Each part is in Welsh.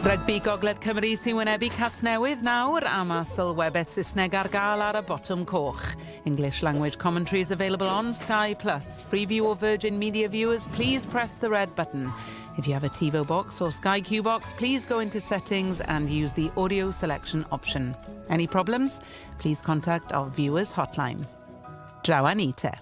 Rygbi Gogledd Cymru sy'n wynebu Casnewydd nawr a mae sylwebaeth Saesneg ar gael ar y botwm coch. English language commentary is available on Sky Plus. Freeview or Virgin Media viewers, please press the red button. If you have a TiVo box or Sky Q box, please go into settings and use the audio selection option. Any problems? Please contact our viewers hotline. Draw â ni te.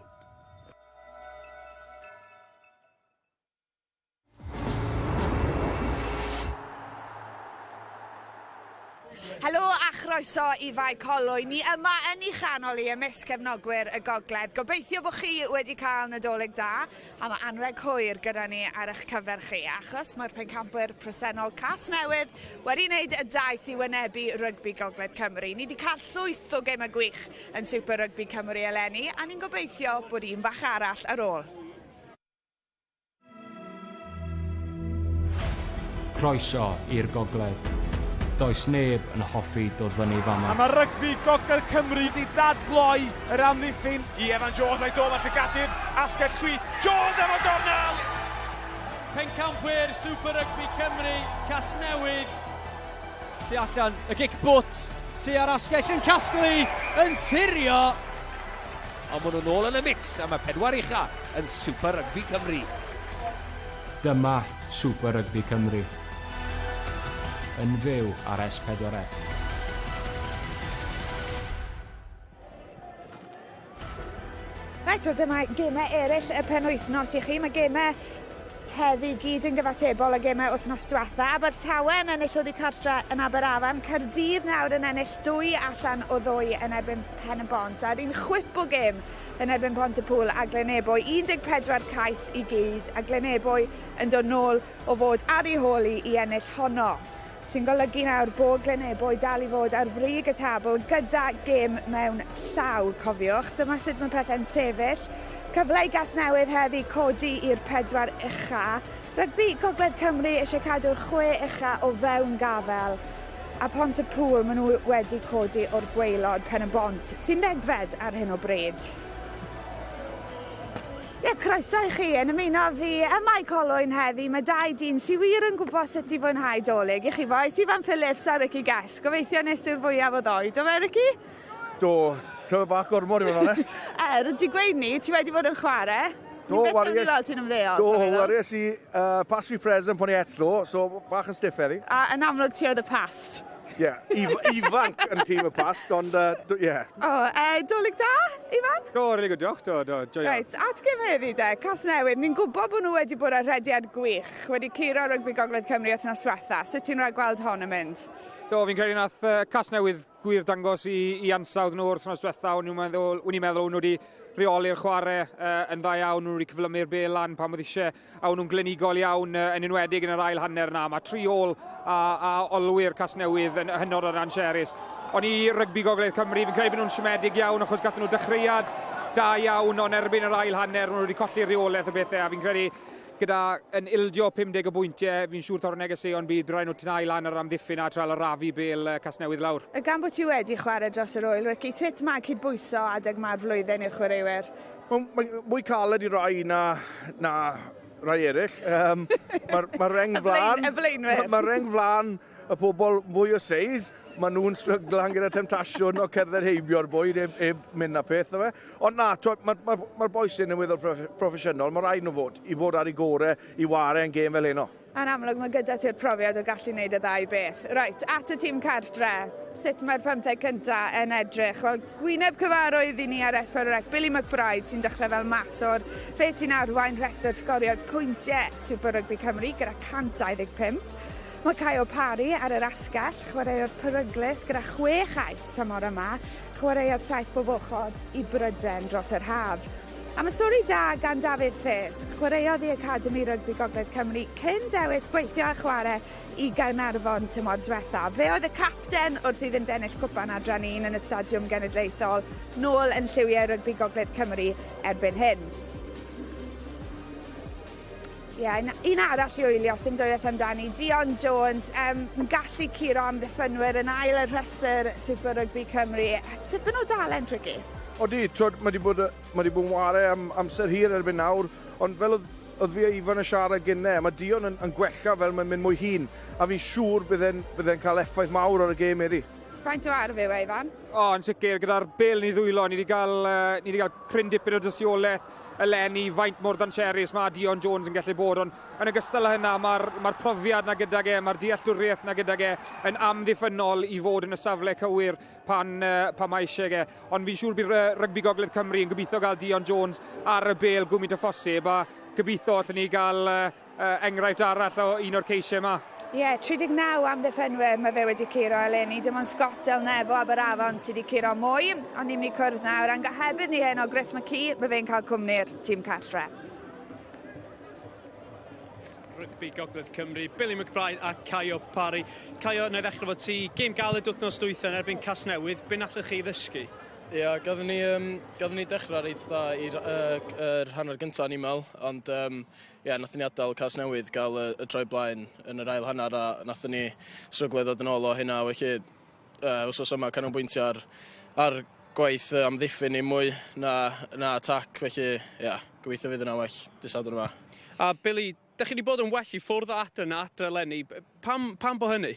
Helo a chroeso i Fae Colwyn. Ni yma yn ei chanol i ymysg cefnogwyr y Gogledd. Gobeithio bod chi wedi cael Nadolig da a mae anrheg hwyr gyda ni ar eich cyfer chi achos mae'r pencampwyr presennol Casnewydd wedi wneud y daith i wynebu Rygbi Gogledd Cymru. Ni wedi cael llwyth o gemau gwych yn Super Rygbi Cymru eleni a ni'n gobeithio bod un fach arall ar ôl. Croeso i'r gogledd. Does neb yn hoffi dod fyny fama. A mae rygbi Gogledd Cymru wedi dadgloi yr amddiffyn i Evan Jones. Mae dod at y gadydd, asgell chwith. Jones efo gornel! Pencampwyr Super Rugby Cymru, Casnewydd. Tu allan, y gic bwt, tua'r asgell yn casglu, yn tirio. Ond maen nhw'n ôl yn y mix am y pedwar ucha yn Super Rugby Cymru. Dyma Super Rugby Cymru. Yn fyw ar S4C. Reit, wel dyma gemau eraill y penwythnos i chi. Mae gemau heddi gyd yn gyfatebol â gemau wythnos diwetha. Abertawe yn ennill oddi cartre yn Aberafan, Caerdydd nawr yn ennill dwy allan o ddwy yn erbyn Pen y Bont, a'r un chwip o gêm yn erbyn Pontypŵl a Glynebwy, 14 cais i gyd, a Glynebwy yn dod nôl o fod ar ei hôl i i ennill honno. Sy'n golygu nawr bod Glynebwy dal i fod ar frig y tabl gyda gêm mewn llaw, cofiwch. Dyma sut mae pethau'n sefyll. Cyfle i Gasnewydd heddi codi i'r pedwar ucha. Rygbi Gogledd Cymru eisiau cadw'r chwe ucha o fewn gafel. A Pont-y-pŵl, maen nhw wedi codi o'r gwaelod, Pen y Bont, sy'n ddegfed ar hyn o bryd. Ie, croeso i chi yn ymuno â fi ym Mae Colwyn heddi. Mae dau dyn sy wir yn gwybod sut i fwynhau Dolig. I chi bois, Ifan Phillips a Ricky Guest. Gobeithio nes di'r fwyaf o ddoe. Do fe, Ricky? Do, tyma bach gormod i fod yn onest. Er, ti gweud ni, ti wedi bod yn chwarae. Do, Ni byth yn weld ti'n ymddeol. Do, waries i uh, past fi present poniets ddo, so bach yn stiff heddi. A yn amlwg ti oedd y past. Ie, yeah, if, ifanc yn tîm y past, ond ie. Uh, yeah. O, oh, e, Dolig da, Ifan? Do, really good, diolch. Do, do, joio. Reit, at gym heddi de, Casnewydd, ni'n gwybod bod nhw wedi bod ar rhediad gwych, wedi curo rygbi Gogledd Cymru wythnos diwetha. Sut ti'n rhaid gweld hon yn mynd? Do, fi'n credu nath uh, Casnewydd gwir dangos i, i ansawdd nhw wrth wythnos diwetha. O'n i'n meddwl, o'n i'n meddwl nhw wedi rheoli'r chwarae uh, yn dda iawn, nhw wedi cyflymu'r bel lan pan oedd eisiau a o'n nhw'n glinigol iawn yn enwedig yn yr ail hanner na. Mae tri ôl a, a olwyr Casnewydd yn hynod o rancherus. O'n i rygbi Gogledd Cymru, fi'n credu bod nhw'n siomedig iawn achos gathen nhw dechreuad da iawn ond erbyn yr ail hanner nhw wedi colli rheolaeth y bethau a fi'n credu gyda yn ildio 50 o bwyntiau, fi'n siŵr torri negeseuon bydd rhaid nhw tynau lan yr amddiffyn a trael arafu bel Casnewydd lawr. Y gan bod ti wedi chwarae dros yr ŵyl, Ricky, sut mae cydbwyso adeg ma'r flwyddyn i'r chwaraewyr? Mae'n mae mwy caled i rai na, na rai eraill. Um, Mae'r ma reng flan... Y blaenwyr. Mae'r ma reng flan y pobl mwy o seis, maen nhw'n stryglan gyda temtasiwn o cerdded heibio'r bwyd heb, heb mynd na peth na fe. Ond na, mae'r ma, ma, ma bois hyn yn weddol proffesiynol, mae rhaid nhw fod, i fod ar ei gore i ware yn gêm fel heno. Yn amlwg mae gyda ti'r profiad o gallu wneud y ddau beth. Reit, at y tîm cartre, sut mae'r pymtheg cynta yn edrych? Wel, gwyneb cyfarwydd i ni ar S4C, Billy McBride sy'n dechrau fel maswr, fe sy'n arwain rhestr sgorio pwyntiau Super Rugby Cymru gyda 125. Mae Caio Parry ar yr asgell, chwaraewr peryglus gyda chwe chais tymor yma, chwaraeodd saith bob ochr i Bryden dros yr haf. Am y stori da gan Dafydd Prys, chwaraeodd i Academi Rygbi Gogledd Cymru cyn dewis gweithio a chwarae i Gaernarfon tymor diwetha. Fe oedd y capten wrth iddynt ennill Cwpan Adran 1 yn y Stadiwm Genedlaethol, nôl yn lliwiau Rygbi Gogledd Cymru erbyn hyn. Ie, yeah, un arall i wylio sy'n dwywaith amdani, Dion Jones, um, yn gallu curo amddiffynwyr yn ail y rhestr Super Rugby Cymru. Tipyn o dalent, Ricky. Odi, twod, mae wedi bod, mae wedi bod yn ware am amser hir erbyn nawr, ond fel oedd oedd fi a Ifan yn siarad gynne, a mae Dion yn, yn gwella fel mae'n mynd mwy hŷn, a fi'n siŵr bydd e'n bydd e'n cael effaith mawr ar y gêm heddi. Faint o arf yw e, Ifan? O, yn sicr, gyda'r bêl yn ei ddwylo, ni wedi cael, uh, ni wedi cael cryn dipyn o dystiolaeth eleni, faint mor dancherus mae Dion Jones yn gallu bod, ond yn ogystal â hynna, mae'r mae profiad na gydag e, mae'r dealltwriaeth na gydag e yn amddiffynnol i fod yn y safle cywir pan, uh, pan mae eisiau e. Ond fi'n siŵr bydd Rygbi Gogledd Cymru yn gobeithio gael Dion Jones ar y bêl gwmynt o phosib, a gobeithio allwn ni gael uh, enghraifft arall o un o'r ceisiau yma. Ie, yeah, 39 amddiffynwyr mae fe wedi curo eleni. Dim ond Scott Del Nebo Aberafon sydd wedi curo mwy. Ond ni'n mynd i cwrdd nawr. A'n gohebydd ni hyn o Griff McKee, mae fe'n cael cwmni'r tîm cartre. Rygbi Gogledd Cymru, Billy McBride a Caio Parry. Caio, na i ddechrau fo ti, gêm galed wythnos dwytha yn erbyn Casnewydd, be nathoch chi ddysgu? Ie, yeah, gaddon ni, um, gaddon ni dechrau reit dda i'r uh, er hanner gyntaf ni'n meddwl, ond um, yeah, nathon ni adael Casnewydd gael y, y troi blaen yn yr ail hanner a nathon ni stryglo ddod yn ôl o hynna, felly uh, wsos yma canolbwyntio ar, ar gwaith amddiffyn ni mwy na, na attack, felly ie, yeah, gobeithio fydd yna well dydd Sadwrn yma. A Billy, da chi wedi bod yn well i ffwrdd o adre na adre eleni. Pam, pam bo hynny?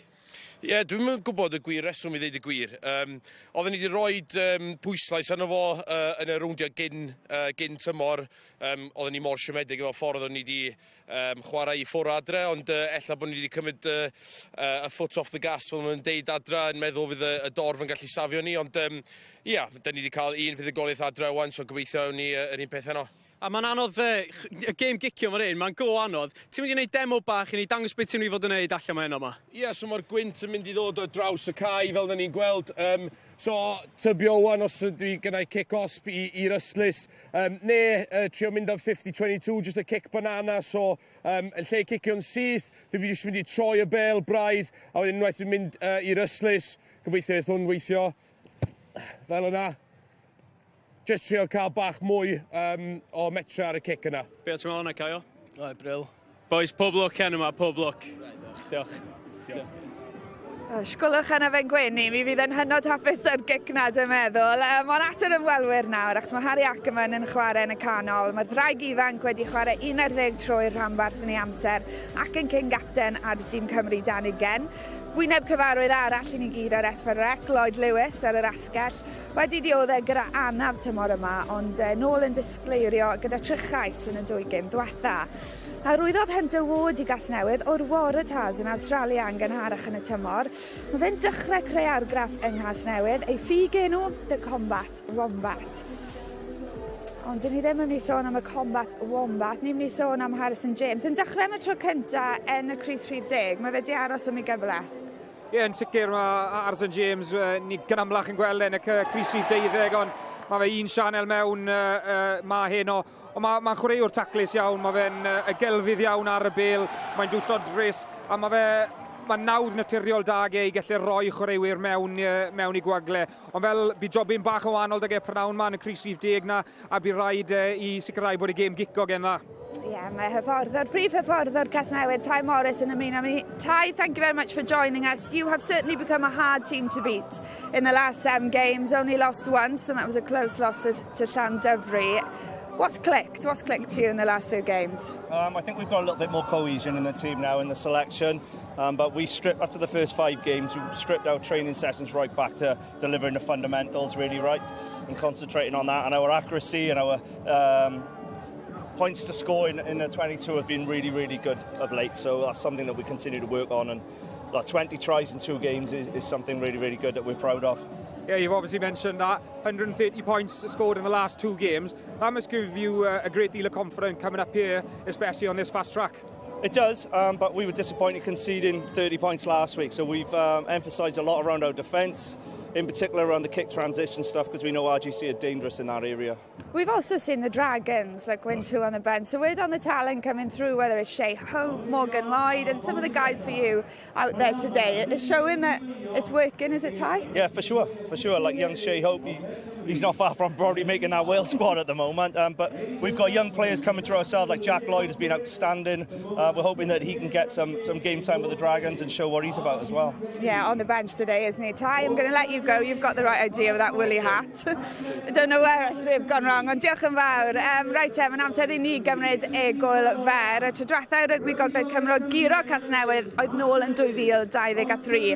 Ie, yeah, dwi'm yn gwybod y gwir reswm i ddeud y gwir. Um, oedden ni wedi rhoi um, pwyslais arno fo uh, yn y rowndiau gyn, uh, gyn tymor. Um, oedden ni mor siomedig efo ffordd oedden ni wedi um, chwarae i ffwrdd adre, ond uh, ella bod ni wedi cymryd uh, uh, y foot off the gas fel maen nhw'n deud adre, yn meddwl fydd y, y dorf yn gallu safio ni, ond um, ia, yeah, da ni wedi cael un fuddugoliaeth adre wan, so gobeithio ni uh, yr un peth heno. A mae'n anodd, y gêm gicio mae'r un, mae'n go anodd. Ti'n mynd i wneud demo bach i ni dangos beth ti'n mynd i fod yn neud allan mae heno yma? Ie, yeah, so mae'r gwynt yn mynd i ddod o draws y cae fel da ni'n gweld. Um, so, tybio wan os dwi gynnau kick osp i'r ystlys. Um, ne, uh, trio mynd am 50-22, just a kick banana. So, um, yn lle cicio'n syth, dwi jyst mynd i troi y bel braidd, a wedyn unwaith dwi'n mynd uh, i'r ystlys, gobeithio eith hwn weithio. Fel yna. Just trio cael bach mwy um, o metra ar y cic yna. Be ti'n meddwl yna, Caio? O, bril. Boys, pob lwc heno yma, pob lwc. Diolch. Diolch. Sgwlwch yna fe'n gwenu, mi fydd yn hynod hapus ar gic na, dwi'n meddwl. Um, ond at yr ymwelwyr nawr, achos mae Harry Ackerman yn chwarae yn y canol. Mae'r ddraig ifanc wedi chwarae 11 tro i'r rhanbarth yn ei amser ac yn cyn gapten ar dîm Cymru dan ugen. Wyneb cyfarwydd arall i ni gyd ar S4C, Lloyd Lewis ar yr asgell. Wedi dioddef gyda anaf tymor yma, ond uh, nôl yn disgleirio gyda trychais yn y dwy gêm diwetha. Arwyddodd Hunter Ward i Gasnewydd o'r Waratahs yn Awstralia yn gynharach yn y tymor. Mae fe'n dechrau creu argraff yng Nghasnewydd, ei ffug enw The Combat Wombat. Ond dyn ni ddim yn mynd i sôn am y Combat Wombat, ni'n mynd i sôn am Harrison James. Yn dechrau am y tro cynta yn y crys rhif 10, mae fe di aros am ei gyfle. Ie, yeah, yn sicr mae Harrison James, ni gynamlach yn gweld yn y crys rhif 12, ond mae fe un sianel mewn uh, uh, ma heno. Ond mae'n ma chwaraewr taclus iawn, mae fe'n uh, gelfydd iawn ar y bêl, mae'n dwyllodrus, a mae fe mae nawdd naturiol da ge i gallu rhoi chwaraewyr mewn, mewn i gwagle. Ond fel bu jobyn bach o wahanol dag e prynawn ma yn y crys rhif 10 na, a bu rhaid i sicrhau bod y gêm gico gen dda. Ie, yeah, mae hyfforddwr, prif hyfforddwr Casnewydd, Ty Morris yn ymuno â mi. Ty, thank you very much for joining us. You have certainly become a hard team to beat in the last seven games. Only lost once, and that was a close loss to, to Llandovery. What's clicked? What's clicked for you in the last few games? I think we've got a little bit more cohesion in the team now in the selection. But we stripped, after the first five games, we stripped our training sessions right back to delivering the fundamentals really right and concentrating on that. And our accuracy and our points to score in the 22 have been really, really good of late. So that's something that we continue to work on. And like 20 tries in two games is something really, really good that we're proud of. Yeah, you've obviously mentioned that 130 points scored in the last two games. That must give you a great deal of confidence coming up here, especially on this fast track. It does, but we were disappointed conceding 30 points last week. So we've emphasised a lot around our defence, in particular around the kick transition stuff, because we know RGC are dangerous in that area. We've also seen the Dragons like win two on the bench. So word on the talent coming through, whether it's Shea Hope, Morgan Lloyd, and some of the guys for you out there today. It's showing that it's working, is it, Ty? Yeah, for sure, for sure. Like young Shea Hope, he's not far from probably making that Wales squad at the moment. But we've got young players coming through ourselves, like Jack Lloyd has been outstanding. We're hoping that he can get some game time with the Dragons and show what he's about as well. Yeah, on the bench today, isn't he? Ty, I'm going to let you go, you've got the right idea with that woolly hat. I don't know where else we've gone wrong, ond diolch yn fawr. Reit te, mae'n amser i ni gymryd egwyl fer. Y tro diwetha i Rygbi Gogledd Cymru guro Casnewydd oedd nôl yn 2023.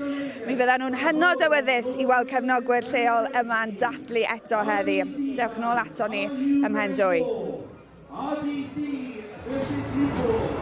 Mi fyddan nhw'n hynod awyddus i weld cefnogwyr lleol yma'n dathlu eto heddi. Dewch nôl ato ni ym mhen dwy. RDC versus Newport.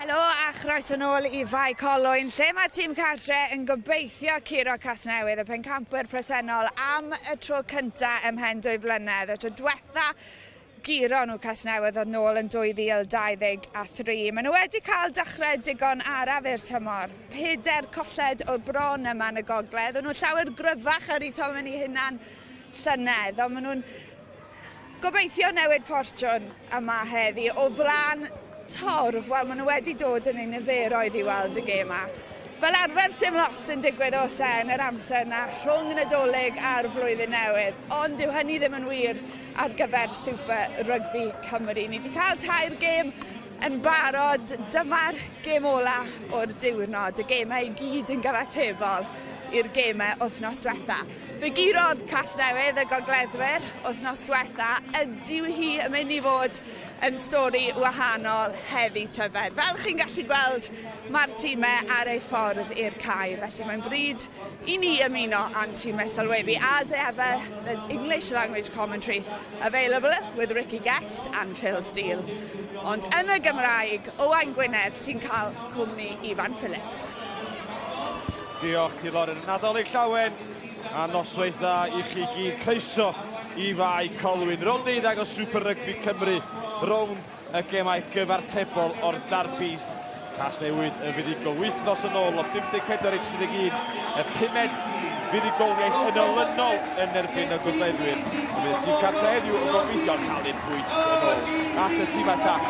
Helo a chroeso nôl i Fae Colwyn, lle mae'r tîm cartre yn gobeithio curo Casnewydd, y pencampwyr presennol, am y tro cynta ym mhen 2 flynedd. Y tro diwetha guro nhw Casnewydd oedd nôl yn 2023. Maen nhw wedi cael dechrau digon araf i'r tymor. 4 colled o'r bron yma yn y gogledd. O'n nhw llawer gryfach ar eu tomen eu hunan llynedd, ond maen nhw'n gobeithio newid ffortiwn yma heddi o flaen torf. Wel, maen nhw wedi dod yn eu niferoedd i weld y gêm 'ma. Fel arfer, sim lot yn digwydd o sen yr amser na rhwng Nadolig a'r flwyddyn newydd, ond dyw hynny ddim yn wir ar gyfer Super Rugby Cymru. Ni wedi cael 3 gêm yn barod, dyma'r gêm ola o'r diwrnod, y gemau i gyd yn gyfatebol. i'r gemau wythnos diwetha. Fe gurodd Casnewydd y Gogleddwyr wythnos diwetha. Ydyw hi yn mynd i fod yn stori wahanol heddi tybed? Fel chi'n gallu gweld, mae'r tîmau ar eu ffordd i'r cae, felly mae'n bryd i ni ymuno â'n tîmau sylwebu. As ever, there's English language commentary available with Ricky Guest and Phil Steele. Ond yn y Gymraeg, Owain Gwynedd sy'n cael cwmni Ifan Phillips. Diolch ti Lauren. Nadolig llawen a noswaith dda i chi gyd. Croeso i Fae Colwyn. Rownd deuddeg o Super Rugby Cymru. Rownd y gemau gyfartebol o'r darbis. Casnewydd yn fuddugol wythnos yn ôl o 54 i 31, y pumed fuddugoliaeth yn olynol yn erbyn y Gogleddwyr. Ond bydd y tîm cartre heddiw yn gobeithio talu'r pwynt yn ôl at y tîm atac.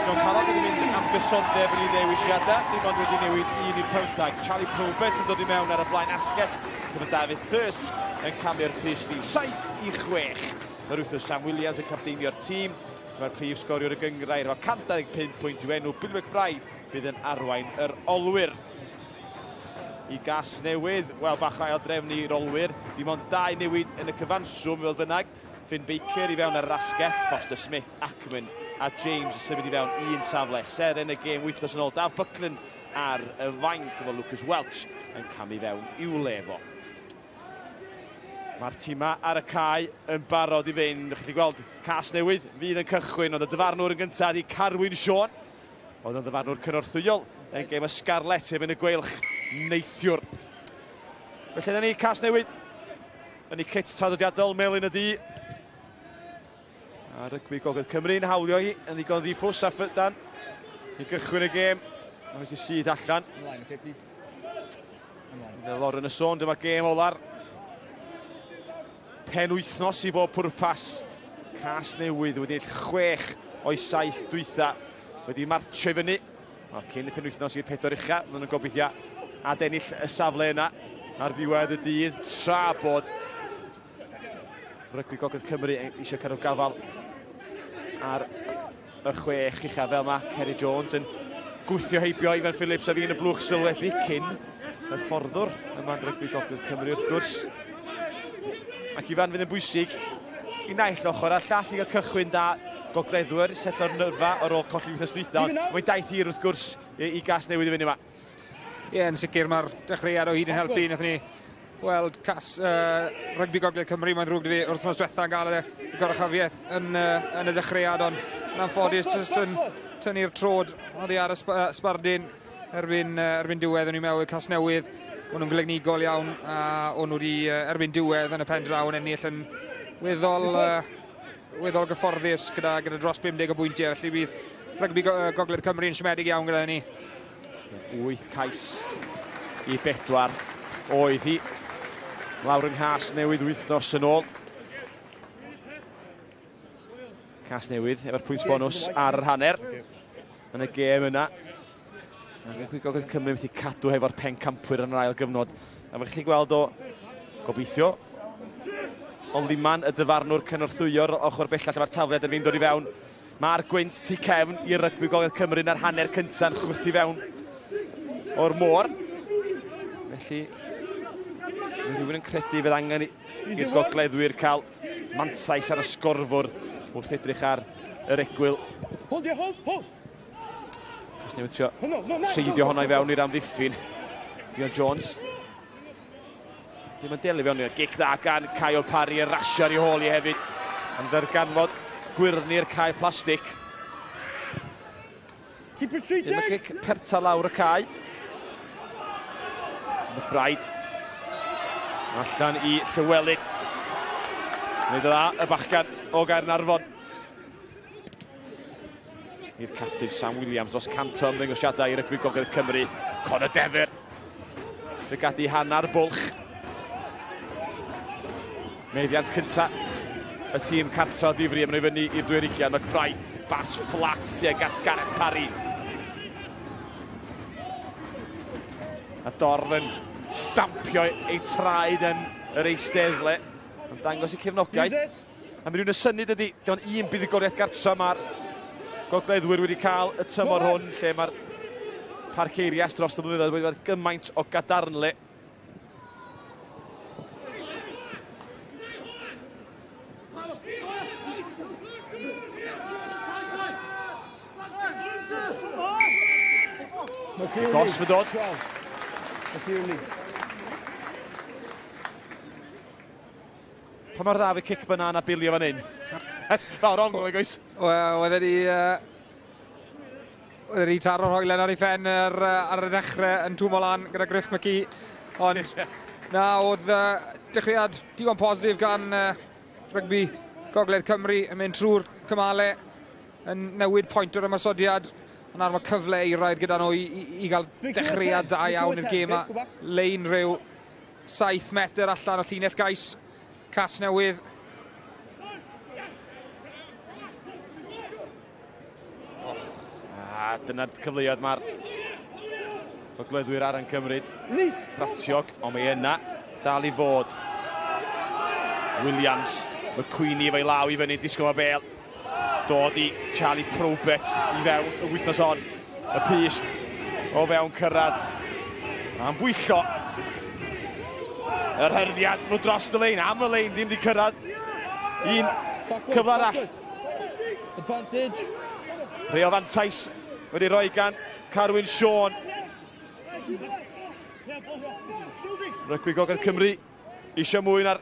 John Carroll wedi mynd am gysondeb yn ei ddewisiadau, dim ond wedi newid un i'r pymthag. Charlie Probert yn dod i mewn ar y blaen asgell, gyda David Thirsk yn camu'r crys rhif 7 i 6. Yr wythnos Sam Williams yn capteinio'r tîm, Mae'r prif sgoriwr y gynghrair efo 125 pwynt i'w enw, Billy McBride, fydd yn arwain yr olwyr. I Gasnewydd, wel bach o aildrefnu i'r olwyr, dim ond dau newid yn y cyfanswm fel bynnag. Finn Baker i fewn ar yr asgell, Foster Smith, Ackerman a James yn symud i fewn un safle. Seren y gêm wythnos yn ôl, Daf Buckland ar y fainc efo Lucas Welch yn camu fewn i'w le fo. Mae'r tîmau ar y cae yn barod i fynd. Chi'n gallu gweld Casnewydd fydd yn cychwyn, ond y dyfarnwr yn gyntaf ydi Carwyn Siôn. Oedd yn ddyfarnwr cynorthwyol yn gêm y Scarlets erbyn y Gweilch neithiwr. Felly dyna ni Casnewydd yn ei kit traddodiadol melyn y du. A rygbi Gogledd Cymru yn hawlio hi yn ddigon ddiffws a ffydan i gychwyn y gêm. Mae wedi syth allan. Ymlaen, okay, please. Ymlaen. Fel Lauren y sôn, dyma gêm ola'r pen wythnos i bob pwrpas. Casnewydd wedi ennill chwech o'i saith dwytha wedi martio i fyny. Wel, cyn y penwythnos i'r pedwar ucha, fydden nhw'n gobeithio adennill y safle yna ar ddiwedd y dydd, tra bod Rygbi Gogledd Cymru eisiau cadw gafal ar y chwech ucha fel mae Kerry Jones yn gwthio heibio Ifan Phillips a fi yn y blwch sylwebu cyn y fforddwr yma'n Rygbi Gogledd Cymru wrth gwrs. Ac Ifan fydd yn bwysig i naill ochr a'r llall i gael cychwyn da gogleddwyr setlo'r nyrfa ar ôl colli wythnos dwytha. Mae'n daith hir wrth gwrs i, i Gasnewydd i fyny yma. Ie, yeah, yn sicr mae'r dechreuad o hyd yn helpu. Nathon ni weld cas uh, rygbi Gogledd Cymru, mae'n ddrwg 'da fi, wythnos diwetha yn gael y goruchafiaeth yn, uh, yn y dechreuad, ond yn anffodus jyst yn tynnu'r trod oddi ar y sb sbardun erbyn, uh, erbyn diwedd, o'n i'n meddwl Casnewydd, o'n nhw'n glinigol iawn, a o'n nhw wedi uh, erbyn diwedd yn y pen draw yn ennill yn weddol, uh, weddol gyfforddus gyda, gyda dros 50 o bwyntiau, felly bydd rygbi Gogledd Cymru yn siomedig iawn gyda hynny. 8 cais i bedwar oedd hi. Lawr yng Nghasnewydd wythnos yn ôl. Casnewydd efo'r pwynt bonws ar yr hanner yn y gêm yna. Mae'n rygbi Gogledd Cymru wedi cadw hefo'r pencampwyr yn yr ail gyfnod. A fe chi'n gweld o, gobeithio, o Liman y dyfarnwr cynorthwyo'r ochr bellach lle mae'r tafliad yn fynd dod i fewn. Mae'r gwynt tu cefn i rygbi Gogledd Cymru na'r hanner cynta'n chwythu fewn o'r môr. Felly, mae rhywun yn credu fydd angen i'r gogleddwyr cael mantais ar y sgorfwrdd wrth edrych ar yr egwyl. Hold, yeah, hold, hold. Os newid trio treiddio hwnna i fewn i'r amddiffyn. Dion Jones. Ddim yn delio fewn i'r gic dda gan Caio Parry, y rasio ar ei hôl i hefyd. Yn ddarganfod gwyrddni'r cae plastig. Keep retreating! Ddim y gic perta lawr y cae. McBride. Allan i Llywelyn. Wneud dda y bachgan o Gaernarfon. I'r captain Sam Williams dros 100 o ymddangosiadau i rygbi Gogledd Cymru. Conor Dever. Llygadu hanner bwlch. Meddiant cynta y tîm cartra o ddifri am fyny i'r dwy'r ugian. McBride, bas fflat tuag at Gareth Parry. A dorf yn stampio ei traed yn yr eisteddle. Yn dangos eu cefnogaeth. A mae rhywun yn synnu dydy, dim ond un buddugoliaeth gartra mae'r gogleddwyr wedi cael y tymor hwn, lle mae'r Parc Eirias dros y blynyddoedd wedi bod gymaint o gadarnle. Gosb yn dod. Pa mor dda fydd cic banana bilio fan hyn? Fel wrong, oes? Wel, oedd wedi... Oedd wedi taro'r hoelen ar ei phen ar, ar y dechrau yn twmo lan gyda Griff McKee. Ond na, oedd dechreuad digon positif gan rygbi Gogledd Cymru yn mynd trwy'r cymalau, yn newid pwynt o'r ymosodiad. Ond nawr mae cyfle eiraidd gyda nhw i, i, i gael dechreuad da iawn i'r gêm a lein rhyw 7 metr allan o llinell gais Casnewydd. Oh, a dyna'r cyfleoedd mae'r gogleddwyr ar yn cymryd. Bratiog, ond mae yna dal i fod. Williams, McQueenie efo'i law i fyny, disgwyl mae bel. Dod i Charlie Probert i fewn y wythnos hon. Y pyst o fewn cyrraedd. Mae'n bwyllo. Yr herddiad nhw dros y lein, am y lein, ddim wedi cyrraedd. Un cyfle arall. Advantage. Rhei o fantais wedi rhoi gan Carwyn Siôn. Rygbi Gogledd Cymru eisiau mwy na'r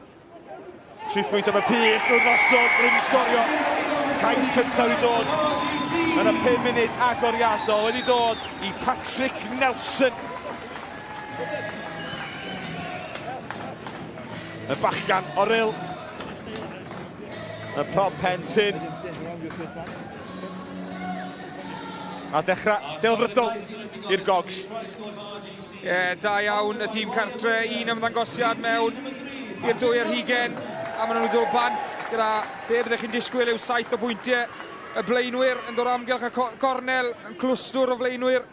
3 pwynt am y pys. Nhw'n drosodd, maen nhw wedi sgorio. Cais cyntaf wedi dod yn y 5 munud agoriadol wedi dod i Patrick Nelson. Y bachgan o Ryl. Y prop pen tyn. A dechrau delfrydol i'r Gogs. Ie, yeah, da iawn y tîm cartre, un ymddangosiad mewn i'r dwy ar hugen, a maen nhw'n dod bant gyda be byddech chi'n disgwyl yw 7 o bwyntiau. Y blaenwyr yn dod amgylch y cornel, yn clwstwr o flaenwyr,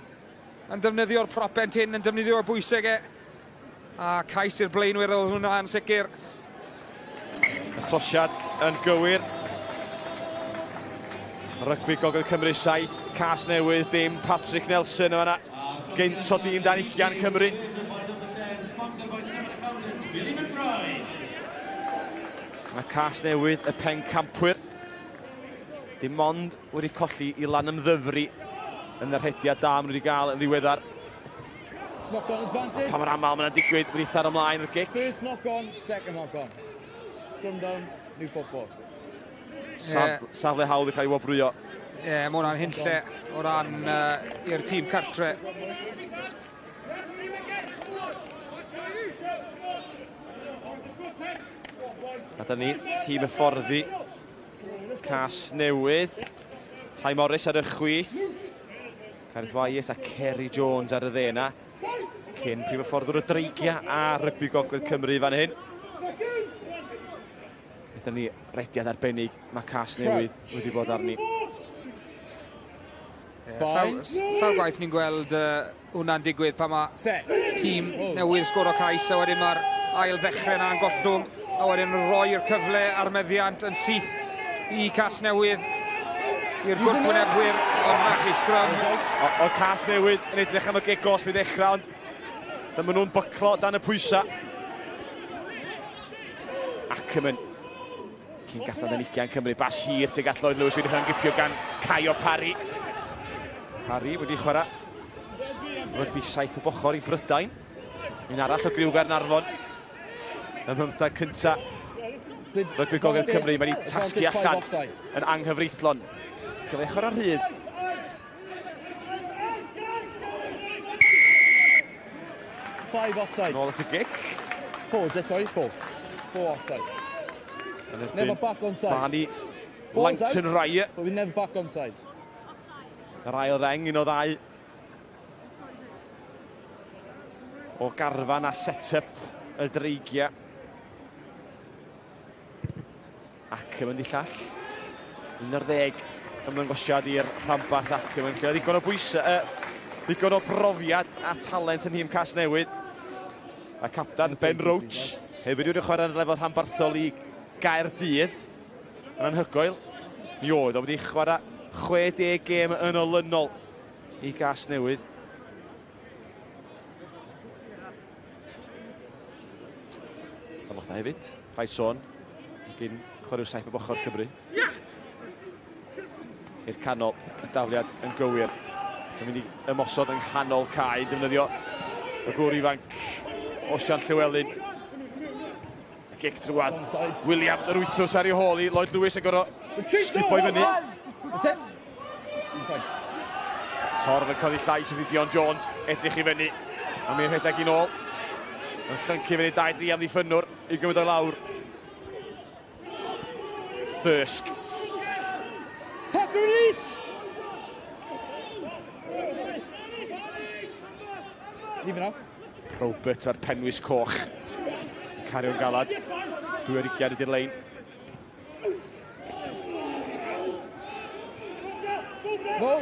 yn defnyddio'r propent hyn, yn defnyddio'r bwyseg e. A cais i'r blaenwyr oedd hwnna yn sicr. Y trosiad yn gywir. Rygbi Gogledd Cymru 7, Cas Newydd dim, Patrick Nelson yma gynt o dîm dan 20 Cymru. Mae Cas Newydd y pencampwyr. Dim ond wedi colli i Lanymddyfri yn y rhediad da maen nhw wedi gael yn ddiweddar. Knock on advantage. Pa mor aml mae'n digwydd, wedi thar ymlaen o'r gic. First knock on, second knock on. Scrum down, new football. Saf, yeah. Safle hawdd i cael ei wobrwyo. Ie, yeah, mae hwnna'n hunlle o ran i'r tîm cartre. A dyna ni, tîm hyfforddi Cas Newydd. Ty Morris ar y chwith. Gareth Wyatt a Kerry Jones ar y dde yna. Cyn prif hyfforddwr y Dreigiau a Rygbi Gogledd Cymru fan hyn. Gyda ni rediad arbennig mae Cas Newydd wedi bod arni. Yeah, sawl, sawl gwaith ni'n gweld hwnna'n digwydd pan mae tîm newydd sgoro cais a wedyn mae'r ail ddechrau yna'n gollwng a wedyn rhoi'r cyfle a'r meddiant yn syth i Casnewydd i'r gwrthwynebwyr, ond na chi sgrym. O, o Casnewydd yn edrych am y gig gosb i ddechrau, ond dyma nhw'n byclo dan y pwysau. Ackerman cyn gadael yn ugian Cymru. Bas hir tuag at Lloyd Lewis wedi rhyngipio gan Caio Parry. Parry wedi chwarae rygbi 7 o bochor i Brydain. Un arall o griw Gaernarfon. Ym mhymtheg cynta. Rygbi Gogledd Cymru, mae wedi tasgu allan yn anghyfreithlon. Cyfle chwarae rhydd. Five offside. Nôl at y gic. Four, is it? Sorry, four. Four offside. Never back onside. Barney Langton Ryer. But we never back onside. Yr ail reng, un o ddau o garfan a set-up y Dreigiau. Ac yn mynd i llall. 11 ymddangosiad i'r rhanbarth ac yn lle. Ddigon o bwysau, ddigon o brofiad a talent yn nhîm Casnewydd. A captan Ben Roach hefyd wedi chwarae yn lefel rhanbarthol i Gaerdydd. Yn anhygoel. Mi oedd o wedi chwarae 60 gêm yn olynol i Gasnewydd. Arlotha hefyd, rhaid sôn, gyn chwarae'r saith o ochr Cymru. I'r canol, y dafliad yn gywir. Yn mynd i ymosod yng nghanol cae, defnyddio y gŵr ifanc Osian Llywelyn. Y gic drwad. Williams yr wythnos ar ei hôl i Lloyd Lewis yn gorfod sgipo i fyny. Torf yn codi llais wrth i Dion Jones edrych i fyny. A mi'n rhedeg i'n ôl. Yn llyncu fyny 2-3 am ddiffynwr i gymryd o'i lawr. Thirsk. Tackle release! Leave it now. Robert a'r penwys coch. Cario'n galad. 2 ar ydy'r lein. Go.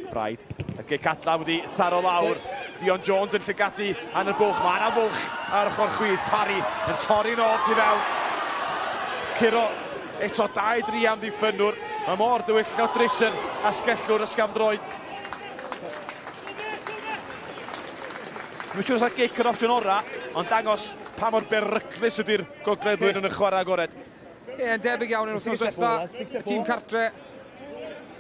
Braidd. Y gic adla wedi tharo lawr. Dion Jones yn llygadu yn y bwlch. Mae yna fwlch ar ochr chwith. Parry yn torri nôl tu fewn. Curo eto 2-3 am ddiffynwr. Mae mor dywyll o dris yn asgellwr ysgafndroed. Dwi'n siŵr os na gic yr opsiwn ora, ond dangos pa mor beryglus ydy'r gogleddwyr yn y chwarae agored. Ie, yn debyg iawn yn wythnos diwetha. Y tîm cartre,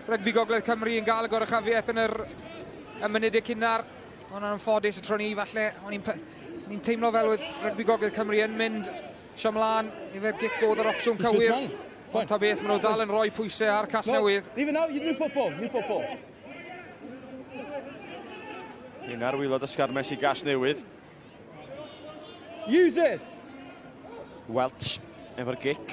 Rygbi Gogledd Cymru yn gael y goruchafiaeth yn yr y munudau cynnar. Ond yn anffodus y tro ni, falle, o'n i'n teimlo fel oedd Rygbi Gogledd Cymru yn mynd sio mlaen, efo'r gic oedd yr opsiwn cywir. Ond ta beth, maen nhw dal yn rhoi pwysau ar Casnewydd. Leave it now, you new football, new football. Un ar wylod y sgarmes i Gasnewydd. Use it! Welch efo'r gic.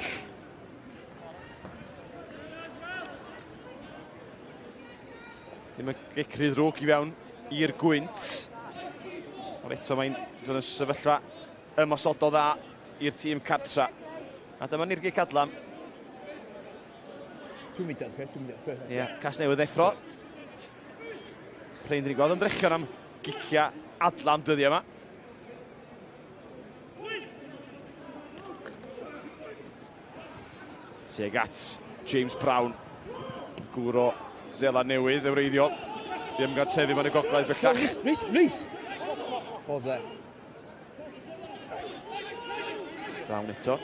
Ddim y gic rhy ddrwg i fewn i'r gwynt. Ond eto mae'n dod yn sefyllfa ymosodol dda i'r tîm cartra. A dyma ni'r gic adlam. 2 metres, 2 metres. Ie, yeah, Casnewydd ddeffro. Prin dyn ni'n gweld ymdrechion am giciau adlam dyddiau yma. Tuag at James Brown, gŵr o Zela Newydd, y wreiddiol. Ddim gartrefi mewn y gogledd bellach. Rhys, Rhys, Rhys! Pause there. Brown eto.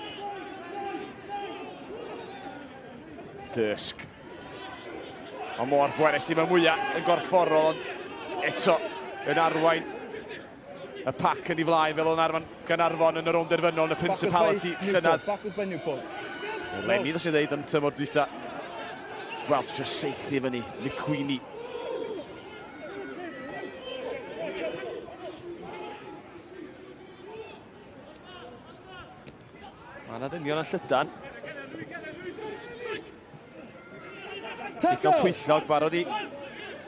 Thirsk. Ond mor bwerus i mewn mwyaf yn gorfforol, ond eto yn arwain y pac yn ei flaen fel o'n arfon Gaernarfon yn y rownd derfynol yn y Principality llynedd. Lenny, ddod i ddeud yn tymor dwytha. Welch just seithi fyny, McQueenie. Mae yna ddynion yn llydan. Digon pwyllog barod i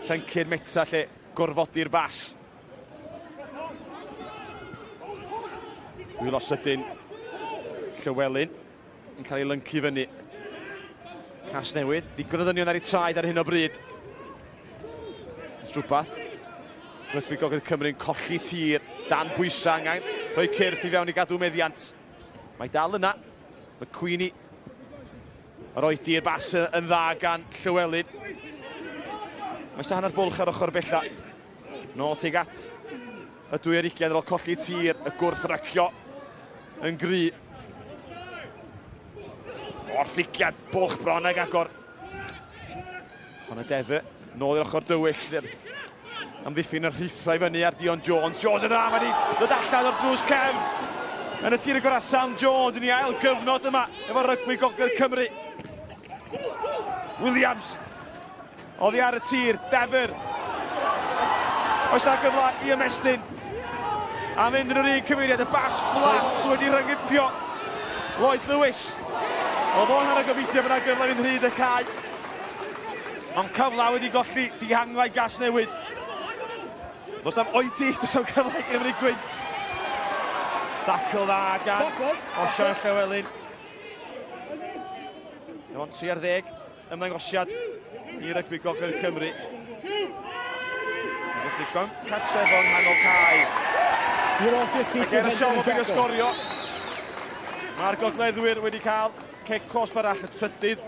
llyncu'r meta lle gorfodi'r bas. Dwylo sydyn Llywelyn yn cael ei lyncu fyny. Casnewydd, ddigon o ddynion ar ei traed ar hyn o bryd. Rhywbeth. Rygbi Gogledd Cymru'n colli tir dan bwysau angen rhoi cyrff i fewn i gadw meddiant. Mae dal yna. McQueenie. Yr oedi i'r bas yn dda gan Llywelyn. Mae sa hanner bwlch ar ochr bella. Nôl tuag at y 2 ar ôl colli tir, y gwrthrycio yn gry. O'r ffigiad, bwlch bron ag agor. Hon y defu, nôl i'r ochr dywyll. Amddiffyn y rhuthrau fyny ar Dion Jones. Jones yn dda, mae wedi dod allan o'r drws cefn. Yn y tir y gorau, Sam Jones yn ei ail gyfnod yma efo rygbi Gogledd Cymru. Williams Oddi ar y tir, Defr. Oes na gyfle i ymestyn. A mynd yn yr un cyfeiriad, y bas fflat wedi rhyngipio Lloyd Lewis. Oedd o'n hanner gobeithio bod yna gyfle fynd rhyd y cae. Ond cyfle wedi golli dihangfa i Gasnewydd. Does na'm oedi, does na'm cyfle i Gymru gwynt. Dacl dda gan Osian Llywelyn. Ond 3 ar 10 ymddangosiad i rygbi Gogledd Cymru. Felly ddigon cartrefol nghanol cae. Ac er y siom o beidio sgorio, mae'r Gogleddwyr wedi cael cec cosb arall y trydydd.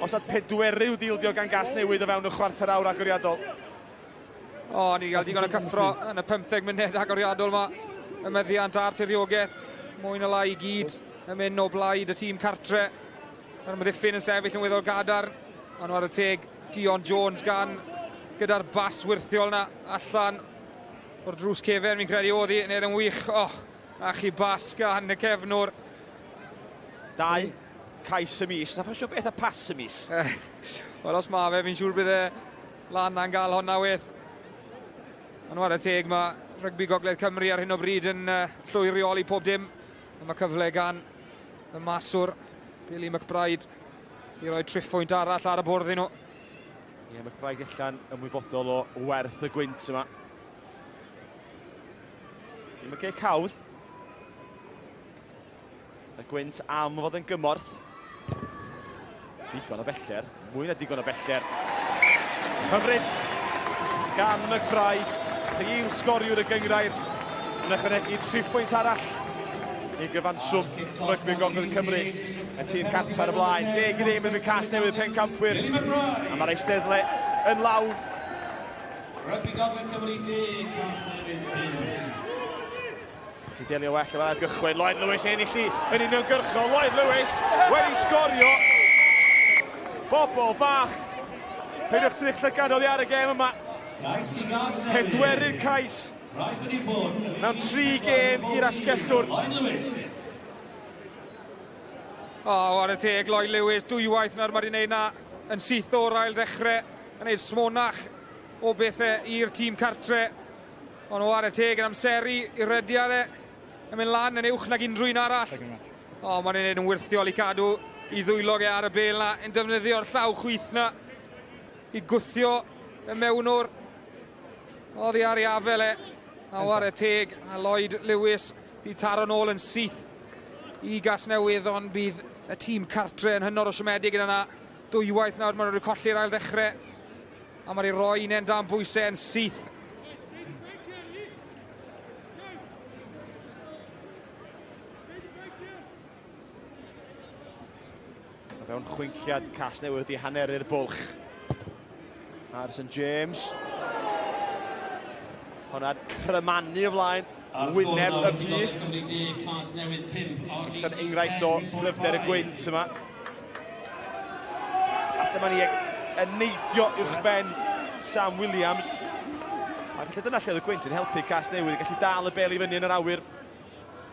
Os nad pedwerydd wedi ildio gan Gasnewydd o fewn y chwarter awr agoriadol. O, ni gael digon o cyffro yn y 15 munud agoriadol yma. Y meddiant a'r tiriogaeth, mwy na lai i gyd yn mynd o blaid y tîm cartre. Mae'r amddiffyn yn sefyll yn weddol gadarn, ond ar y teg, Dion Jones gan gyda'r bas wyrthiol na allan o'r drws cefen fi'n credu oedd hi, yn yn wych. Oh, a chi bas gan y cefnwr. Dau cais y mis. Nath siŵr beth y pas y mis. Wel, os ma fe, fi'n siŵr bydd e lan na'n gael honna weth. Ond whare teg, mae Rygbi Gogledd Cymru ar hyn o bryd yn llwyr reoli pob dim. Mae cyfle gan y maswr, Billy McBride, i roi triphwynt arall ar y bwrdd i nhw. Ie, McBride allan ymwybodol o werth y gwynt yma. Dim y cic hawdd. Y gwynt am fod yn gymorth. Digon o beller, mwy na digon o beller. Hyfryd gan McBride, prif sgoriwr y gynghrair, yn ychwanegu triphwynt arall i gyfanswm rygbi Gogledd Cymru. Y tîm cartra ar y blaen, 10-0 yn y Casnewydd pencampwyr, a mae'r eisteddle yn lawn. Rygbi Gogledd Cymru 10, Casnewydd 0. Ti'n delio well efo'r ail gychwyn. Lloyd Lewis ennill i yn uniongyrchol. Lloyd Lewis wedi sgorio. Bobol bach. Peidiwch tynnu'ch llygad oddi ar y gêm yma. Pedwerydd cais mewn tri gêm i'r asgellwr. O, oh, ar y teg, Lloyd Lewis, dwywaith nawr mae wedi gwneud na yn syth o'r ail ddechrau, yn gwneud smonach o bethau i'r tîm cartre. Ond o ar y teg yn amseru i rediad e, yn mynd lan yn uwch nag unrhyw un arall. O, mae'n ei wneud yn wyrthiol i cadw i ddwylo e ar y bel na, yn defnyddio'r llaw chwith na i gwthio y mewnwr. Oddi ar ei afel e. A o ar y teg, a Lloyd Lewis di taro nôl yn syth i Gasnewydd, ond bydd y tîm cartre yn hynod o siomedig gyda na. Dwywaith nawr maen nhw wedi colli'r ail ddechrau. A mae wedi rhoi un dan bwysau yn syth. O fewn chwinciad Casnewydd wedi haneru'r bwlch. Harrison James. Hwnna'n crymanu o flaen wyneb y pyst. Eto'n enghraifft o gryfder y gwynt yma. A dyma ni yn neidio uwchben Sam Williams. A felly dyna lle oedd y gwynt yn helpu Casnewydd, gallu dal y bel i fyny yn yr awyr.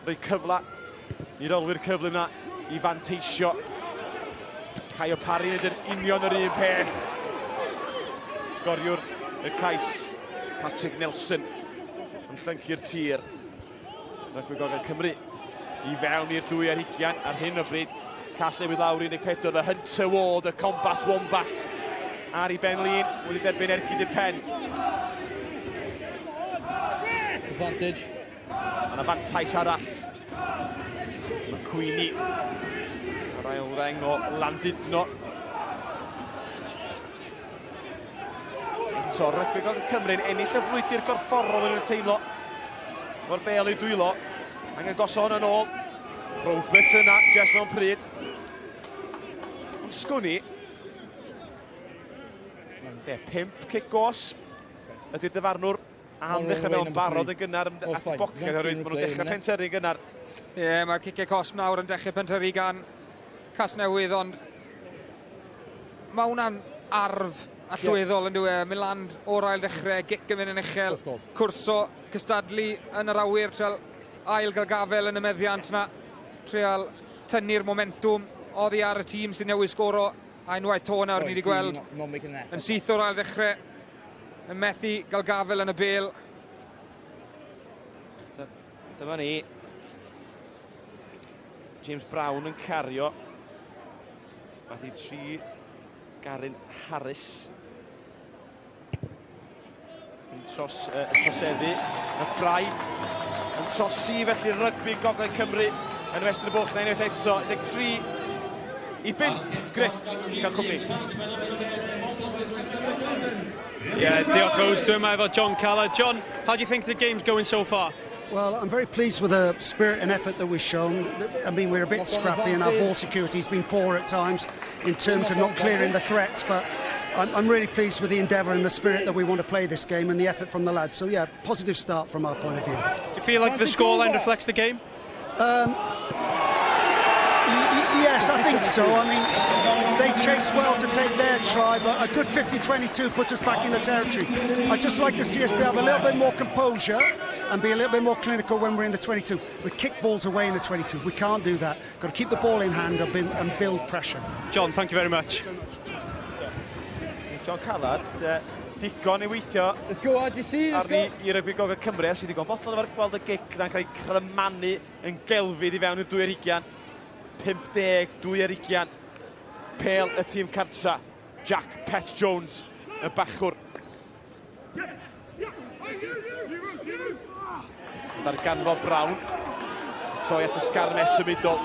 Rhoi cyfle i rolwyr cyflym na i fanteisio. Caio Parry yn yr union yr un peth. Sgoriwr y cais, Patrick Nelson, yn llyncu'r tir. Rygbi Gogledd Cymru i fewn i'r dwy ar hugian ar hyn o bryd. Casnewydd lawr 14, fe Hunter Ward, y Combat Wombat ar ei ben lin, wedi derbyn ergyd i'r pen. Advantage. Mae yna fantais arall. McQueenie, yr ail reng o Landudno. Eto, rygbi Gogledd Cymru'n ennill y frwydr gorfforol yn y teimlo. O'r bel i dwylo. Angen gosod hwn yn ôl. Roberts yna, jyst mewn pryd. Ond sgwn i. Be, pump cic gos ydy'r dyfarnwr am ddechrau mewn barod yn gynnar at y boced oherwydd maen nhw'n dechrau pentyrru yn gynnar. Ie, yeah, mae'r ciciau cosb nawr yn dechrau pentyrru gan Casnewydd, ond mae hwnna'n arf allweddol yn dyw e. Mynd lan o'r ail ddechrau, gic yn mynd yn uchel, cwrso, cystadlu yn yr awyr, trial ail gael gafel yn y meddiant na, trial tynnu'r momentwm oddi ar y tîm sydd newydd sgoro, a unwaith to nawr ni wedi gweld yn syth o'r ail ddechrau, yn methu gael gafel yn y bel. Dyma ni. James Brown yn cario. Mae rhif 3 Garin Harris yn tros, troseddu. McBride yn trosi felly rygbi Gogledd Cymru yn ymestyn y bwlch na unwaith eto. 13 i 5. Griff, ti'n cael cwmni. Yeah, diolch Rose. Dwi'n yma efo John Calla. John, how do you think the game's going so far? Well, I'm very pleased with the spirit and effort that we've shown. I mean, we're a bit scrappy and our ball security has been poor at times in terms of not clearing the threats, but I'm really pleased with the endeavour and the spirit that we want to play this game and the effort from the lads. So, yeah, positive start from our point of view. Do you feel like the scoreline reflects the game? Yes, Yes, I think so. I mean, they chased well to take their try, but a good 50-22 puts us back in the territory. I'd just like to see us be have a little bit more composure and be a little bit more clinical when we're in the 22. We kick balls away in the 22. We can't do that. Got to keep the ball in hand and, and build pressure. John, thank you very much. John Callard, digon i weithio. Let's go RGC, let's go. Arni i rygbi Gogledd Cymru, a sydd digon bodlon efo'r gweld y gic na'n cael ei crymanu yn gelfydd i fewn i'r 22. 50, 22. Pêl y tîm cartra, Jack Pet Jones, y bachwr. Darganfod Brown. Troi at y sgarmes symudol.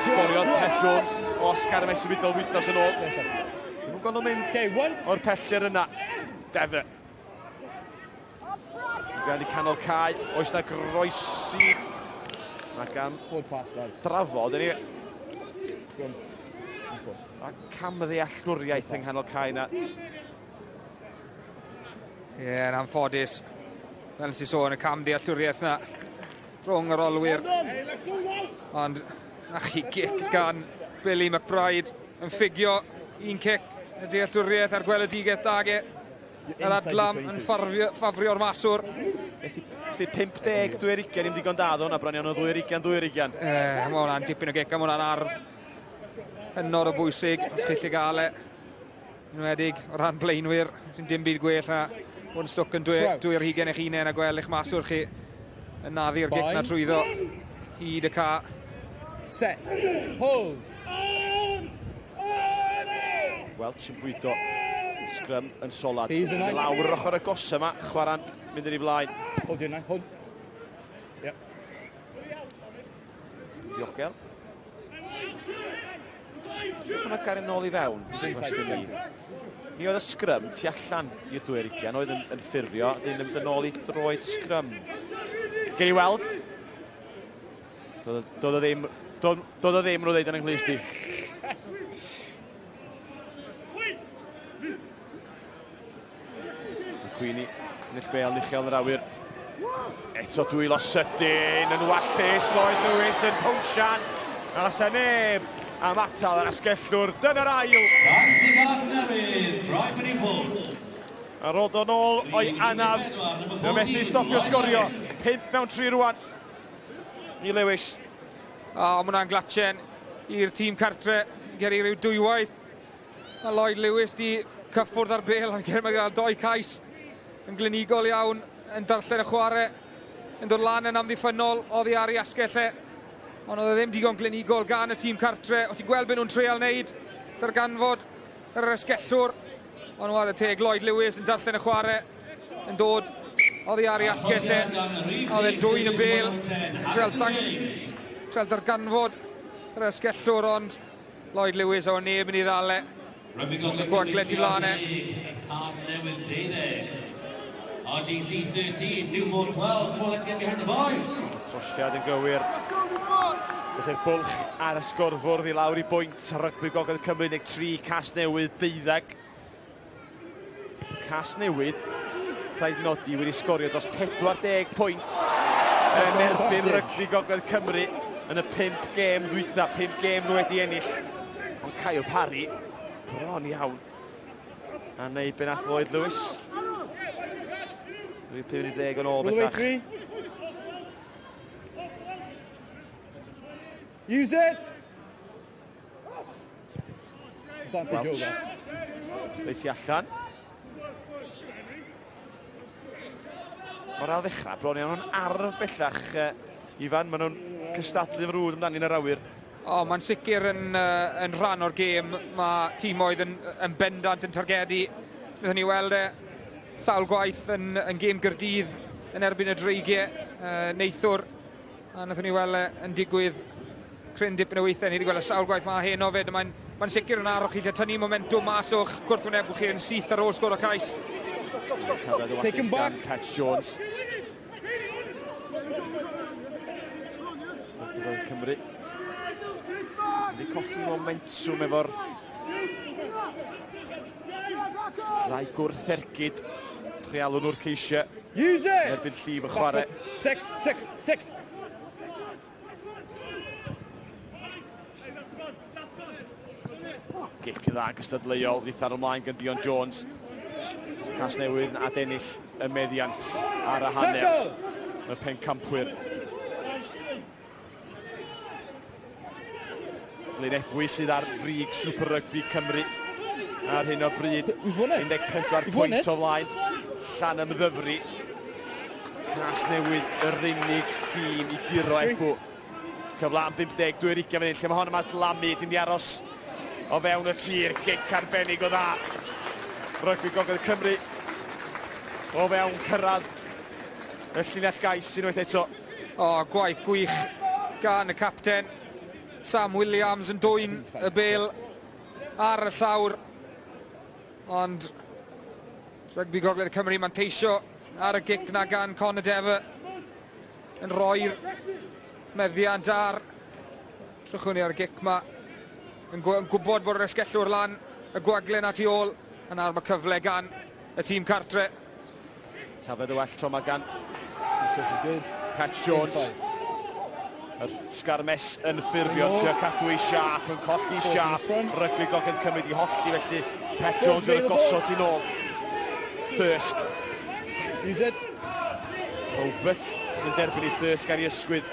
Sgoriodd Pet Jones o sgarmes symudol wythnos yn ôl. Ddim yn gweld nhw'n mynd o'r pellter yna. Defe. Gan i canol cae, oes na groesi. Mae gan drafod yn ei... A camddealltwriaeth yng nghanol cae yna. Ie, yeah, yn anffodus. Fel nes i sôn, y cam dealltwriaeth na rhwng yr olwyr. Ond na chi gic gan Billy McBride yn ffugio un cic y dealltwriaeth a'r gweledigaeth dag e. Yr adlam yn ffafrio'r maswr. Nes i 50, 20, ddim digon da ddo, na bron iawn o 20, 20. Eh, mae hwnna'n dipyn o gic, a mae hwnna'n arf hynod o bwysig, os chi'n gallu gael e. Enwedig o ran blaenwyr, sy'n dim byd gwell na bod yn stwc yn dwy, dwy ar hugen eich hunain a gweld eich maswr chi yn naddu'r gic na trwyddo hyd y ca. Set. Hold. Welch yn bwydo. Sgrym yn solad. Lawr yr ochr agos yma, chwarae'n mynd yn ei flaen. Hold your nine, hold. Yep. Diogel. Mae Garen nôl i fewn. Mi oedd y sgrym tu allan i'r 22 oedd yn, yn ffurfio, ddim yn mynd yn ôl i droed sgrym. Gen i weld. Doedd o ddim, doedd o ddim nhw ddeud yn ynghlys di. McQueenie, ennill bel uchel yn yr awyr. Eto dwylo sydyn yn wallus, Lloyd Lewis yn pownsian. A se neb am atal yr asgellwr, dyna'r ail. Cais i Gasnewydd, try for Newport. Ar ôl dod nôl o'i anaf, mae'n methu stopio sgorio. 5 mewn 3 rwan i Lewis. O, oh, mae hwnna'n glatchen i'r tîm cartre, gyrru rhyw dwywaith. Mae Lloyd Lewis di cyffwrdd ar bel, ond mae gael doi cais yn glinigol iawn, yn darllen y chwarae, yn dod lan yn amddiffynnol oddi ar ei asgell e. Ond oedd e ddim digon glinigol gan y tîm cartre. O ti'n gweld beth nhw'n treial wneud, darganfod yr asgellwr. Ond whare teg, Lloyd Lewis yn darllen y chwarae, yn dod oddi ar ei asgell e. Oedd e'n dwyn y bel, yn treial darganfod yr asgellwr, ond Lloyd Lewis o neb yn ei ddal e. Rygbi Gogledd Gwagle tu flaen e. Casnewydd 12. RGC 13, Newport 12. Come on, let's get behind the boys. Trosiad yn gywir. Felly'r bwlch ar y sgorfwrdd i lawr i bwynt. Rygbi Gogledd Cymru 13, Casnewydd 12. Casnewydd, rhaid nodi, wedi sgorio dros 40 pwynt yn erbyn Rygbi Gogledd Cymru yn y 5 gêm ddwytha, 5 gêm nhw wedi ennill. Ond Caio Parry, bron iawn. A neu be nath Lloyd Lewis. Rwy'n 50 yn ôl bellach. Use it! Advantage over. Reit i allan. Mae'r ail ddechrau bron iawn yn arf bellach, Ifan. Maen nhw'n cystadlu frwd amdani yn yr awyr. O, mae'n sicr yn, uh, yn rhan o'r gêm. Mae tîmoedd yn, yn bendant yn targedu. Wnaethon ni weld e sawl gwaith yn, yn gêm Gyrdydd yn erbyn y Dreigiau uh, neithwr. A wnaethon ni weld e yn digwydd cryn dipyn o weithiau. Ni wedi gweld y sawl gwaith mae heno fyd. Mae'n mae sicr yn arwch chi lle tynnu momentum mas o'ch gwrthwynebwch chi yn syth ar ôl sgôr o cais. Take him back. Pat Jones. Cymru. Wedi colli momentum efo'r ddau gwrth-ergyd. Rhealwn nhw'r ceisiau. Use it! Erbyn llif y chwarae. Six, six, six. Gic yn dda gystadleuol, dditha'r ymlaen gan Dion Jones. Casnewydd yn adennill y meddiant ar y hanner. Y pencampwyr. Glyn Ebwy sydd ar frig Super Rugby Cymru ar hyn o bryd. 14 pwynt o flaen Llanymddyfri. Casnewydd yr unig dîm i guro Ebw. Cyfle am 50, 2 ar 20 fan hyn, lle mae hon yma dlamu, dim di aros o fewn y tir, gic arbennig o dda. Rygbi Gogledd Cymru o fewn cyrraedd y llinell gais unwaith eto. O, gwaith gwych gan y capten. Sam Williams yn dwyn y bel ar y llawr. Ond Rygbi Gogledd Cymru manteisio ar y gic na gan Conor Dever yn rhoi'r meddiant ar Trychwn ni ar y gic ma. Yn gwybod bod yr esgellwr lan, y gwagle na tu ôl. A nawr mae cyfle gan y tîm cartre. Tafod y well tro ma gan Pat Jones. Yr sgarmes yn ffurfio, trio cadw ei siâp, yn colli siâp. Rygbi Gogledd Cymru di hollti felly. Pat Jones yn y gosod sy'n ôl. Thirsk. Use it. Robert sy'n derbyn ei Thirsk ar ei ysgwydd.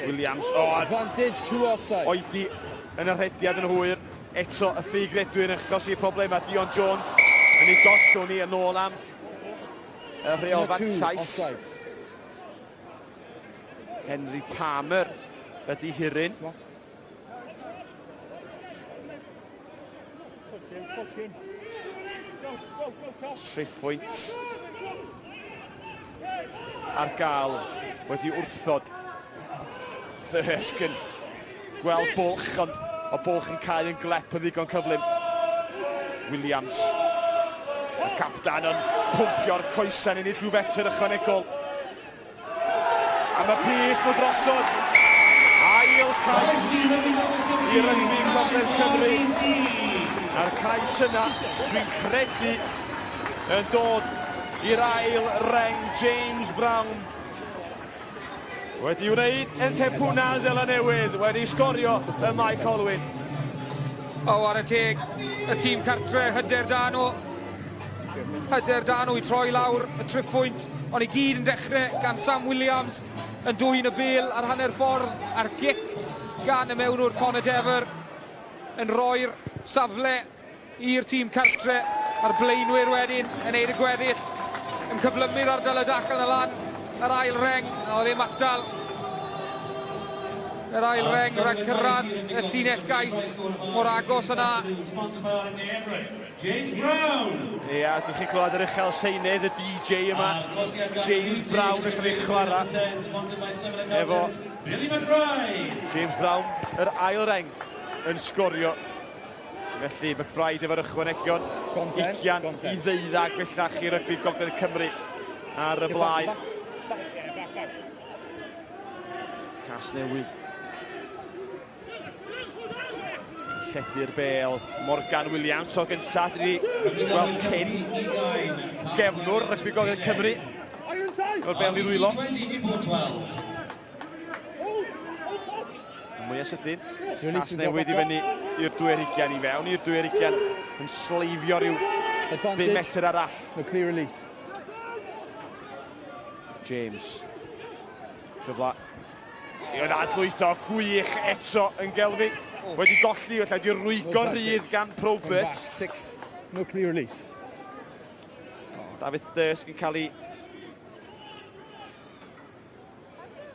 Williams, o! Oh, Advantage, two offside. Oedi yn y rhediad yn hwyr. Eto y ffug redwyr yn achosi problemau. Dion Jones yn ei gollwng ni yn ôl am y rheol fantais. Henry Palmer ydy Hiryn. Triphwynt ar gael wedi wrthod. Thirsk yn gweld bwlch, ond o bwlch yn cael yn glep yn ddigon cyflym. Williams, y captan yn pwmpio'r coesau yn unig rhyw fetr ychwanegol. A mae Pys nhw drosodd. Ail cais i rygbi Gogledd Cymru. A'r cais yna, dwi'n credu, yn dod i'r ail reng James Brown. Wedi wneud yn Tepuna Zela Newydd, wedi sgorio y Mae Colwyn. O, ar y teg, y tîm cartre, hyder da nhw. Hyder da nhw i troi lawr y triphwynt, ond i gyd yn dechrau gan Sam Williams yn dwyn y bel ar hanner ffordd a'r gic gan y mewnwr Conor Dever yn rhoi'r safle i'r tîm cartre a'r blaenwyr wedyn yn neud y gweddill yn cyflymu'r ardal y dacl yn y lan yr ail reng a oedd ddim atal yr ail reng rhag cyrraedd y llinell gais mor agos yna. James Brown! Ia, dych chi'n clywed yr uchel seinydd, y DJ yma, James Brown yn cael ei chwarae efo James Brown, yr ail reng yn sgorio. Felly, McBride efo'r ychwanegion, ugian i ddeuddag bellach i rygbi Gogledd Cymru ar y blaen. Casnewydd Lledu'r bel, Morgan Williams o gyntaf, dyn ni gweld cyn gefnwr rygbi Gogledd Cymru. O'r bel i rwylo. Mwyaf sydyn, Cas newydd i fyny i'r 22 i fewn i'r 22 yn sleifio rhyw 5 metr arall. No clear release. James. Cyfle I adlwytho gwych eto yn gelfi. Wedi golli, felly wedi rwygo rhydd gan Probert. Six, no clear release. David Thirsk yn cael ei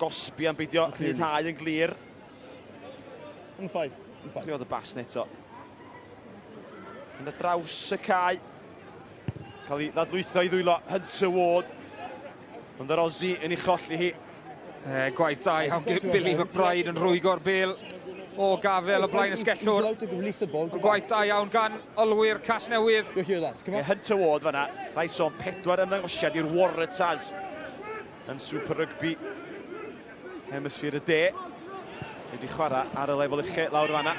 gosbi am beidio rhyddhau yn glir. On five. On five. Creodd y basn eto. Yn y draws y cae. Cael ei ddadlwytho i ddwylo Hunter Ward. Ond yr Aussie yn ei cholli hi. E, gwaith da iawn Billy McBride yn rhwygo'r bel o gafel o blaen y sgellwr. Gwaith da iawn gan olwyr Casnewydd. E, Hunter Ward fanna, rhaid sôn pedwar ymddangosiad i'r Waratahs yn Super Rugby Hemisphere y De. Wedi chwarae ar y lefel uchel lawr fanna.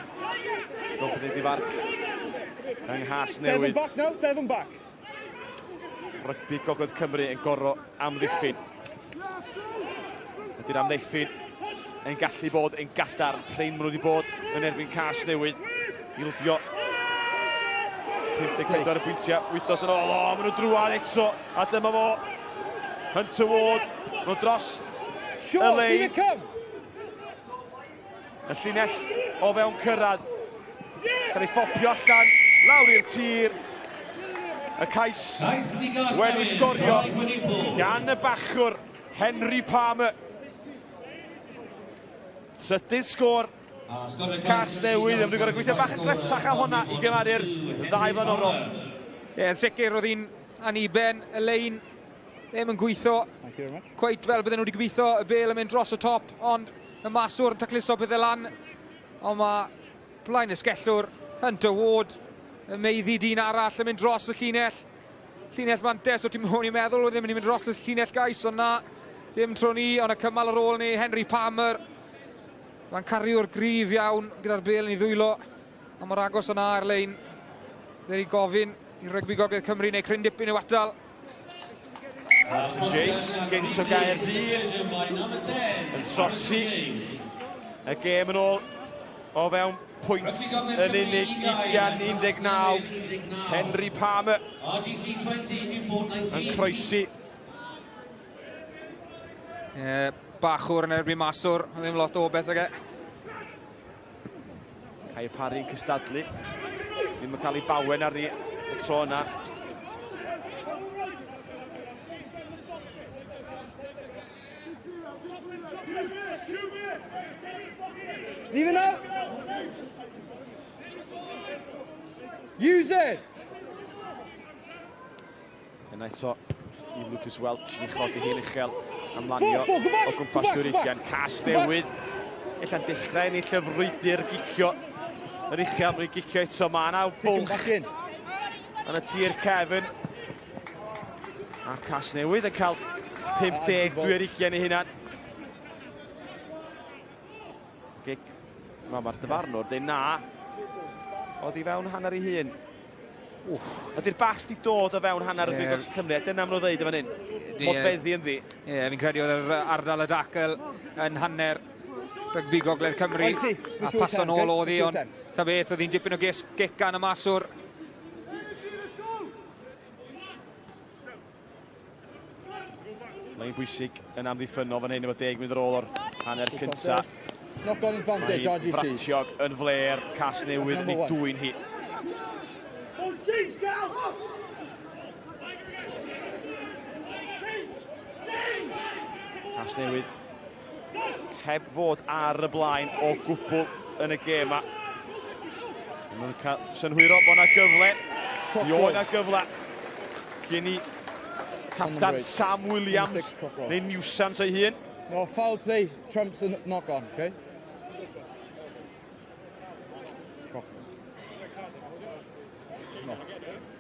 Robert wedi farc yng Nghas Newydd. Seven back now, seven back. Rygbi Gogledd Cymru yn gorro amddiffyn. Ydy'r amddiffyn yn gallu bod yn gadarn. Prin maen nhw wedi bod yn erbyn Casnewydd. Ildio 54 y pwyntiau wythnos yn ôl. O, maen nhw drwad eto. A dyma fo. Hunter Ward. Maen nhw dros y lein. Y llinell o fewn cyrraedd. Cael ei ffopio allan, lawr i'r tir. Y cais wedi sgorio gan y bachwr Henry Palmer. Trydydd sgôr Casnewydd, ond dwi'n gorfod gweithio bach yn gletach a honna i gymaru'r ddau flaenorol. Ie, yn sicr, roedd hi'n aniben, y lein ddim yn gweithio cweit fel bydden nhw wedi gobeithio, y bel yn mynd dros y top, ond y maswr yn tacluso pethau lan, ond mae blaen ysgellwr Hunter Ward yn meiddi dyn arall yn mynd dros y llinell. Llinell mantes, o ti'n i'n meddwl oedd ddim yn mynd dros y llinell gais, ond na, dim tro ni, ond y cymal ar ôl ni, Henry Palmer. Mae'n cariwr gryf iawn gyda'r bel yn ei ddwylo, a mor agos yna ar lein. Fe gofyn i Rygbi Gogledd Cymru neu cryn dipyn i'w atal. James, gynt o Gaerdydd, yn trosi y gêm yn ôl o fewn pwynt yn unig, 20-19. Henry Palmer yn croesi. E, bachwr yn erbyn maswr, ddim lot o beth ag e. Cae Parry'n cystadlu. Ddim yn cael ei bawen arni y tro yna. Leave it now. Use it! Yna eto i Lucas Welch yn chodi hi'n uchel am lanio o gwmpas drwy'r ugain. Casnewydd, ella'n dechrau ennill y frwydr gicio yn uchel, mae'n gicio eto, mae yna fwlch yn y tir cefn. A Casnewydd yn cael 52 ar 20 ei hunan. Gic, mae'r dyfarnwr, dweud na, oedd i fewn hanner ei hun. Wff. Ydy'r bas di dod o fewn hanner y yeah. Cymru, a dyna maen nhw'n dweud yn fan hyn. Modfeddi ynddi. Ie, yeah, fi'n credu oedd yr ardal y dacl yn hanner rygbi Gogledd Cymru. A paso nôl oedd hi, ond ta beth, oedd hi'n dipyn o ges gic gan y maswr. Mae'n bwysig yn amddiffynnol fan hyn efo 10 munud ar ôl o'r hanner cynta. Knock on advantage, RGC. Fratiog yn fler, Casnewydd yn ei dwyn hi. Casnewydd heb fod ar y blaen o gwbl yn y gêm ma. Maen nhw'n cael synhwyro bod yna gyfle. Mi oedd yna gyfle gen i captan Sam Williams neu Newsams ei hun. No, foul play trumps a knock on, okay? No,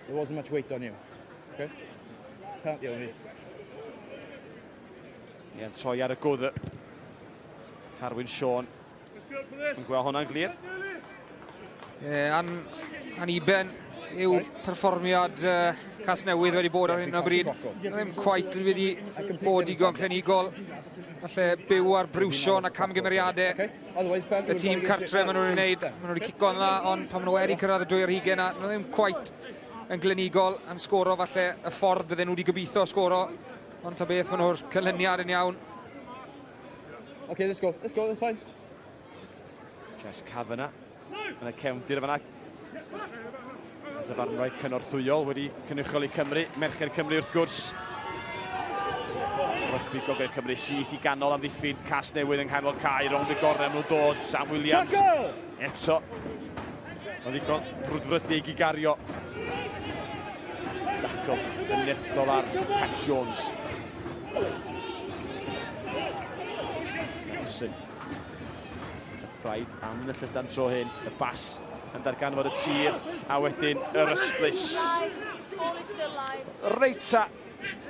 there wasn't much weight on you, okay? Penalty only. Ie, troi ar y gwddf. Carwyn Siôn yn gweld hwnna'n glir. Ie, an, aniben yw perfformiad Casnewydd wedi bod ar hyn o bryd. Ddim cweit wedi bod digon clinigol. Falle byw ar briwsion a camgymeriadau. Y tîm cartre maen nhw'n ei wneud. Maen nhw wedi cico'n dda, ond pan maen nhw wedi cyrraedd y 2 ar 20 na, nhw ddim cweit yn glinigol yn sgoro falle y ffordd bydden nhw wedi gobeithio sgoro. Ond ta beth, maen nhw'r canlyniad yn iawn. Okay, let's go. Let's go, that's fine. Jess Kavanagh yn y cefndir yma. Ddyfarnwraig cynorthwyol wedi cynrychioli Cymru, Merched Cymru wrth gwrs. Rygbi Gogledd Cymru syth i ganol amddiffyn, Casnewydd yng nghanol cae, rownd y gornel nhw'n dod, Sam Williams. Tackle! Eto, mae'n ddigon brwdfrydig i gario. Dacl yn nerthol ar Pat Jones. Nelson. Y pride am y llydan tro hyn, y bas yn darganfod y tir, a wedyn yr ystlys. Reit ta,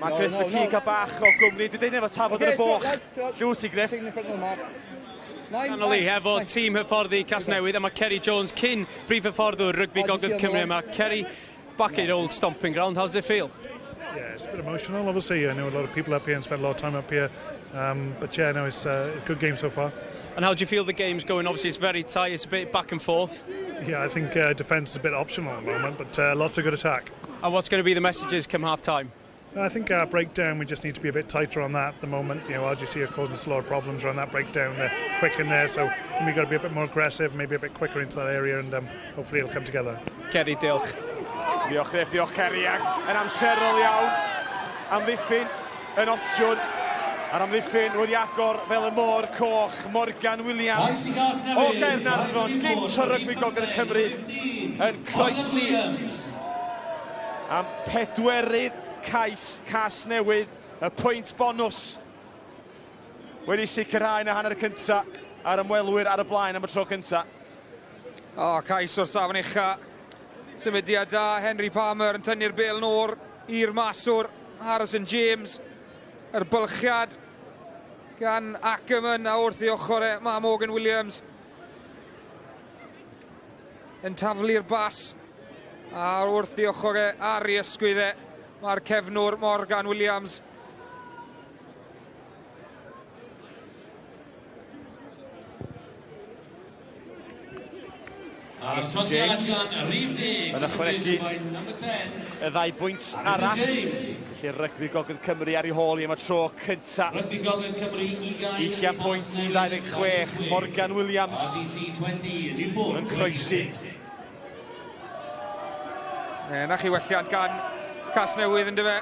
mae Griff McKee cael bach o gwmni. Dwi'n deud efo tafod yn y boch. Llw ti, Griff. Anoli hefo tîm hyfforddi Casnewydd a mae Kerry Jones cyn brif hyfforddwr rygbi Gogledd Cymru yma. Kerry, back at old stomping ground, how's it feel? Yeah, it's a bit emotional, obviously. I know a lot of people up here and spent a lot of time up here. But yeah, no, it's a good game so far. And how do you feel the game's going? Obviously, it's very tight. It's a bit back and forth. Yeah, I think defence is a bit optional at the moment, but lots of good attack. And what's going to be the messages come half time? I think our breakdown, we just need to be a bit tighter on that at the moment. You know, RGC are causing us a lot of problems around that breakdown. They're quick in there, so we've got to be a bit more aggressive, maybe a bit quicker into that area, and hopefully it'll come together. Kerry, diolch. Diolch, Griff, diolch Kerry, ac yn amserol iawn. Amddiffyn yn opsiwn. A'r amddiffyn wedi agor fel y môr coch, Morgan Williams o Gaernarfon, gynt o rygbi Gogledd Cymru, yn croesi am pedwerydd cais Casnewydd, y pwynt bonws wedi sicrhau yn y hanner cyntaf a'r ymwelwyr ar y blaen am y tro cyntaf. O, oh, cais o'r safon ucha. Symudiad da, Henry Palmer yn tynnu'r bêl nôl i'r maswr, Harrison James. Yr bylchiad gan Ackerman a wrth ei ochr e, mae Morgan Williams yn taflu'r bas a wrth ei ochr e ar ei ysgwydd e mae'r cefnwr Morgan Williams. Harrison James yn ychwanegu y ddau bwynt arall. Felly rygbi Gogledd Cymru ar ei hôl i am y tro cynta. Rygbi Gogledd Cymru 20 pwynt i 26. Morgan Williams yn croesi. E, na chi welliant gan Casnewydd yn dyfe.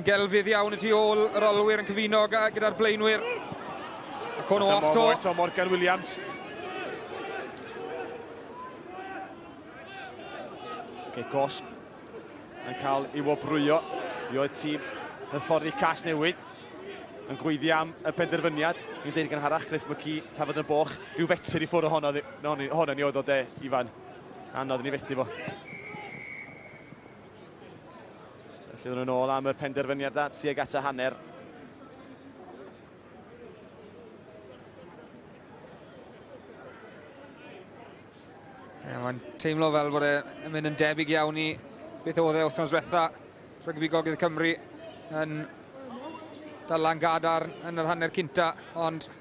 Gelfydd iawn y tu ôl, yr olwyr yn cyfuno gyda'r blaenwyr. Ac hwn o off to. Eto Morgan Williams. Gic gosb yn cael ei wobrwyo i oedd tîm hyfforddi Casnewydd yn gweiddi am y penderfyniad. Ni'n deud gynharach, Griff McKee, tafod yn y boch, rhyw fetr i ffwrdd ohono, ohono ni oedd o de, Ifan. Anodd i ni fethu fo. Felly nhw'n ôl am y penderfyniad da, tuag at y hanner. Yeah, Mae'n teimlo fel bod e'n mynd yn debyg iawn i beth oedd e wythnos diwetha. Rygbi Gogledd Cymru yn dala'n gadarn yn yr hanner cynta, ond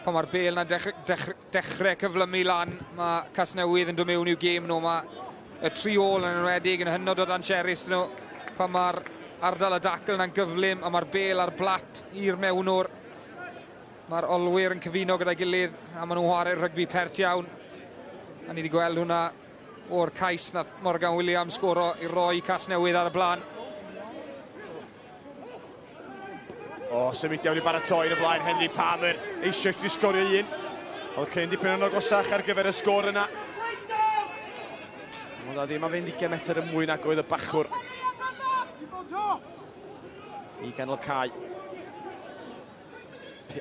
pan mae'r bêl 'na'n dechrau, dechrau, dechrau cyflymu lan, mae Casnewydd yn dod mewn i'w gêm nhw. Mae y tri ôl yn enwedig yn hynod o danserus nhw pan mae'r ardal y dacl yna'n gyflym a mae'r bêl ar blat i'r mewnwr. Mae'r olwyr yn cyfuno gyda'i gilydd a maen nhw'n chwarae rygbi pert iawn. A ni wedi gweld hwnna o'r cais nath Morgan Williams sgoro i roi Casnewydd ar y blaen. O, symud iawn i baratoi yn y blaen, Henry Palmer eisiau i sgorio un. Oedd cryn dipyn yn agosach ar gyfer y sgôr yna. Ond oedd ddim am fynd 20 metr yn mwy nag oedd y bachwr. I ganol cae.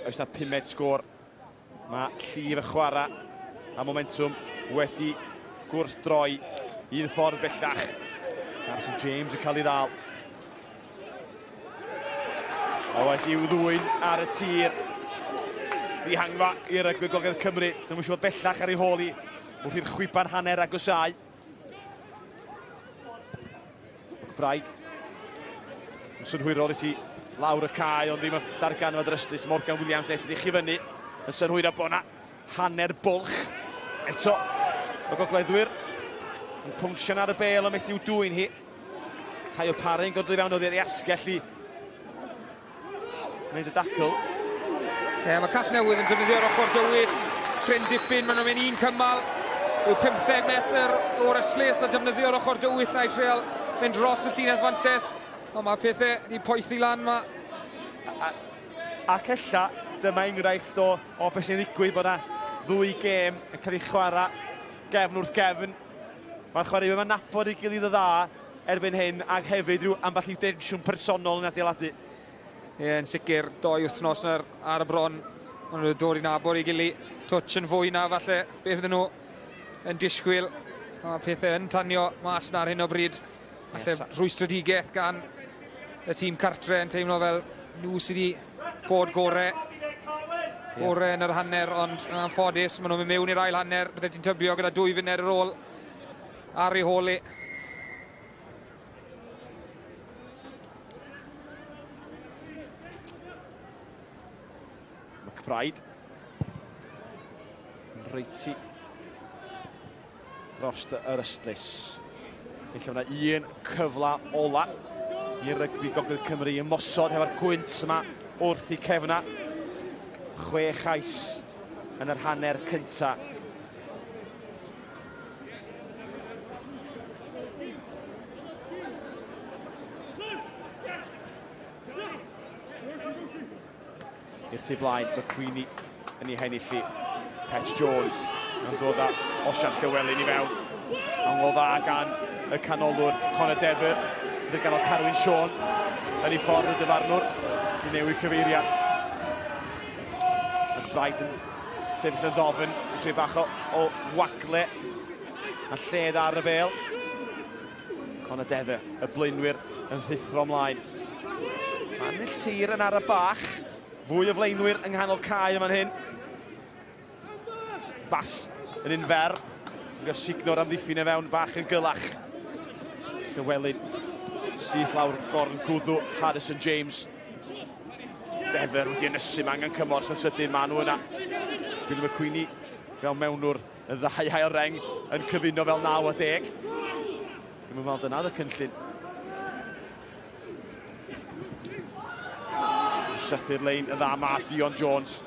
Oes na pumed sgôr. Mae llif y chwarae a momentwm wedi gwrthdroi un ffordd bellach. Harrison James yn cael ei ddal. A wedi i'w ddwyn ar y tir. Dihangfa i rygbi Gogledd Cymru. Dyma eisiau bod bellach ar ei hôl i wrth i'r chwiban hanner agosau. McBride. Yn synhwyrol i ti lawr y cae, ond ddim yn darganfod yr ystlys. Morgan Williams yn edrych i fyny. Yn synhwyro bod yna hanner bwlch. Eto, y gogleddwyr yn pwngsian ar y bêl, ond methu i'w dwyn hi. Caio Parry yn godli fewn oddi ar ei asgell i wneud y dacl. Ie, yeah, mae Casnewydd yn defnyddio'r ochr dywyll. Cryn dipyn, maen nhw'n mynd un cymal. Yw 15 metr o'r ystlys a defnyddio'r ochr dywyll na i treol mynd dros y llinell fantes. Ond mae pethau wedi poethi lan ma. Ac ella, dyma enghraifft o, o beth sy'n ddigwydd bod yna ddwy gêm yn cael ei chwarae gefn wrth gefn. Mae'r chwaraewyr yma'n nabod ei gilydd yn dda erbyn hyn, ac hefyd rhyw ambell i densiwn personol yn adeiladu. Ie, yeah, yn sicr, doi wythnos ar, ar y bron, maen nhw'n dod i nabod ei gili. Twtsh yn fwy na falle beth fydden nhw yn disgwyl. Mae pethau yn tanio mas na ar hyn o bryd. Falle yes. rhwystredigaeth gan y tîm cartre yn teimlo fel nhw sydd wedi bod gore. Gore yn yr hanner, ond yn anffodus, maen nhw'n mynd mewn i'r ail hanner. Bydde ti'n tybio gyda dwy funud ar ôl ar ei hôl i. McBride. Reiti dros yr ystlys. Felly yna un cyfle ola i rygbi Gogledd Cymru ymosod hefo'r gwynt yma wrth i cefna. 6 chais yn yr hanner cynta. I'r tu blaen, McQueenie yn ei hennill hi. Pet Jones yn dod â Osian Llywelyn i fewn. Angol dda gan y canolwr Conor Dever. Bydd ganol Carwyn Siôn yn ei ffordd y dyfarnwr i newid cyfeiriad. McBride yn sefyll yn ddofn, yn creu bach o, o wagle a lled ar y bel. Conor Dever, y blaenwyr yn rhuthro ymlaen. Mae milltir yn ar y bach. Fwy o flaenwyr yng nghanol cae yma'n hyn. Bas yn un fer. Yn gysigno'r amddiffyn e fewn bach yn gylach. Llywelyn syth lawr gorn gwddw Harrison James. Defer wedi ynysu, mae angen cymorth yn sydyn, maen nhw yna. Gwilym McQueenie fel mewnwr y ddau ail reng yn cyfuno fel 9 a 10. Dwi'n meddwl dyna oedd y cynllun. Sythu'r lein y dda ma Dion Jones.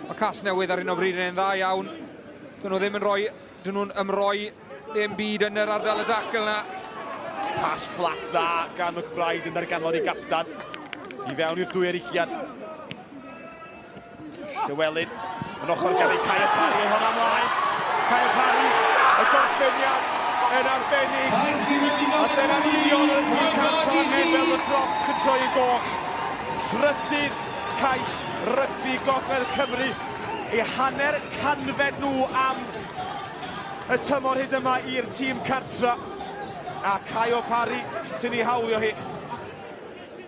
Mae Cas Newydd ar un o bryd yn dda iawn. Dyn nhw ddim yn rhoi, dyn nhw'n ymroi ddim byd yn yr ardal y dacl yna. Pas fflat dda gan McBride yn darganfod i gaptan. I fewn i'r 22. Llywelyn yn ochr gan ei Caio Parry yn hwnna ymlaen. Caio Parry, y gorffeniad yn arbennig. A dyna'n union yr ysbryd cant angen fel y cloc yn troi yn goch. Trydydd cais rygbi Gogledd Cymru. Eu hanner canfed nhw am y tymor hyd yma i'r tîm cartra. A Caio Parry sy'n ei hawlio hi.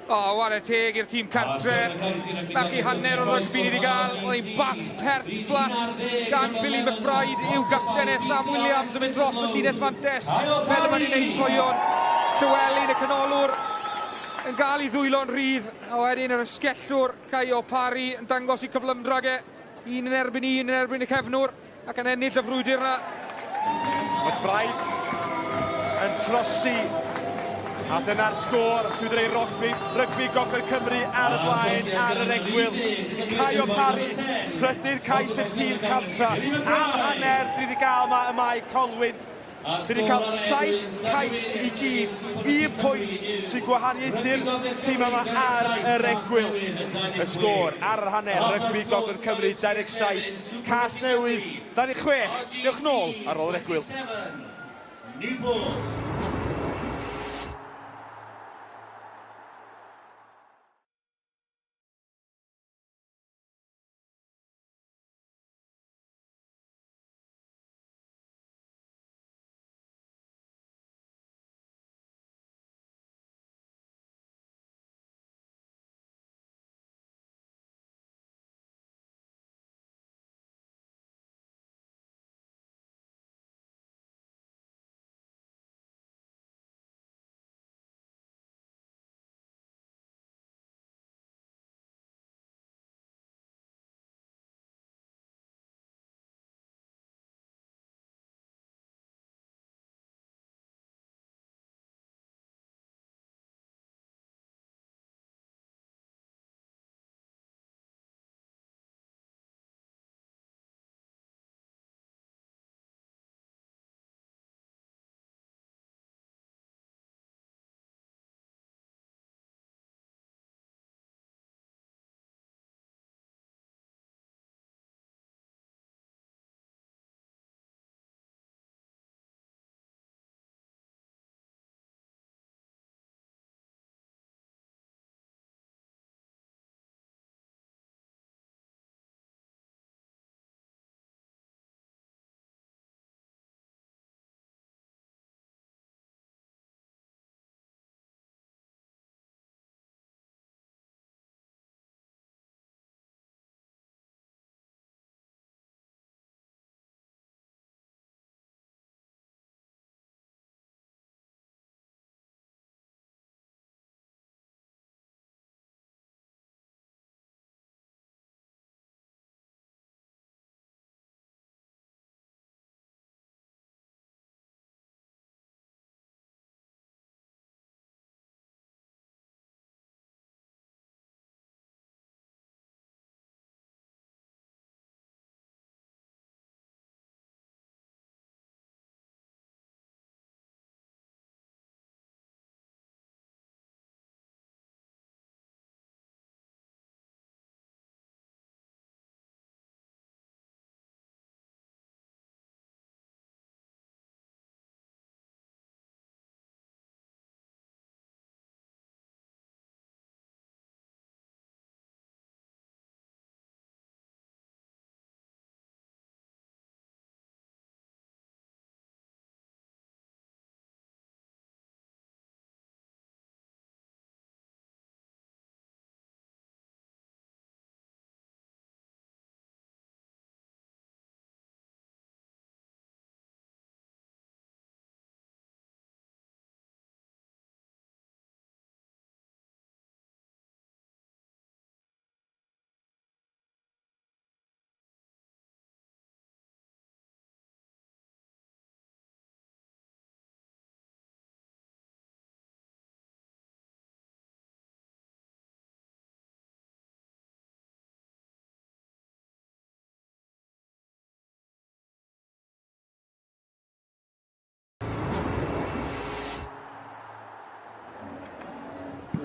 O, oh, ware teg i'r tîm cartre. Na chi hanner o'r rygbi ni wedi gael. Oedd hi'n bas pert fflat gan Billy McBride i'w gapten e, Sam Williams yn mynd dros y llinell fantes. Fel y mae'n ei wneud troion. Llywelyn y canolwr yn gael ei ddwylo'n rhydd. A wedyn yr ysgellwr Caio Parry yn dangos i cyflymdra ge. Un yn erbyn un yn erbyn y cefnwr. Ac yn ennill y frwydr yna. McBride yn trosi. A dyna'r sgôr sydd wedi rygbi, rygbi Gogledd Cymru ar y blaen, ar yr egwyl. Caio Parry, trydydd cais y tîm cartra. Am hanner, dwi wedi gael yma y mae Colwyn. Sydd wedi cael 7 cais i gyd, un pwynt sy'n gwahaniaethu'r tîm yma ar yr egwyl. Y sgôr ar yr hanner, Rygbi Gogledd Cymru 27, Casnewydd 26. Dewch nôl ar ôl yr egwyl. Newport.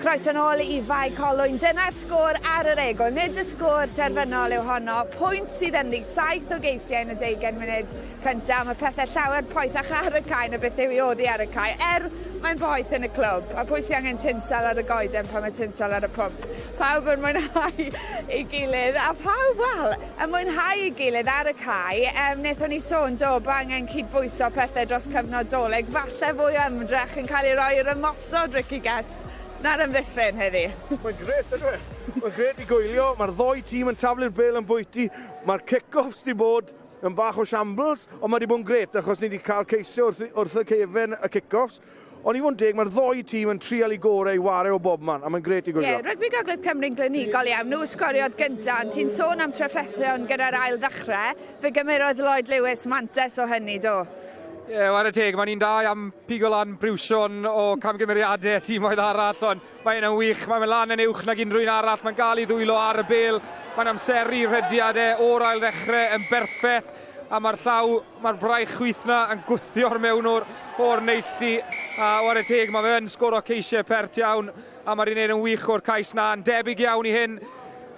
Croeso nôl i Fae Colwyn. Dyna'r sgôr ar yr egwyl. Nid y sgôr terfynol yw honno. Pwynt sydd ynddi, 7 o geisiau yn y 20 munud cyntaf. Mae pethau llawer poethach ar y cae na beth yw i oddi ar y cae. Er mae'n boeth yn y clwb. A pwy sy'n angen tinsel ar y goeden pan mae tinsel ar y pwmp? Pawb yn mwynhau ei gilydd. A pawb, wel, yn mwynhau ei gilydd ar y cae. Wnaethon ni sôn, do, bod angen cydbwyso pethau dros cyfnod Dolig. Falle fwy o ymdrech yn cael ei roi i'r ymosod, Ricky Guest, na'r amddiffyn heddi. Mae'n grêt, yndyw e? Mae'n grêt i gwylio. Mae'r ddou tîm yn taflu'r bêl yn bwyty. Mae'r kick-offs 'di bod yn bach o shambles, ond mae 'di bod yn grêt achos ni 'di cael ceisio wrth, wrth y cefen y kick-offs. Ond i fod yn deg, mae'r ddou tîm yn trial i gorau i ware o bob man, a mae'n grêt i gwylio. Ie, yeah, Rygbi Gogledd Cymru'n glinigol iawn. Nhw sgoriodd gyntaf, ond ti'n sôn am trafferthion gyda'r ail ddechrau. Fe gymerodd Lloyd Lewis mantais o hynny, do? Ie, yeah, ware teg, mae'n un da am pigo lan briwsion o camgymeriadau tîmoedd arall, ond mae hynna'n wych, mae'n mynd lan yn uwch nag unrhyw un arall, mae'n gael ei ddwylo ar y bêl, mae'n amseru rhediadau o'r ail ddechrau yn berffaith, a mae'r llaw, mae'r braich chwith na yn gwthio'r mewnwr o'r neilltu, a ware teg, mae fe yn sgoro ceisiau pert iawn, a mae'r un yn wych o'r cais na, yn debyg iawn i hyn.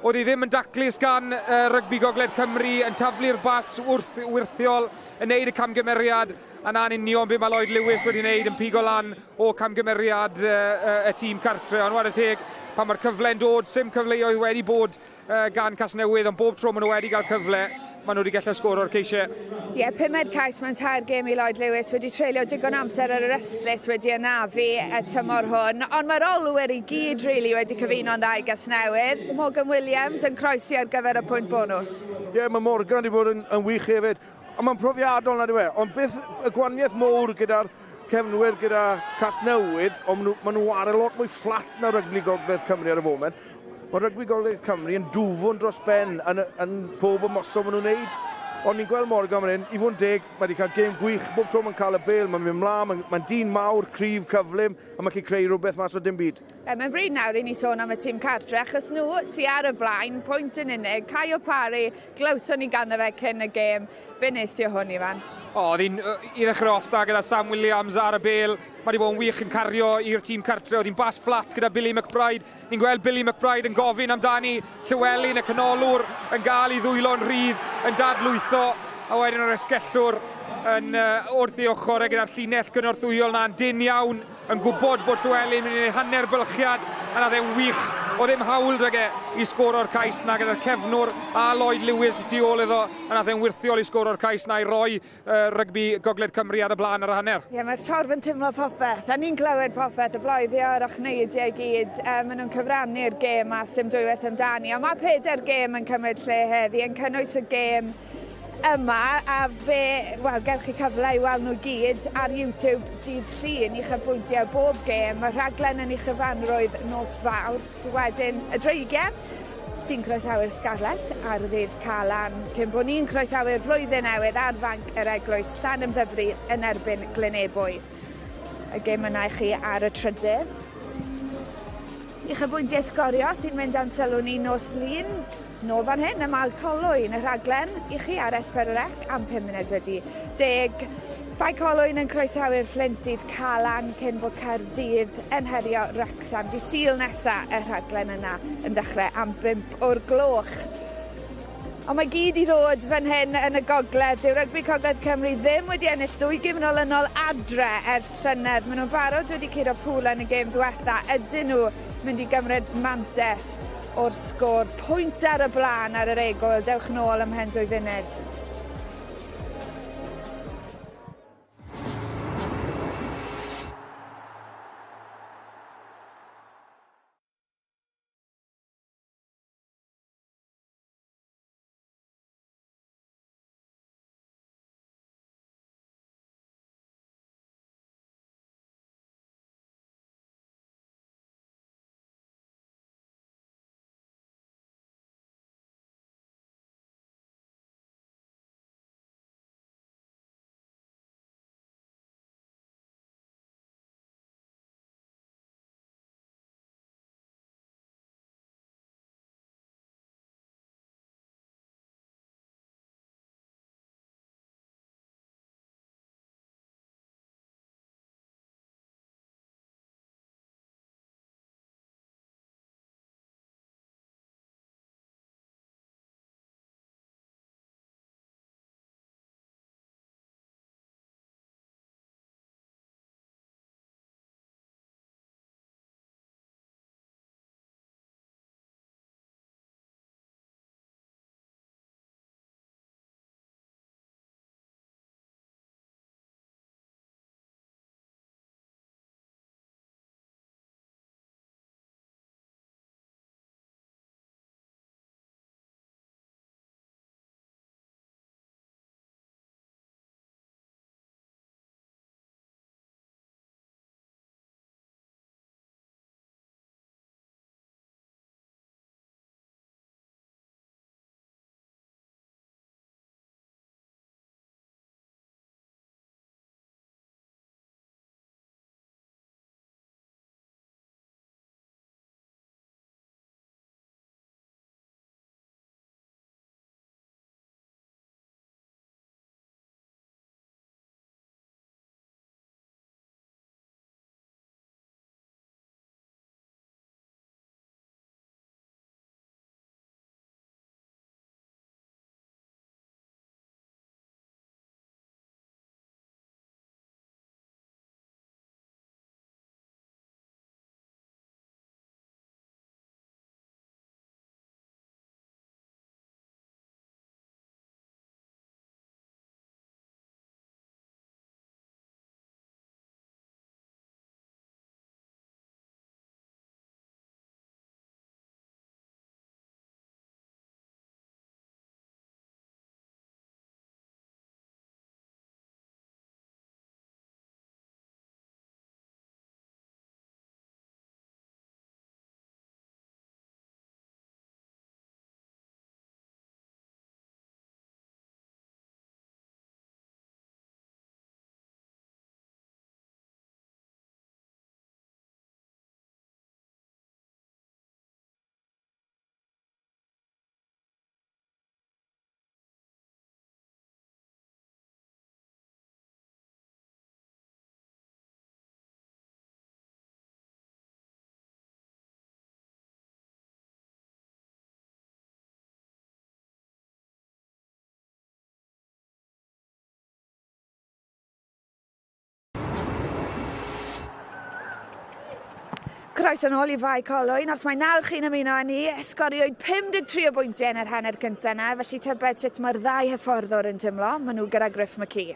Oedd hi ddim yn daclus gan uh, Rygbi Gogledd Cymru yn taflu'r bas wrth wyrthiol yn neud y camgymeriad, a na'n union be mae Lloyd Lewis wedi wneud yn pigo lan o camgymeriad uh, y tîm cartre. Ond ware teg, pan mae'r cyfle'n dod, sim cyfleoedd wedi bod uh, gan Casnewydd, ond bob tro maen nhw wedi cael cyfle, maen nhw wedi gallu sgoro'r ceisiau. Ie, yeah, pumed cais mewn tair gêm i Lloyd Lewis wedi treulio digon amser ar yr ystlys wedi anafu y tymor hwn, ond mae'r olwyr i gyd really wedi cyfuno'n dda i Gasnewydd. Morgan Williams yn croesi ar gyfer y pwynt bonws. Ie, yeah, mae Morgan wedi bod yn, yn wych hefyd. Ond mae'n profiadol nad yw e. Ond beth y gwaniaeth mowr gyda'r cefnwyr gyda Casnewydd, ond maen nhw, maen nhw ar y lot mwy fflat na rygbi Gogledd Cymru ar y foment. Mae rygbi Gogledd Cymru yn dwfwn dros ben yn, yn pob ymosod maen nhw'n neud. Ond ni'n gweld Morgan fan hyn, i fod yn deg, mae wedi cael gêm gwych, bob tro mae'n cael y bêl, mae'n mynd mlaen, mae'n mae dyn mawr, cryf, cyflym, a mae'n gallu creu rhywbeth mas o dim byd. E, mae'n bryd nawr i ni sôn am y tîm cartre, achos nhw sy ar y blaen, pwynt yn unig, Caio Parry, Glywson ni ganddo fe cyn y gêm. Be nes i o hwn, Ifan? O, oedd hi'n i ddechrau off da gyda Sam Williams ar y bêl. Mae wedi bod yn wych yn cario i'r tîm cartre. Oedd hi'n bas fflat gyda Billy McBride. Ni'n gweld Billy McBride yn gofyn amdani. Llywelyn, y canolwr, yn gael ei ddwylo'n rhydd, yn dadlwytho. A wedyn yr esgellwr yn uh, wrth ei ochr e gyda'r llinell gynorthwyol na'n dyn iawn yn gwybod bod Llewelyn mynd i wneud hanner bylchiad, a na fe'n wych. O ddim hawl 'dag e i sgoro'r cais 'na gyda'r cefnwr a Lloyd Lewis y tu ôl iddo, a nath e'n wyrthiol i sgoro'r cais 'na i roi uh, rygbi Gogledd Cymru ar y blaen ar y hanner. Ie, yeah, mae'r torf yn teimlo popeth, a ni'n clywed popeth, y bloeddio, yr ochneidiau i gyd, maen nhw'n cyfrannu'r gêm a sy'm dwywaith amdani. Ond mae pedair gêm yn cymryd lle heddi, yn cynnwys y gêm yma a fe, wel, gewch chi cyfle i weld nhw gyd ar YouTube dydd Llun, uchafbwyntiau bob gêm. Mae rhaglen yn ei chyfanrwydd nos Fawrth, wedyn y Dreigiau sy'n croesawu'r Scarlets ar ddydd Calan, cyn bod ni'n croesawu'r flwyddyn newydd ar fanc yr Eglwys Llanymddyfri yn erbyn Glynebwy. Y gêm yna i chi ar y trydydd. Uchafbwyntiau sgorio sy'n mynd â'n sylw ni nos Lun. Nôl fan hyn ym Mae Colwyn, y rhaglen i chi ar S4C am 5 munud wedi deg. Bae Colwyn yn croesawu'r Fflint dydd Calan cyn bod Caerdydd yn herio Wrecsam. Dydd Sul nesa y rhaglen yna yn dechrau am 5 o'r gloch. Ond mae gyd i ddod fan hyn yn y gogledd. Dyw Rygbi Cogledd Cymru ddim wedi ennill dwy gêm yn olynol adre ers llynedd. Maen nhw'n barod wedi curo Pwla yn y gêm ddiwetha. Ydyn nhw mynd i gymryd mantes o'r sgôr. Pwynt ar y blaen ar yr egwyl. Dewch nôl ymhen 2 funud. Croeso nôl i Fae Colwyn. Os mae nawr chi'n ymuno â ni, sgoriwyd 53 o bwyntiau yn yr hanner cyntaf yna, felly tybed sut mae'r ddau hyfforddwr yn teimlo. Maen nhw gyda Griff McKee.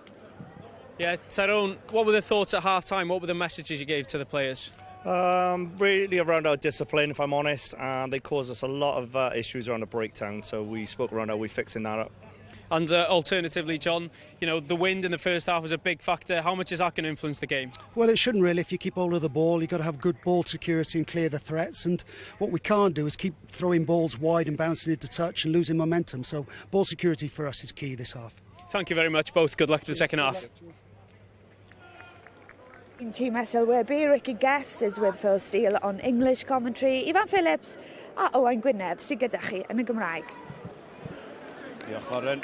Yeah, Tyrone, what were the thoughts at half-time? What were the messages you gave to the players? Um, really around our discipline, if I'm honest, and they caused us a lot of uh, issues around the breakdown, so we spoke around how we're fixing that up. And uh, alternatively, John, you know, the wind in the first half was a big factor. How much is that going to influence the game? Well, it shouldn't really. If you keep hold of the ball, you've got to have good ball security and clear the threats. And what we can't do is keep throwing balls wide and bouncing into touch and losing momentum. So ball security for us is key this half. Thank you very much, both. Good luck to the second half. In tîm sylwebu, Ricky Guest is with Phil Steele on English commentary, Ifan Phillips a Owain Gwynedd sydd gyda chi yn y Gymraeg. Diolch, Lauren.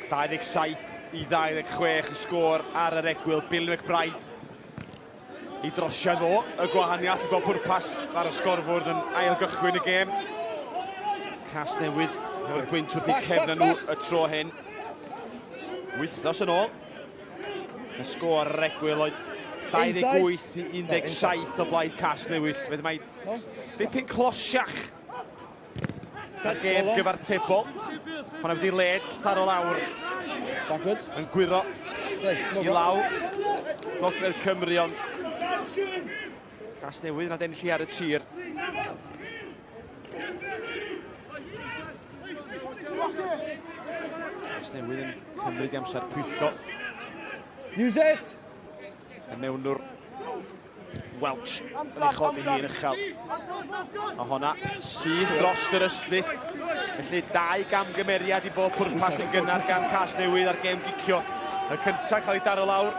27 i 26 y sgôr ar yr egwyl. Bill McBride i drosiad o y gwahaniaeth i bob pwrpas ar y sgorfwrdd yn ail gychwyn y gêm. Casnewydd efo'r gwynt wrth eu cefn nhw y tro hyn. Wythnos yn ôl, Y sgôr ar yr egwyl oedd 28 i 17 o blaid Casnewydd. Felly mae dipyn closiach y gêm gyfartebol. Hwna wedi led tharo lawr. Backwards. Yn gwyro i lawr. Gogledd Cymru ond Casnewydd yn adennill ar y tir. Casnewydd yn cymryd i amser pwyllgo. Use it! Y mewnwr Welch yn ei chodi hi'n uchel. A honna sydd dros yr ystwyth. Felly dau gamgymeriad i bob pwrpas yn gynnar gan Casnewydd ar gêm gicio. Y cyntaf cael ei daro lawr,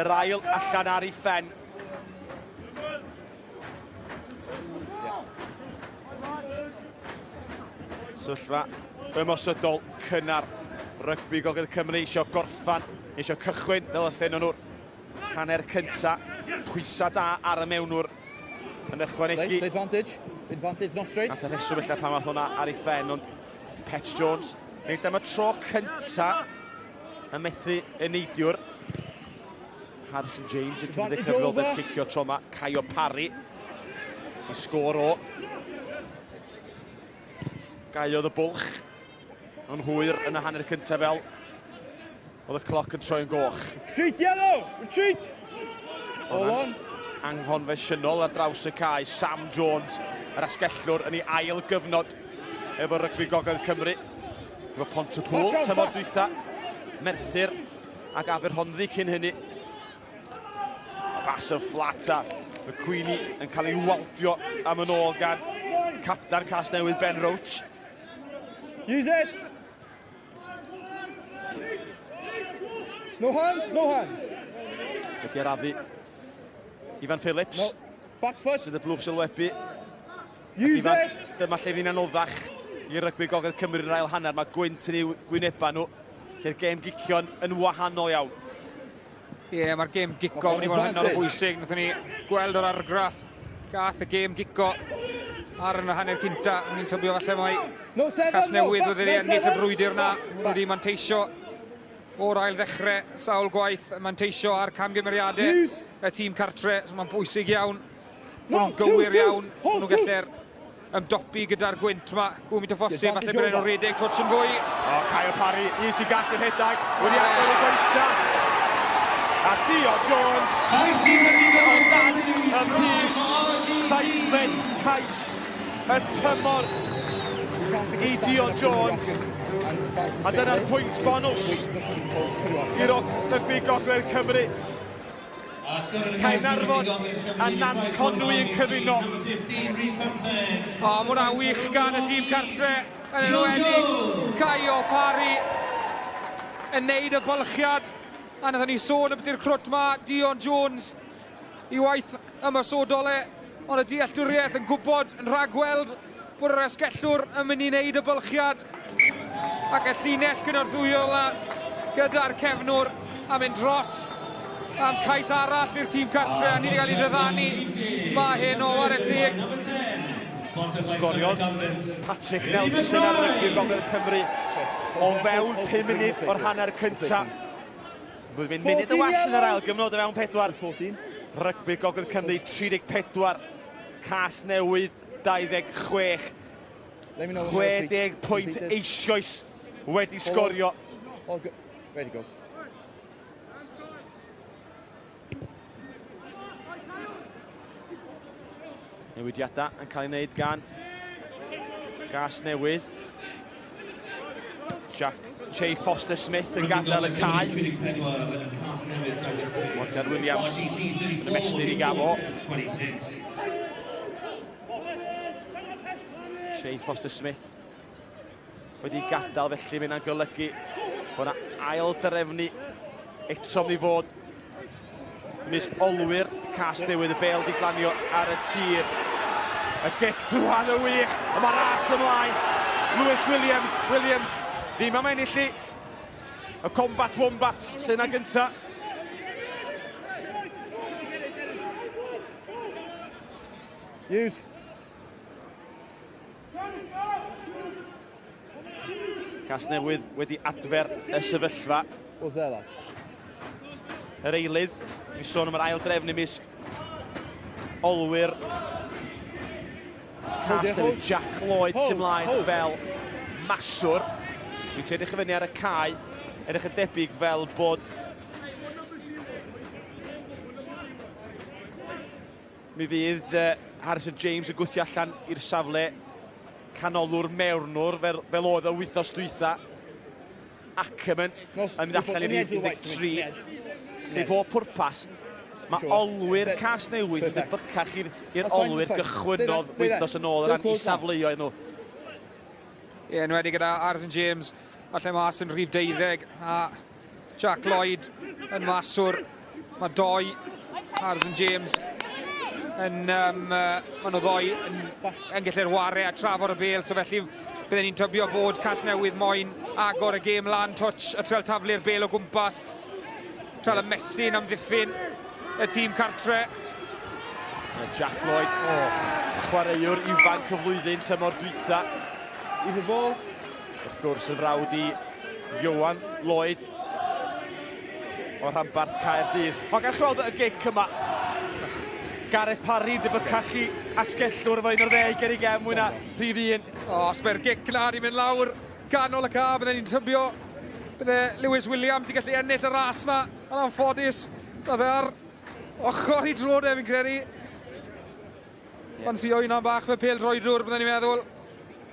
yr ail allan ar ei phen. Sefyllfa ymosodol cynnar rygbi Gogledd Cymru eisiau gorffan, eisiau cychwyn fel y ffennon nhw'r hanner cynta. Pwysa da ar y mewnwr yn ychwanegu. Advantage, advantage, not straight. Nath y rheswm ella pan fath hwnna ar ei phen, ond Pet Jones, nid am y tro cynta yn methu y neidiwr. Harrison James yn cymryd y cyfrifoldeb cicio tro yma. Caio Parry. Y sgôr o. Gaiodd y bwlch. Yn hwyr yn y hanner cyntaf fel oedd y cloc yn troi'n goch. Retreat yellow! Retreat! All on. Anghonfensiynol ar draws y cae. Sam Jones, yr asgellwr yn ei ail gyfnod efo rygbi Gogledd Cymru. Efo Pontypool, tymor dwytha. Merthyr ac Aberhonddu cyn hynny. A bas yn fflat a McQueenie yn cael ei waldio am yn ôl gan captan Casnewydd Ben Roach. Use it! No hands, no hands. Wedi arafu Ifan Phillips. No. Back foot. Sydd y blwch sylwebu. Use Ifan, it! Dyma lle fydd hi'n anoddach i rygbi Gogledd Cymru yn yr ail hanner. Mae gwynt yn ei gwynebau nhw. Lle'r gêm gicio'n yn wahanol iawn. Ie, yeah, mae'r gêm gico wedi bod yn hynod o bwysig. Nathon ni gweld o'r argraff gath y gêm gico ar yn y hanner cynta. Ni'n tybio falle mai no, seven, Casnewydd no, wedi no, ennill y frwydr na. Wedi manteisio o'r ail ddechrau sawl gwaith, manteisio ar camgymeriadau y tîm cartre. So mae'n bwysig iawn. No, nhw'n gywir iawn. Nhw'n gallu'r ymdopi gyda'r gwynt 'ma. Gwmint o phosib, falle bod nhw'n rhedeg twtsh yn fwy. O, Caio Parry, un sy'n gallu rhedeg, wedi agor y goesa. A Dion Jones, o dan y rhys, saithfed cais y tymor i Dion Jones. A dyna'r pwynt bonws i Rygbi Gogledd Cymru. Caernarfon a Nant Conwy yn cyfuno. O, mae hwnna'n wych gan y tîm cartre, yn enwedig Caio Parry yn neud y bylchiad. A wnaethon ni sôn ambiti'r crwt ma, Dion Jones, i waith ymosodol e, ond y dealltwriaeth yn gwybod, yn rhagweld bod yr asgellwr yn mynd i wneud y bylchiad. Ac y llinell gynorthwyol 'na gyda'r cefnwr a mynd dros am cais arall i'r tîm cartre a ni wedi cael ei ddyddanu ma hyn o ware teg. Sgoriodd Patrick Nelson ar rygbi Gogledd Cymru o fewn 5 munud o'r hanner cyntaf. Mae'n mynd munud y well yn yr ail gyfnod o fewn pedwar. Rygbi Gogledd Cymru 34, Casnewydd 26. 60 pwynt eisoes wedi sgorio. Ready go. Newidiadau yn cael ei wneud gan Gas Newydd. Jack Che Foster Smith yn gadael y cae. Morgan Williams yn ymestyn i gafo. Che Foster Smith wedi gadael felly mae'n golygu bod yna ail drefnu eto mi fod Miss Olwyr Casnewydd y bêl di glanio ar y tir. Y gic drwadd y wych, ond mae ras ymlaen. Lewis Williams, Williams ddim am ennill i. Y Combat Wombats sy'n yna gynta. Use. Casnewydd wedi adfer y sefyllfa. Was there that? Yr eilydd, mi sôn am yr ail drefn ymysg olwyr Casnewydd, Jack Lloyd sy'n mlaen fel maswr. Dwi'n edrych i fyny ar y cae, edrych yn debyg fel bod Mi fydd Harrison James yn gwthio allan i'r safle canolwr mewnwr fel, fel oedd o wythnos dwytha. Ackerman no, yn mynd allan i'r 13. Lle pob pwrpas, mae olwyr Casnewydd yn debycach i'r olwyr gychwynnodd wythnos yn ôl o ran i safleoedd nhw. Ie, yeah, enwedig gyda Harrison James, falle mas yn rhif 12, a Jack Lloyd yn maswr. Mae doi Harrison James yn, um, uh, maen nhw ddoi yn, yn gallu'r ware a trafod y bel, so felly bydden ni'n tybio bod Casnewydd moyn agor y gêm lan, touch a trial taflu'r bel o gwmpas, trial y mesyn amddiffyn y tîm cartre. Jack Lloyd, oh, chwaraewr ifanc y flwyddyn tymor dwytha. Iddo fo. Wrth gwrs yn frawd i Ioan Lloyd o rhanbarth Caerdydd. Ond gan weld y gic yma. Gareth Parry debycach i asgellwr efo un o'r ddeg ger ei gefn mwy na rhif un. O, os mae'r gic na di mynd lawr ganol y ca, bydden ni'n tybio bydde Lewis Williams i gallu ennill y ras na, yn anffodus. Bydde ar ochr i drod e, fi'n credu. Yeah. Ffansio hynna'n bach fe pêl droedwr, bydden ni'n meddwl.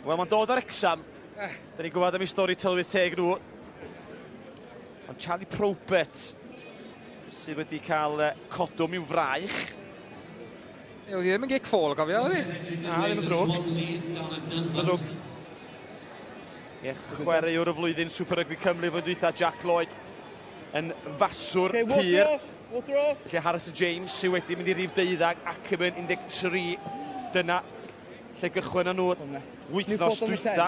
Wel, mae'n dod o'r Wrecsam. Eh. Da ni'n gwybod am ei stori tylwyth teg nhw. Ond Charlie Probert sydd wedi cael codwm i'w fraich. Ie, oedd hi ddim yn gic ffôl, cofio, oedd hi? Na, ddim yn ddrwg. Ddim yn ddrwg. Ie, chwaraewr y flwyddyn Super Rugby Cymru flwyddyn dwytha, Jack Lloyd, yn faswr okay, pur. Water off. Felly Harrison James sydd wedi mynd i rif 12, Ackerman 13. Dyna lle gychwyn nhw wythnos dwytha.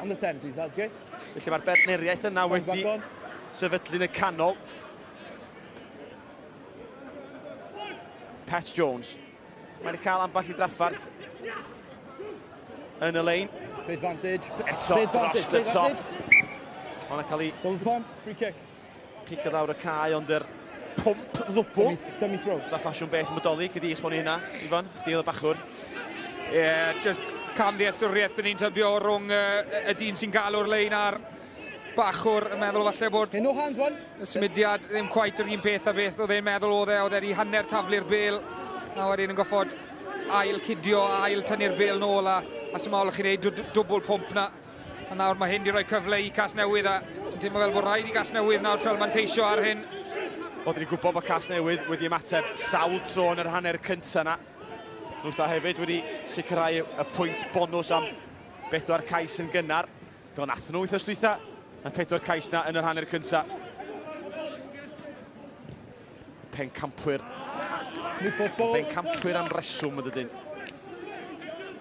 Felly mae'r bertneriaeth yna wedi sefydlu yn y canol. Pat Jones. Mae wedi cael ambell i draffarth yn y lein. Advantage. Eto dros y top. Mae'n cael ei... Double pump, free kick. Cicio lawr y cae, ond yr pwmp ddwbl. Dummy throw. Sa ffasiwn beth yn bodoli, gyd i esbonio hynna, Ifan, chdi oedd y bachwr. Ie, yeah, just camddealltwriaeth bydd ni'n tybio rhwng uh, y dyn sy'n galw'r lein a'r bachwr yn meddwl falle bod hey, no hands, one. y symudiad ddim quite yr un peth a beth oedd e'n meddwl oedd e, oedd e wedi hanner taflu'r bel a wedyn yn goffod ail cidio, ail tynnu'r bel nôl a, a sy'n mawl chi'n neud dwbl pwmp na. A nawr mae hyn 'di rhoi cyfle i Casnewydd a ti'n teimlo fel bod rhaid i Gasnewydd nawr trial manteisio ar hyn. Wel, dyn ni'n gwybod bod Casnewydd wedi ymateb sawl tro yn yr hanner cynta na. Nhwtha hefyd wedi sicrhau y pwynt bonws am bedwar cais yn gynnar. Fel nath nhw wythnos dwytha, y pedwar cais na yn yr hanner cynta. Pencampwyr. Pencampwyr am reswm yn dydyn.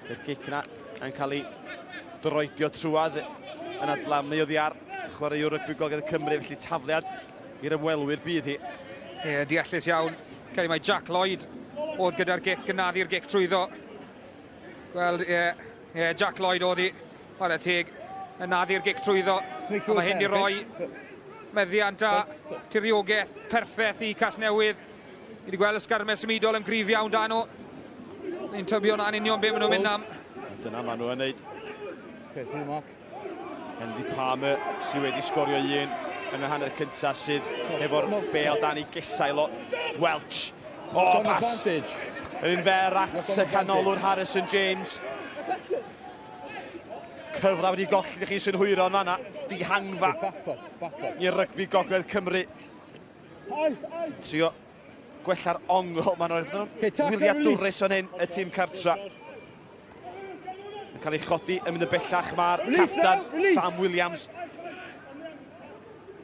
Dy'r gic na yn cael ei droedio trwad yn adlamu oddi ar chwaraewr rygbi Gogledd Cymru, felly tafliad i'r ymwelwyr bydd hi. Ie, yeah, deallus iawn. Credu mai Jack Lloyd oedd gyda'r gic, yn naddu'r gic trwyddo. Gweld, ie, yeah, yeah, Jack Lloyd oedd hi, chwarae teg, yn naddu'r gic trwyddo. A mae hyn di roi meddiant a tiriogaeth perffaith i Casnewydd. Ni wedi gweld y sgarmes symudol yn gryf iawn dan nhw. Ni'n tybio na'n union be maen nhw'n mynd am. Dyna maen nhw'n neud. Okay, to Mark. Henry Palmer sydd wedi sgorio un yn y hanner cyntaf sydd efo'r bel dan ei gesail o Welch. O, pas! Yr un fer at y canolwr Harrison James. Cyfle wedi golli ydych chi'n synhwyro yn fanna. Dihangfa i rygbi Gogledd Cymru. Trio gwella'r ongl maen nhw'n wyliadwrus fan hyn y tîm cartra. Yn cael ei chodi yn mynd y bellach mae'r captan Sam Williams.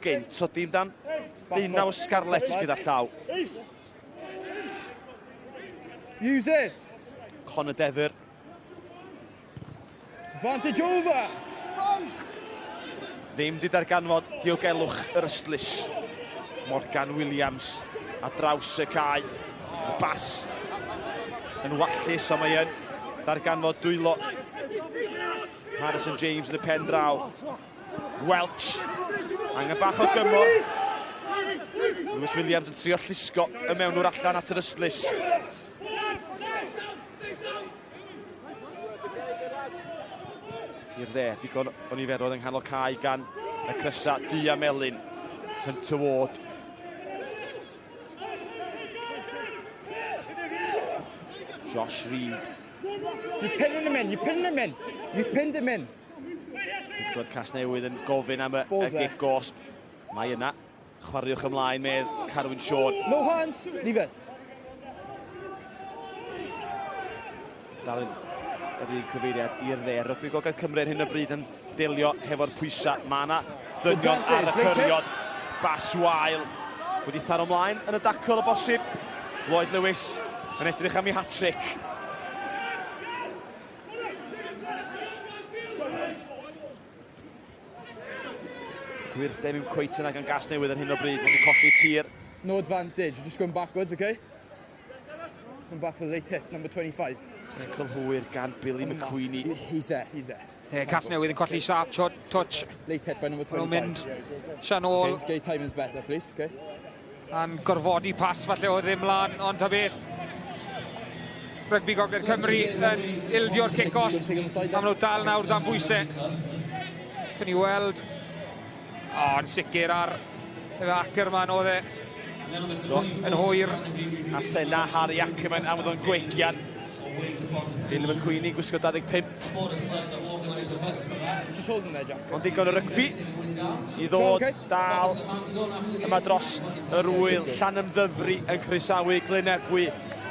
Gynt o dîm dan deunaw Scarlets gyda llaw. Use it! Conor Dever. Advantage over! Ddim di darganfod diogelwch yr ystlys. Morgan Williams a draws y cae. Y bas yn wallus, ond mae yn darganfod dwylo Harrison James yn y pen draw. Welch, angen bach o gymorth. Lewis Williams yn trio llusgo y mewnwr allan at yr ystlys. I'r dde, digon o niferoedd yng nghanol cae gan y crysa du a melyn. Hunter Ward. Josh Reid. You pinning him in, you pinning him in, you pinned him in. Dwi'n clywed Casnewydd yn gofyn am y, y gic gosb. Mae yna. Chwaraewch ymlaen, medd Carwyn Siôn. No hands, leave it. Dal yn yr un cyfeiriad i'r dde. Rygbi Gogledd Cymru ar hyn o bryd yn delio hefo'r pwysau. Mae yna ddynion ar y cyrion. Bas wael wedi tharo ymlaen yn y dacl o bosib. Lloyd Lewis yn edrych am ei hat-trick. Cywirdeb i'w cweit yna gan gas newydd ar hyn o bryd. Mae'n colli tir. No advantage, just going backwards, okay? Going back for the late hit, number 25. Tackle hwyr gan Billy McQueenie. He's there, he's there. Yeah, Casnewydd yn colli sharp touch. Late hit by number 25. Nhw'n mynd Sian ôl. Okay, just get timings better, please, okay? A'n gorfodi pas falle oedd ddim lan, ond ta beth. Rygbi Gogledd Cymru yn ildio'r cic-off. A maen nhw dal nawr dan bwysau. Cyn i weld. O, yn sicr ar efo Ackerman oedd e. So, yn hwyr. A Senna Harry Ackerman am fod o'n gwegian. Billy McQueenie gwisgo 25. Ond digon o rygbi i ddod dal yma dros yr wyl. Llanymddyfri yn croesawu Glynebwy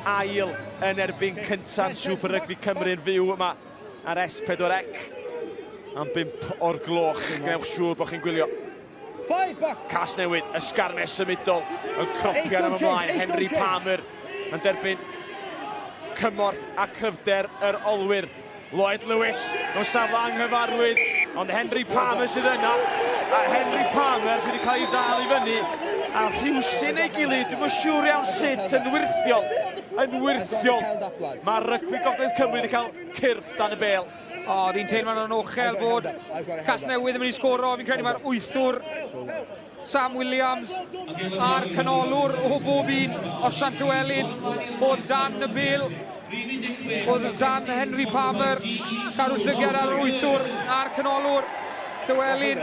ail yn erbyn cyntaf Super Rygbi Cymru yn fyw yma ar S4C am 5 o'r gloch. Gwnewch siŵr bod chi'n gwylio. Casnewydd, ysgarmes symudol yn cropian am ymlaen. Henry Palmer yn derbyn cymorth a cryfder yr olwyr. Lloyd Lewis mewn safle anghyfarwydd, ond Henry Palmer sydd yna, a Henry Palmer sydd wedi cael ei ddal i fyny, a rhywsyn ei gilydd, dwi'm yn siŵr iawn sut, yn wyrthiol, yn wyrthiol. Mae rygbi Gogledd Cymru wedi cael cyrff dan y bêl. O, oh, fi'n teimlo'n anochel bod Casnewydd yn mynd i sgoro. Fi'n credu mae'r wythwr Sam Williams a'r canolwr o bob un, Osian Llywelyn, o dan y bêl. Oedd dan Henry Palmer, cadw llygad ar yr wythwr a'r canolwr. Llywelyn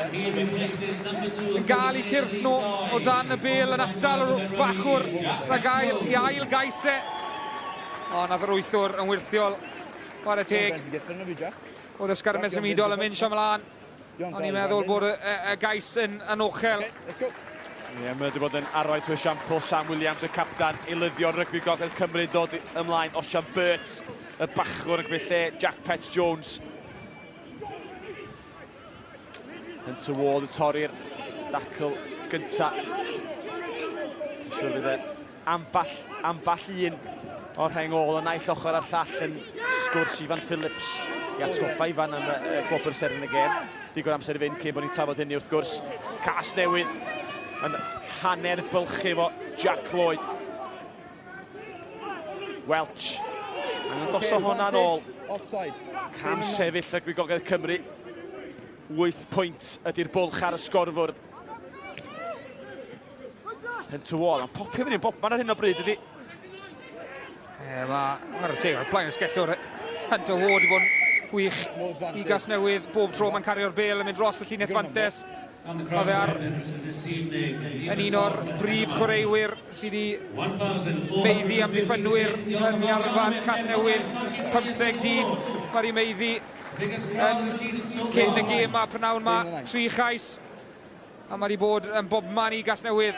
yn gael eu cyrff nhw o dan y bêl yn atal yr bachwr rhag ail i ail gais e. O, nath yr wythwr yn wyrthiol. Chwarae teg. Oedd y sgarmes symudol yn mynd ymlaen. O'n i'n meddwl bod y, y, y gais yn anochel. Ie, yeah, mae wedi bod yn arwain trwy esiampl Sam Williams, y captan, eilyddion rygbi Gogledd Cymru dod ymlaen. Osian Burt, y bachwr yn gwneud lle, Jack Pett Jones. Hunter Ward yn torri'r dacl gynta. Siwr fydd e amball, amball un o'r rheng ôl y naill ochr a'r llall yn sgwrs Ifan Phillips i atgoffa Ifan am y, y gwobr seren y gêm. Digon amser i fynd cyn bod ni'n trafod hynny wrth gwrs. Cas newydd yn hanner bylchu efo Jack Lloyd. Welch. Angen gosod hwnna'n ôl. Cam sefyll rygbi Gogledd Cymru. 8 pwynt ydy'r bwlch ar y sgorfwrdd. Hunter Wall, mae'n popio fyny yn bobman ar hyn o bryd ydy. E, mae, mae'r teg, mae'r blaen ysgellwr Hunter Ward i fod yn wych i Gasnewydd. Bob tro mae'n cario'r bel yn mynd dros y llinell fantes. Mae fe ar yn un o'r brif chwaraewyr sydd wedi meiddi am ddiffynwyr yn Iarfan Casnewydd. 15 dyn mae wedi meiddi yn cyn y gêm ma prynawn ma. Tri chais a mae wedi bod yn bobman i Gasnewydd.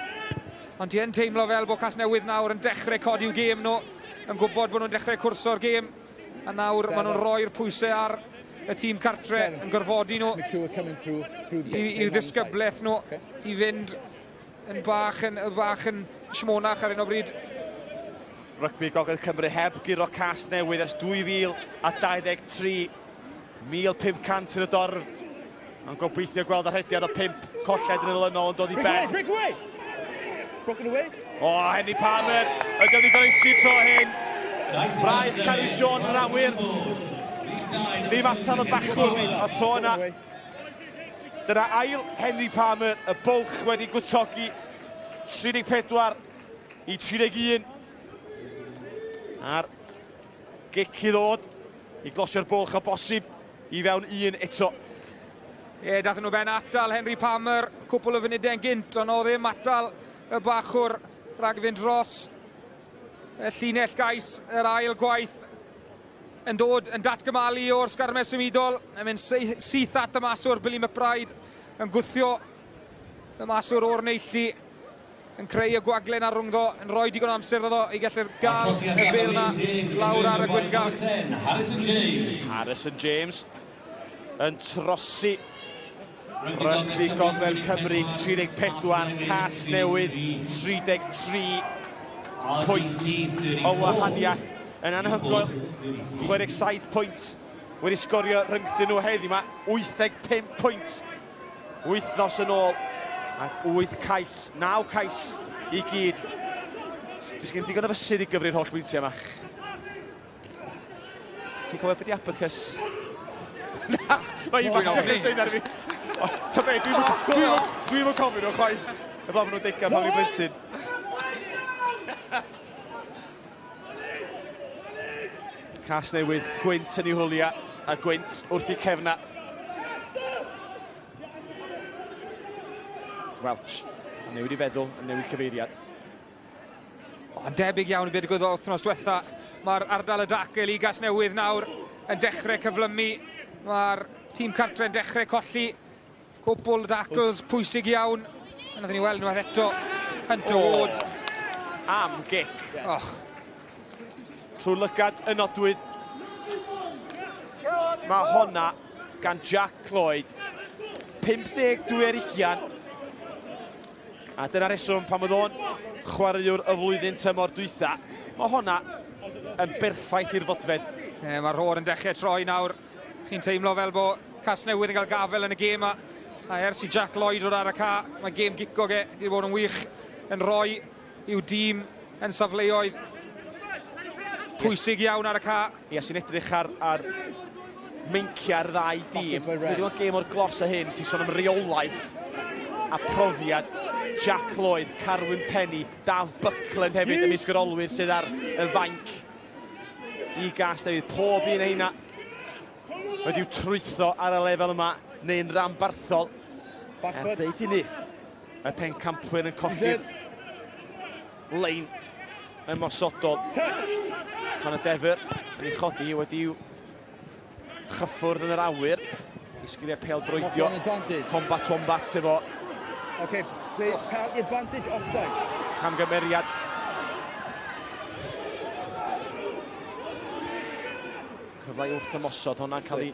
Ond ti yn teimlo fel bod Casnewydd nawr yn dechrau codi'w gêm nhw, yn gwybod bod nhw'n dechrau cwrso'r gêm, a nawr maen nhw'n rhoi'r pwysau ar y tîm cartre, yn gorfodi nhw i'w ddisgyblaeth nhw i fynd yn bach yn, bach yn shmonach ar hyn o bryd. Rygbi Gogledd Cymru heb guro Casnewydd ers 2023. 1,500 yn y dorf. Mae'n gobeithio gweld y rhediad o 5 colled yn olynol yn dod i ben. Break away! Broken away. O, Henry Palmer, ydy wedi goroesi tro hyn. Braich Carys John yn awyr. Ddim atal y bachwr o'r tro yna. Dyna ail Henry Palmer, y bwlch wedi gwtogi. 34 i 31. A'r gic i ddod i glosio'r bwlch o bosib i fewn un eto. Ie, yeah, dathyn nhw ben atal Henry Palmer cwpl o funudau yn gynt, ond oedd ddim atal y bachwr rhag fynd dros y llinell gais yr ail gwaith yn dod yn datgymalu o'r sgarmes symudol, yn mynd syth at y maswr Billy McBride, yn gwthio y maswr o'r neilltu. yn creu y gwagle 'na rhwngddo, yn rhoi digon o amser iddo i gallu gael y bêl 'na lawr ar y gwyngalch. Harrison James. Harrison James yn trosi Rygbi Gogledd Cymru 34, Casnewydd 33 pwynt o wahaniaeth yn anhygoel. 67 pwynt wedi sgorio rhyngthyn nhw heddiw 'ma, 85 pwynt Wythnos yn ôl, ac 8 cais, 9 cais i gyd. Does gen i digon o fysydd i gyfri'r holl bwyntiau yma. Ti'n cofio beth di abacus? Na, mae un abacus ein ar fi. Ta be, dwi'n dwi dwi cofio nhw chwaith. Heblaw bod nhw'n degau pan i'n blentyn. Casnewydd, gwynt yn ei hwlia, a gwynt wrth i cefna. Welch, yn newid i feddwl, yn newid cyfeiriad. O, yn debyg iawn i beth digwyddodd wythnos diwetha. Mae'r ardal y dacl i Gasnewydd nawr yn dechrau cyflymu. Mae'r tîm cartre yn dechrau colli cwpl dacls pwysig iawn. A nathon ni weld unwaith eto yn dod. Am gic. Oh. Trwy lygad y nodwydd. Mae honna gan Jack Lloyd. 52 ar 20. A dyna reswm pam oedd o'n chwaraewr y flwyddyn tymor dwytha. Mae honna yn berffaith i'r fodfedd. E, Mae'r rhôr yn dechrau troi nawr. Chi'n teimlo fel bo Casnewydd yn cael gafel yn y gêm a, a ers i Jack Lloyd ddod ar y ca, mae gêm gico ge wedi bod yn wych yn rhoi i'w dîm yn safleoedd pwysig iawn ar y ca. Ia, sy'n edrych ar, ar meinciau'r ddau dîm. Wedi bod gêm o'r glos a hyn, ti'n sôn am reolaeth a profiad Jack Lloyd, Carwyn Penny, Daf Buckland hefyd ymysg yr olwyr sydd ar y fainc i Gasnewydd. Pob un o heina wedi'w trwytho ar y lefel yma neu'n ranbarthol. Er deud hynny, y pencampwyr yn colli'r lein ymosodol. Pan y Defr yn ei chodi wedi'w chyffwrdd yn yr awyr. Disgwyliau pêl droedio. Combat wombat efo. Okay, play penalty advantage offside. Camgymeriad. Cyfle i wrth ymosod hwnna'n cael ei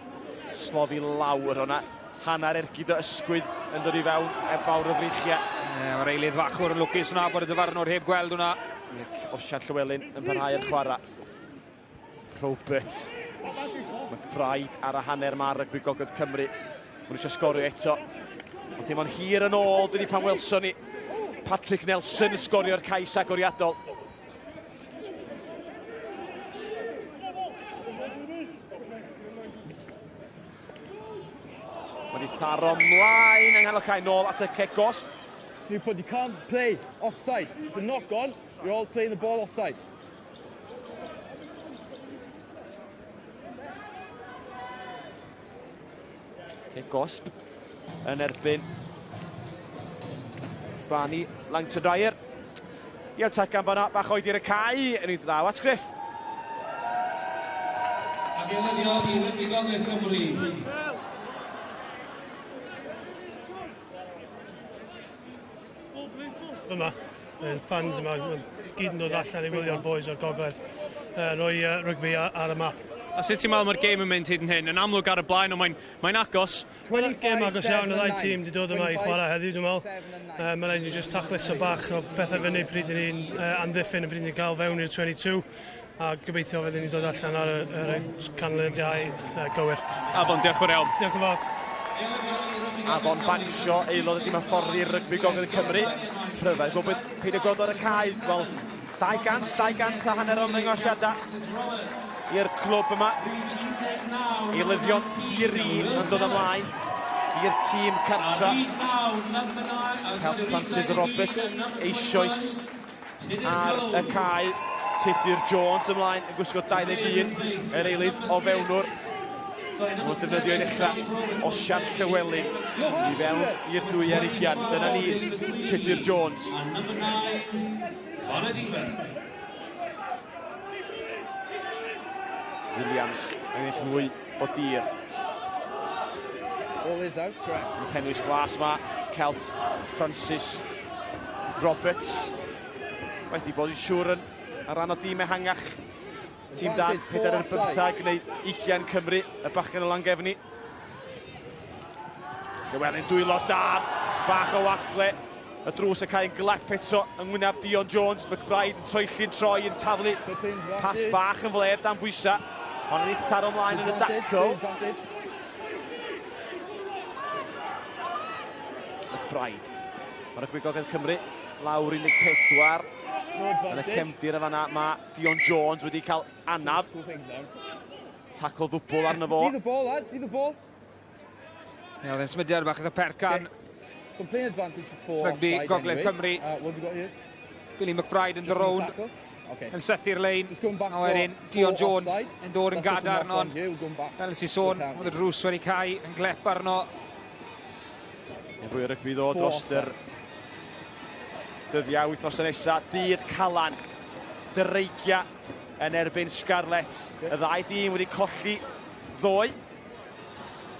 slofi lawr hwnna. Hanner ergyd o ysgwydd yn dod i fewn heb fawr o freichiau. Ie, mae'r eilydd fachwr yn lwcus hwnna bod y dyfarnwr heb gweld hwnna. Osian Llywelyn yn parhau ar chwarae. Robert McBride ar y hanner ma rygbi Gogledd Cymru. Maen nhw eisiau sgorio eto. Ond dim ond hir yn ôl, dydy pan welson ni Patrick Nelson yn sgorio'r cais agoriadol. Wedi tharo mlaen yng nghanol cae nôl at y cegos. Newport, you can't play offside. It's a knock on. You're all playing the ball offside. Cic gosb yn erbyn Barney Langton-Dyer. I'r tacan fanna, bach oed i'r cae, yn ei ddaw at Griff. Ac eilyddion i Rygbi Gogledd Cymru. Yma, y fans yma, gyd yn dod allan i wylio'r boys o'r gogledd, rhoi rygbi ar y map. A sut ti'n meddwl mae'r gêm yn mynd hyd yn hyn? Yn amlwg ar y blaen, ond mae'n mae agos. Gêm agos iawn, y ddau tîm wedi dod yma i chwarae heddiw, dwi'n meddwl. Mae'n rhaid ni just tacluso bach o bethau fyny pryd i ni'n amddiffyn a pryd ni'n cael fewn i'r 22 a gobeithio fyddwn ni'n dod allan ar y, ar y canlyniadau gywir. Afon, diolch yn fawr iawn. Diolch yn fawr. Afon Bansio, aelod y tîm hyfforddi rygbi Gogledd Cymru. Rhyfedd gwybod peidio gweld ar y cae, wel 200, 200 a hanner o ymddangosiadau i'r clwb yma. Eilyddion Tiri yn dod ymlaen i'r tîm cartra. Celt Francis Roberts eisoes ar y cae. Tudur Jones ymlaen yn gwisgo 21, yr eilydd o fewnwr. Mae'n defnyddio i ddechrau Osian Llywelyn i fewn i'r 22. Dyna ni, Tudur Jones. Williams yn ennill mwy o dir. All is out, correct. Yn penwys glas ma, Celt Francis Roberts. Wedi bod yn siŵr yn ar ran o dîm ehangach. Tîm dan 4 ar 15, gwneud 20 Cymru, y bachgen o Langefni. Llywelyn dwylo da, bach o wagle. Y drws y cae yn glep eto yng ngwyneb Dion Jones. McBride yn troelli'n troi yn taflu. Pas bach yn fler dan bwysa. Ond yn eitha ymlaen yn y dacl. McBride. Mae'r rygbi Gogledd Cymru lawr 14. Yn y cefndir y fanna mae Dion Jones wedi cael anaf. Tacl ddwbl arno fo. Leave the ball, lads, leave the ball. Ie, oedd e'n symudiad bach eitha pert gan okay. So playing advantage for four Rygbi offside Gogledd anyway. Cymru. What have we got here? Billy McBride yn dod rownd. Okay. Yn sethu'r lein. Just going back A wedyn Dion Jones yn dod yn gadarn ond fel nes i sôn, oedd y drws wedi cau yn glep arno. Yn fwy o rygbi ddod dros yr dyddiau wythnos nesaf. Dydd Calan, Dreigia yn erbyn Scarlets. Y ddau dîm wedi colli ddoe.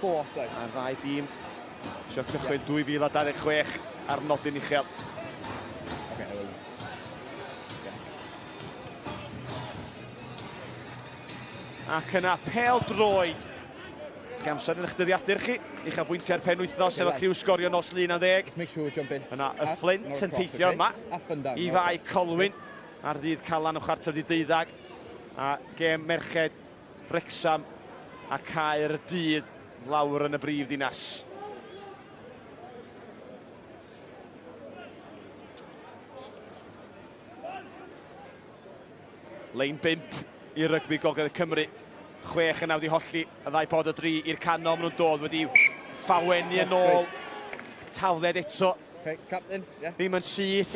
Four offside. A'r ddau dîm isio cychwyn 2026 ar nodyn uchel. Okay, well, yes. Ac yna pêl droed. Chi amser yn eich dyddiadur chi, uchafbwyntiau'r penwythnos efo criw sgorio nos Lun am 10. Let's make sure we jump in. Yna y Fflint yn teithio yma i Fae Colwyn ar ddydd Calan o chwarter wedi deuddag. A gêm merched Wrecsam a Caerdydd lawr yn y brif ddinas. Lein 5 i rygbi Gogledd Cymru. 6 yn 9 di holli, y ddau pod o 3 i'r canol, maen nhw'n dod wedi ffawennu yn ôl. Tafled eto. Okay, captain, yeah. Ddim yn syth.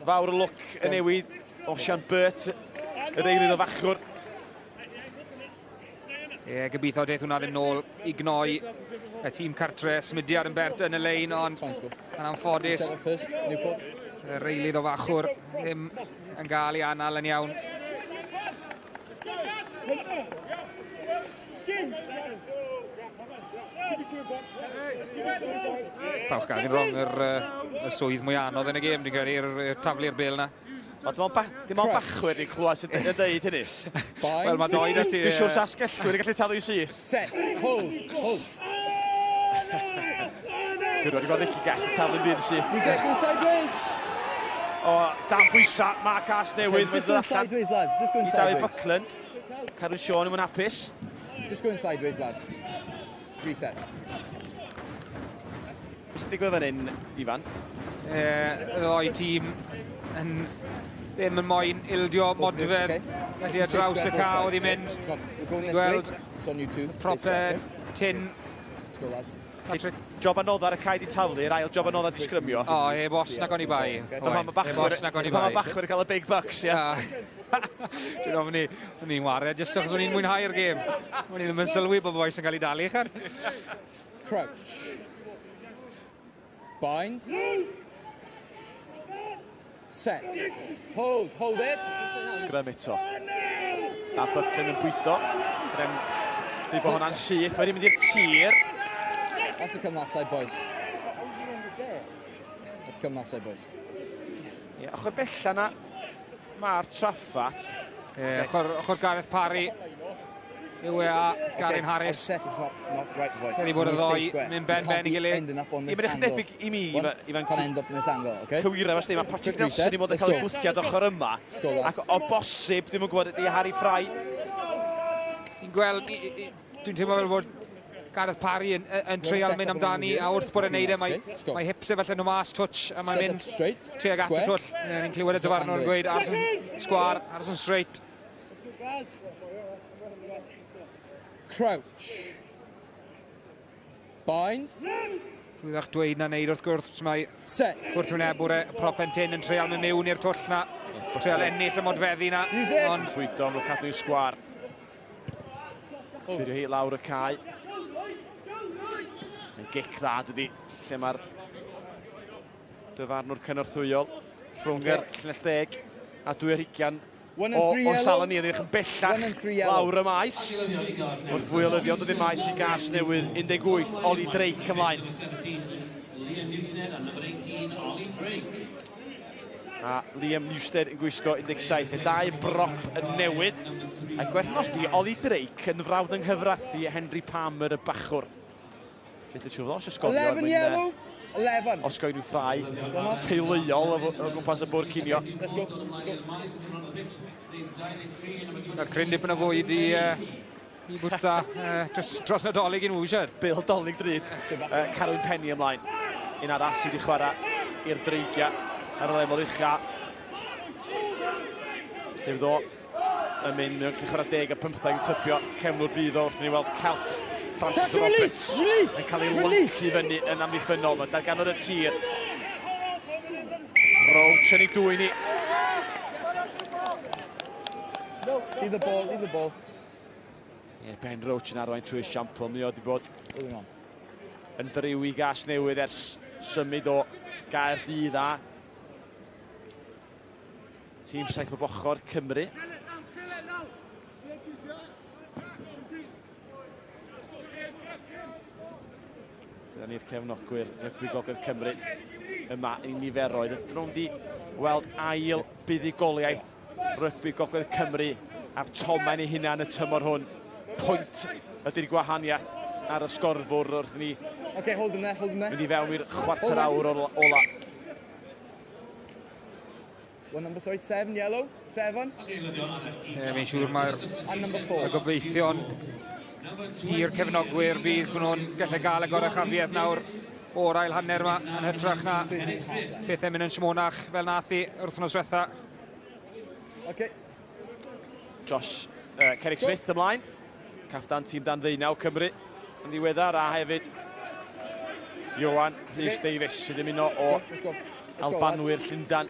Fawr o lwc y newid. Osian Burt, yr eilydd o fachwr. Ie, yeah, gobeithio deith hwnna ddim nôl i gnoi y tîm cartre. Symudiad yn bert yn y lein, ond yn anffodus. Yr eilydd o fachwr ddim yn gael ei anal yn iawn. Pawch gael rong yr, y swydd mwy anodd yn y gêm, dwi'n credu, i'r taflu'r bel na. O, dim ond, ba dim ond bachwyr i'n clywed sy'n yn dweud hynny. Wel, mae doi da ti... Dwi'n siŵr sa asgellwyr yn gallu talu syth. Set, hold, hold. Dwi'n rhaid i gweld Nicky Guest yn taflu'n byd syth. Reset, go sideways. O, dan bwysa, mae Casnewydd. Okay, just going sideways, lads. Just going I David sideways. Buckland. Carwyn Sean yn hapus. Just going sideways, lads. Reset. Beth sy'n digwydd fan hyn, Ifan? Y ddoi tîm yn ddim yn moyn ildio modfedd. Felly ar draws y cae oedd hi'n mynd. Gweld proper tin. Let's go, lads. Patrick. Job anodd ar y cae di taflu, yr ail job anodd ar di sgrymio. O, heb os nag o'n i bai. Pan mae bachwyr yn cael y big bucks, ie. Dwi'n ofni, o'n i'n ware, jyst achos o'n i'n mwynhau'r gêm. O'n i ddim yn sylwi bod bois yn cael ei dalu, chan. Crouch. Bind. Set. Hold, hold it. Sgrym eto. A Buchan yn bwydo. Rem, dweud bod hwnna'n syth, wedi mynd i'r tir. Have to come that side, boys. Have to come that side, boys. Ie, ochr bella na, mae'r traffath. Ie, ochr, ochr Gareth Parry yw e a Garin Harris. Credu bod y ddoi mynd ben ben i gilydd. Ie, mae'n debyg i mi, Ifan, cywiro felly, mae Patrick Nelson i fod yn cael ei gwthiad ochr yma, ac o bosib, ddim yn gwybod ydy Harry Fry. Fi'n gweld, dwi'n teimlo fel bod Gareth Parry yn, yn treial mynd amdani, a wrth bod yn neud e, mae, mae hips e falle nhw mas touch, a mae'n mynd tuag at y twll. Ni'n clywed y dyfarnwr yn gweud, aros yn sgwar, aros yn straight. Crouch. Bind. Rwyddach dweud na neud wrth gwrs, mae Set. gwrthwynebwr e, prop pen yn treial mynd mewn i'r twll na. Treial ennill y modfeddi na. Ond... Bwydo, nhw cadw'n sgwar. Clirio hi lawr y cae. Yn gic dda dydi, lle mae'r dyfarnwr cynorthwyol rhwng yr llinell deg a 22 o'r safle ni, yn edrych yn bellach lawr y maes. Wrth fwy o lyddion dod i'r maes i gas newydd 18, Ollie Drake ymlaen. Liam Newstead and number 18, Ollie Drake. A Liam Newstead yn gwisgo 17. Y dau brop yn newid. A gwerth nodi, Ollie Drake yn frawd yng nghyfraith i Henry Palmer y bachwr. Felly siŵr os ysgolion 11 yellow, 11. Osgoi nhw ffrau teuluol o gwmpas y bwrdd cinio. Mae'r cryn dipyn o fwyd i, i bwyta dros, dros Nadolig i nhw, eisiau. Bil Dolig drud. Carwyn Penny ymlaen. Un arall sydd wedi chwarae i'r dreigiau ar y lefel ucha. Lle fydd o yn mynd, mae'n gallu chwarae 10 a 15 yn typio cefnwr bydd o wrth i ni weld Celt Francis Roberts yn cael ei lyncu fyny yn amddiffynnol. Mae darganfod y tir. Roach yn ei dwy'n i. No, leave the ball, leave the ball. Yeah, Ben Roach yn arwain trwy esiampl. Mae o wedi bod yn driw i gas newydd ers symud o Gaerdydd a tîm saith bob ochr Cymru. Dyna ni'r cefnogwyr rygbi Gogledd Cymru yma i niferoedd. Ydyn nhw'n di weld ail buddugoliaeth rygbi Gogledd Cymru a'r tomen ei hunan y tymor hwn. Pwynt ydy'r gwahaniaeth ar y sgorfwrdd wrth ni okay, hold him there, hold him there. Mynd i fewn i'r chwarter awr ola. One number, sorry, seven yellow, seven. Ie, yeah, fi'n siŵr mae'r y gobeithion i'r cefnogwyr bydd bod nhw'n gallu gael y goruchafiaeth nawr o'r ail hanner yma yn hytrach na pethau mynd yn smonach fel nath i wrthnos diwetha. Okay. Josh Kerrick Smith ymlaen, captan tîm dan ddeunaw Cymru yn ddiweddar a hefyd Ioan Rhys okay. Davies sydd yn ymuno o Albanwyr Llundan.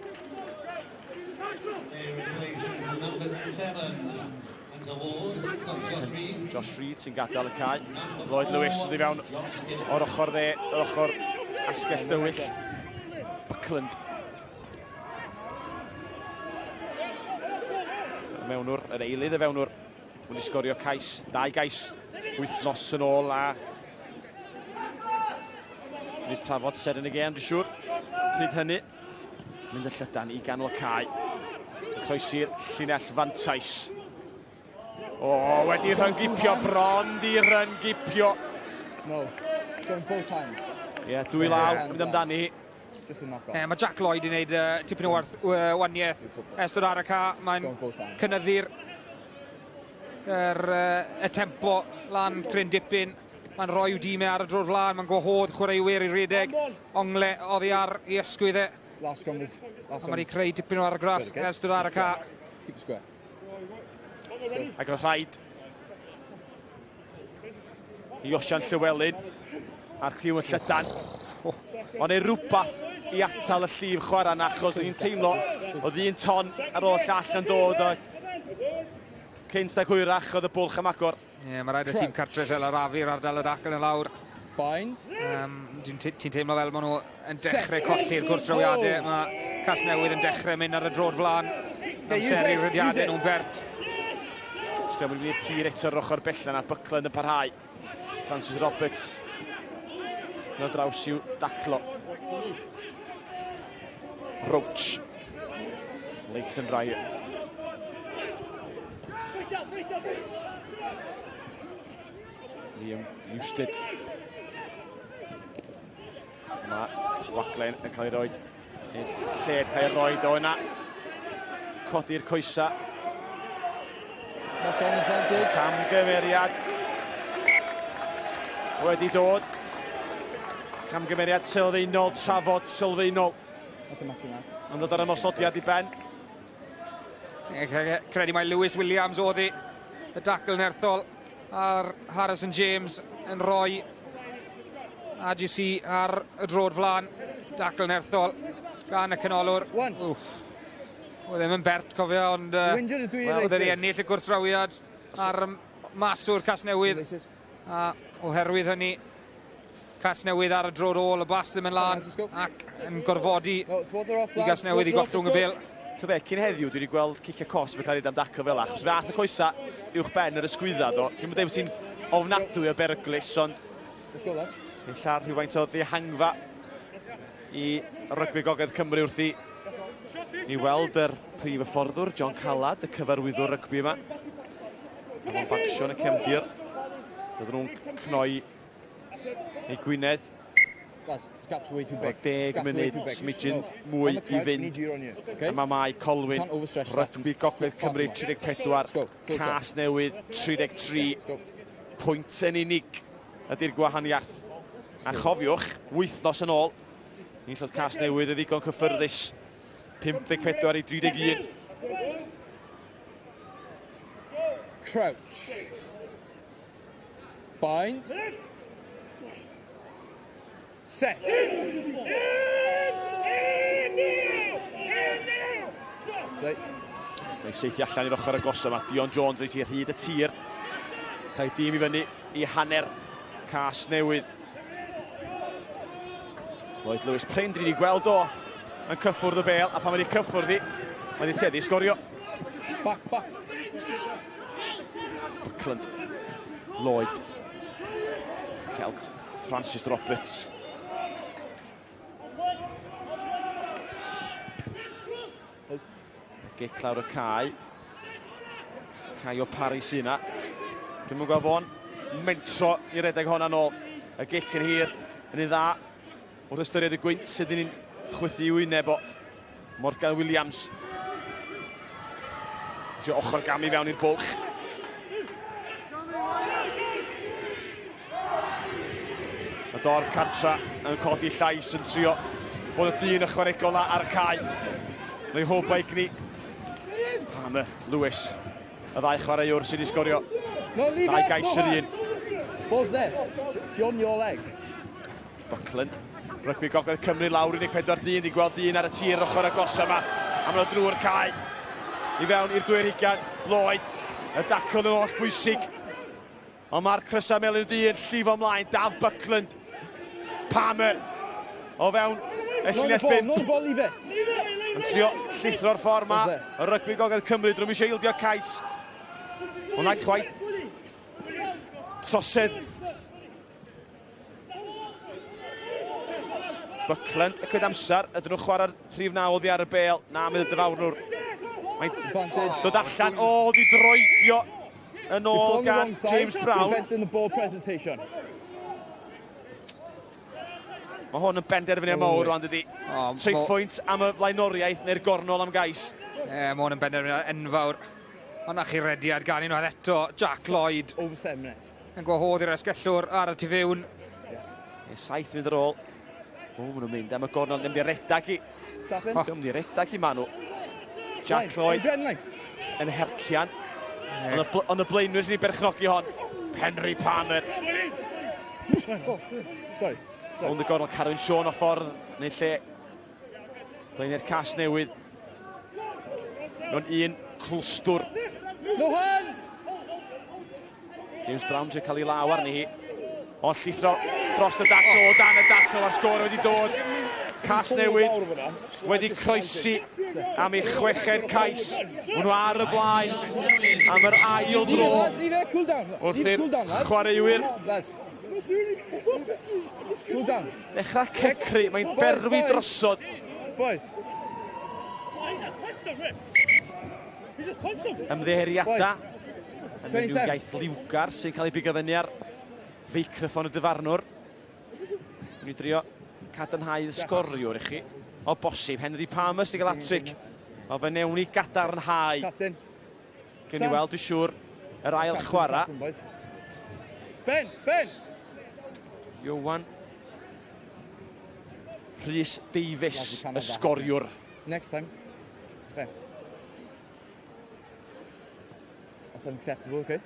Josh Reid sy'n gadael y cae. Lloyd Lewis sydd i fewn o'r ochr dde, o'r ochr asgell dywyll. Buckland. Y mewnwr, yr eilydd y fewnwr, wedi sgorio cais, dau gais wythnos yn ôl a Rhys Tafod seren y gêm, dwi'n siŵr. Pryd hynny, mynd y llydan i ganol cae. Croesi'r llinell fantais. O, wedi rhyngipio, bron di rhyngipio. No, going both hands. Ie, yeah, dwy law, mynd amdani. E, mae Jack Lloyd i wneud tipyn o warth, waniaeth ers dod ar y ca. Mae'n cynyddu'r er, y tempo lan cryn dipyn. Mae'n rhoi i'w dîmau ar y dro'r flaen, mae'n gwahodd chwaraewyr i redeg ongle oddi ar i ysgwydd e. Last one was, last one. Mae wedi creu dipyn o argraff ers dod ar y ca. Keep square. Ac oedd rhaid i Osian Llywelyn a'r criw yn llydan. Ond ei rhywbeth i atal y llif chwarae yna, achos o'n i'n teimlo oedd un ton ar ôl llall yn dod a cynt ag hwyrach oedd y bwlch am agor. Ie, yeah, mae rhaid y tîm cartref fel arafu'r ardal y dacl yn lawr. Bind. Um, Ti'n ti teimlo fel maen nhw yn dechrau colli'r gwrthdrawiadau. Mae Casnewydd yn dechrau mynd ar y drod flaen. Amseru rhediadau nhw'n bert. Sgrem wedi mynd i'r tir eto ar ochr bellan a Buckland yn parhau. Francis Roberts. No draws i'w daclo. Roach. Leighton Ryan. Liam Newstead. Mae Waglen yn cael ei roed. Lle cael ei roed o yna. Codi'r coesa. Camgymeriad wedi dod. Camgymeriad sylfaenol, trafod sylfaenol. Yn dod ar ymosodiad i ben. Credu mai Lewis Williams oedd hi. Y dacl nerthol a'r Harrison James yn rhoi AGC ar y drod flaen. Dacl nerthol gan y canolwr. Wff. Oedd ddim yn bert, cofio, ond uh, oedd wedi ennill y gwrthdrawiad ar maswr Casnewydd. A oherwydd hynny, Casnewydd ar y drod ôl, y bas ddim yn lan ac yn gorfodi i Gasnewydd i gollwng y bêl. Ti'n be, cyn heddiw dwi wedi gweld cicio cosb yn cael ei damdaco fel achos fe ath y coesa uwch ben yr ysgwydda do. Dwi'n dweud sy'n ofnadwy o beryglus, ond Let's go, lads. Ella rhywfaint o ddihangfa i rygbi Gogledd Cymru wrth i ni weld yr prif hyfforddwr, John Callad, y cyfarwyddwr rygbi yma. Mae'n bacsion y cefndir. Bydden nhw'n cnoi ei Gwynedd. Deg munud smidgyn mwy i fynd. Yma mae Colwyn, rygbi Gogledd Cymru 34, Cas Newydd 33, pwynt yn unig ydy'r gwahaniaeth. A chofiwch, wythnos yn ôl, enillodd Cas Newydd y ddigon cyffyrddus, 54 i 31. Crouch. Bind. Set. Play. Mae'n seithi allan i'r ochr agosaf. Mae Dion Jones ei ar hyd y tir. Cael dîm i fyny i hanner cas newydd. Lloyd Lewis prin, dyn ni wedi gweld o yn cyffwrdd y bel, a pan mae wedi cyffwrdd hi, mae wedi tueddu i sgorio. Back, back. Buckland, Lloyd, Celt, Francis Roberts. Gic lawr y cae. Cae o Paris sy'n yna. Dwi'm yn gweld fo'n mentro i redeg honna nôl. Y gic yn hir, yn un dda. Wrth ystyried y gwynt sydd yn chwythu i wyneb o. Morgan Williams. Trio ochr gam i fewn i'r bwlch. Mae Dor Cantra yn codi llais yn trio bod y dyn ychwanegol na ar y cae. Mae hwb a'i gni. Palmer, Lewis, y ddau chwaraewr sydd wedi sgorio. No, leave Dau it, gais no yr un. hands. Ball's there. It's on your leg. Buckland. Rygbi Gogledd Cymru lawr 14 dyn, di gweld dyn ar y tir ochr agos yma. A maen nhw drwy'r cae. I fewn i'r dwy'r hugain. Lloyd, y dacl yn oll bwysig. Ond mae'r crysau melyn du yn llifo ymlaen. Daf Buckland. Palmer. O fewn y llinell bump. No ball, leave it. Yn trio llithro'r ffordd ma. Y Rygbi Gogledd Cymru, drwy eisiau ildio cais. Hwna chwaith. Trosedd. Buckland, y cyd amser, ydyn nhw'n chwarae'r rhif 9 oddi ar y bel. Na, mynd y dyfarnwr. Mae'n dod allan, o, di droedio yn ôl gan James Brown. Preventing the ball presentation. Mae hwn yn benderfyniad mawr rwan, dydy. Oh, Triphwynt am y flaenoriaeth neu'r gornol am gais. E, mae hwn yn benderfyniad enfawr. Ond na chi rediad gan unwaith eto, Jack Lloyd. Over 7 minutes. Yn gwahodd i'r esgellwr ar y tu fewn. Yeah. Saith mynd ar ôl. O, maen nhw'n mynd am y gornel, ddim di redag i. Oh. Ddim di redag i maen nhw. Jack Lloyd yn hercian. Ond y blaenwyr sydd wedi berchnogi hon. Henry Palmer. Sorry. Ond y gornel Carwyn Siôn o ffordd, neu lle. Blaenau'r cas newydd. Mewn un clwstwr. No hands! James Brown sy'n cael ei law arni hi. Ond llithro dros y dacl, o dan y dacl, a'r sgôr wedi dod. Casnewydd wedi croesi am ei chweched cais. Maen nhw ar y blaen am yr ail dro. Wrth i'r chwaraewyr ddechrau cecru, mae'n berwi drosodd. Ymddiheuriadau yn y iaith liwgar sy'n cael ei bigo fyny ar feicroffon y dyfarnwr. Dwi'n i drio cadarnhau y sgoriwr i chi. O bosib, Henry Palmer sy'n cael hat-trick. O fe newn ni gadarnhau. Captain. Gen i weld, dwi'n siŵr, yr ail chwarae. Ben, Ben! Iowan Rhys Davies, y sgoriwr. Next time. Ben. That's unacceptable, okay?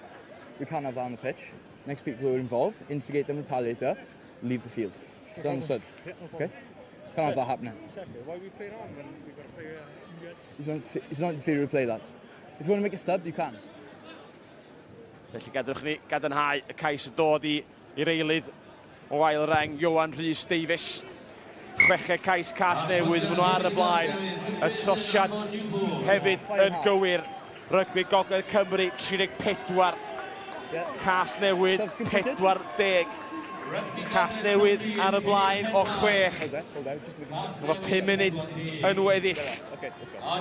We can't have that on the pitch. Next people who are involved, instigate them, retaliate them, leave the field. It's understood. Okay? Can't have that happening. Why are we playing on when we've got to play It's not, it's not inferior play, lads. If you want to make a sub, you can. Felly gadwch ni gadarnhau y cais yn dod i i'r eilydd o ail reng, Ioan Rhys Davies. Chweched cais Casnewydd, maen nhw ar y blaen. Y trosiad hefyd yn gywir. Rygbi Gogledd Cymru, 34. Casnewydd, 40. Casnewydd ar y blaen o chwech. Efo 5 munud yn weddill.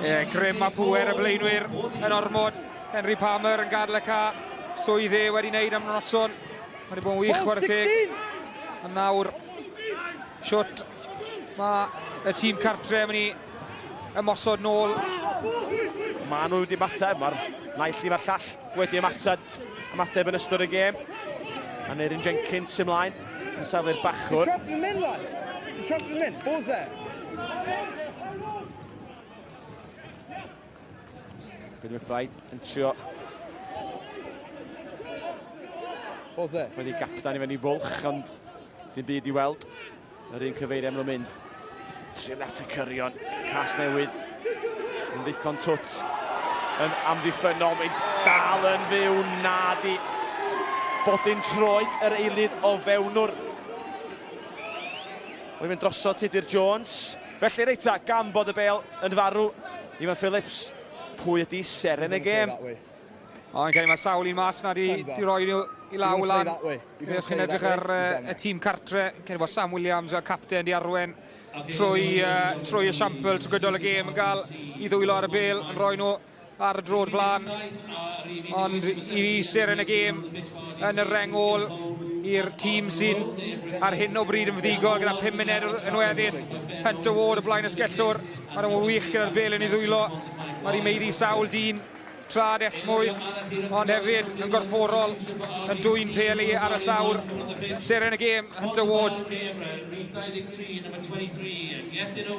Ie, grym a pŵer y blaenwyr yn ormod. Henry Palmer yn gadael y ca. Swydd e wedi wneud am noson. Mae wedi bod yn wych, chwarae teg. A nawr, siwt mae y tîm cartre yn mynd i ymosod nôl. Maen nhw wedi ymateb, mae'r naill i mae'r llall wedi ymateb, ymateb yn ystod y gêm. A Aneurin Jenkins sy'n mlaen yn safle'r bachwr. Trap them in, lads. Trap them in. Ball's there. Billy McBride yn trio Ball's there. Wedi gapdan i fyny fwlch, ond dim byd i weld. Yr un cyfeiriad maen nhw'n mynd. Trio at y cyrion. Casnewydd yn ddigon twt. Yn amddiffynnol. Mae'n dal yn fyw. Na di. Bodyn troed yr eilydd o fewnwr. Mae'n mynd drosodd Tudur Jones. Felly reit ta, gan bod y bêl yn farw. Ifan Phillips, pwy ydi seren y gêm? O, yn credu mae sawl un mas na di, di roi nhw i law lan. Os chi'n edrych ar y tîm cartre, credu bod Sam Williams a'r capten di arwen trwy, trwy y siampl, trwy gydol y gêm yn gael i ddwylo ar y bêl, yn rhoi nhw ar y drod blaen. Ond i fi seren y gêm yn y reng ôl i'r tîm sy'n ar hyn o bryd yn fuddugol gyda 5 munud yn weddill. Hunter Ward o blaen asgellwr. Mae'n nhw'n wych gyda'r bêl yn ei ddwylo. Mae wedi meiddi sawl dyn trad esmwyth, ond hefyd yn gorfforol yn dwyn peli ar y llawr. Seren y gêm, Hunter Ward.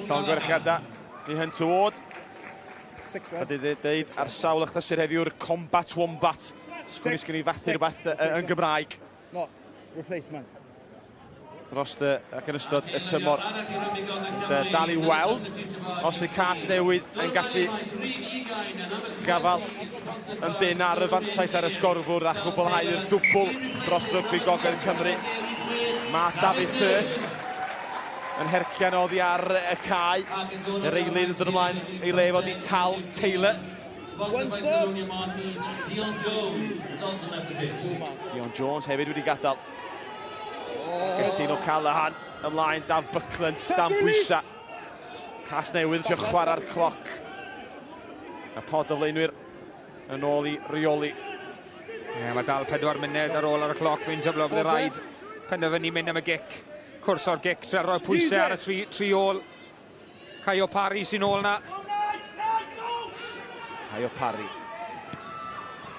Llongyfarchiadau i Hunter Ward. Wedi dweud ar sawl achlysur heddiw'r Combat Wombat. Sgwn i sgwn i fathu rhywbeth yn Gymraeg. No, replacement. Dros y, ac yn ystod y tymor. Dal i weld os yw Casnewydd yn gallu gafael yn dyn ar y fantais ar y sgorfwrdd a chwblhau'r dwbl dros rygbi Gogledd Cymru. Mae David Thirsk yn hercian oddi ar y cae. Yr eilydd yn dod ymlaen ei le fod i Tal Taylor. Dion Jones hefyd wedi gadael. Gethin O'Callaghan ymlaen, Dan Buckland, dan bwysa. Casnewydd yn trio chwarae'r cloc. A pod o flaenwyr yn ôl i reoli. Ie, mae dal 4 munud ar ôl ar y cloc. Fi'n tyblo bydd rhaid penderfynu mynd am y gic. Cwrs o'r gic, tra rhoi pwysau ar y tri, tri ôl. Caio Parry sy'n ôl na. Caio Parry.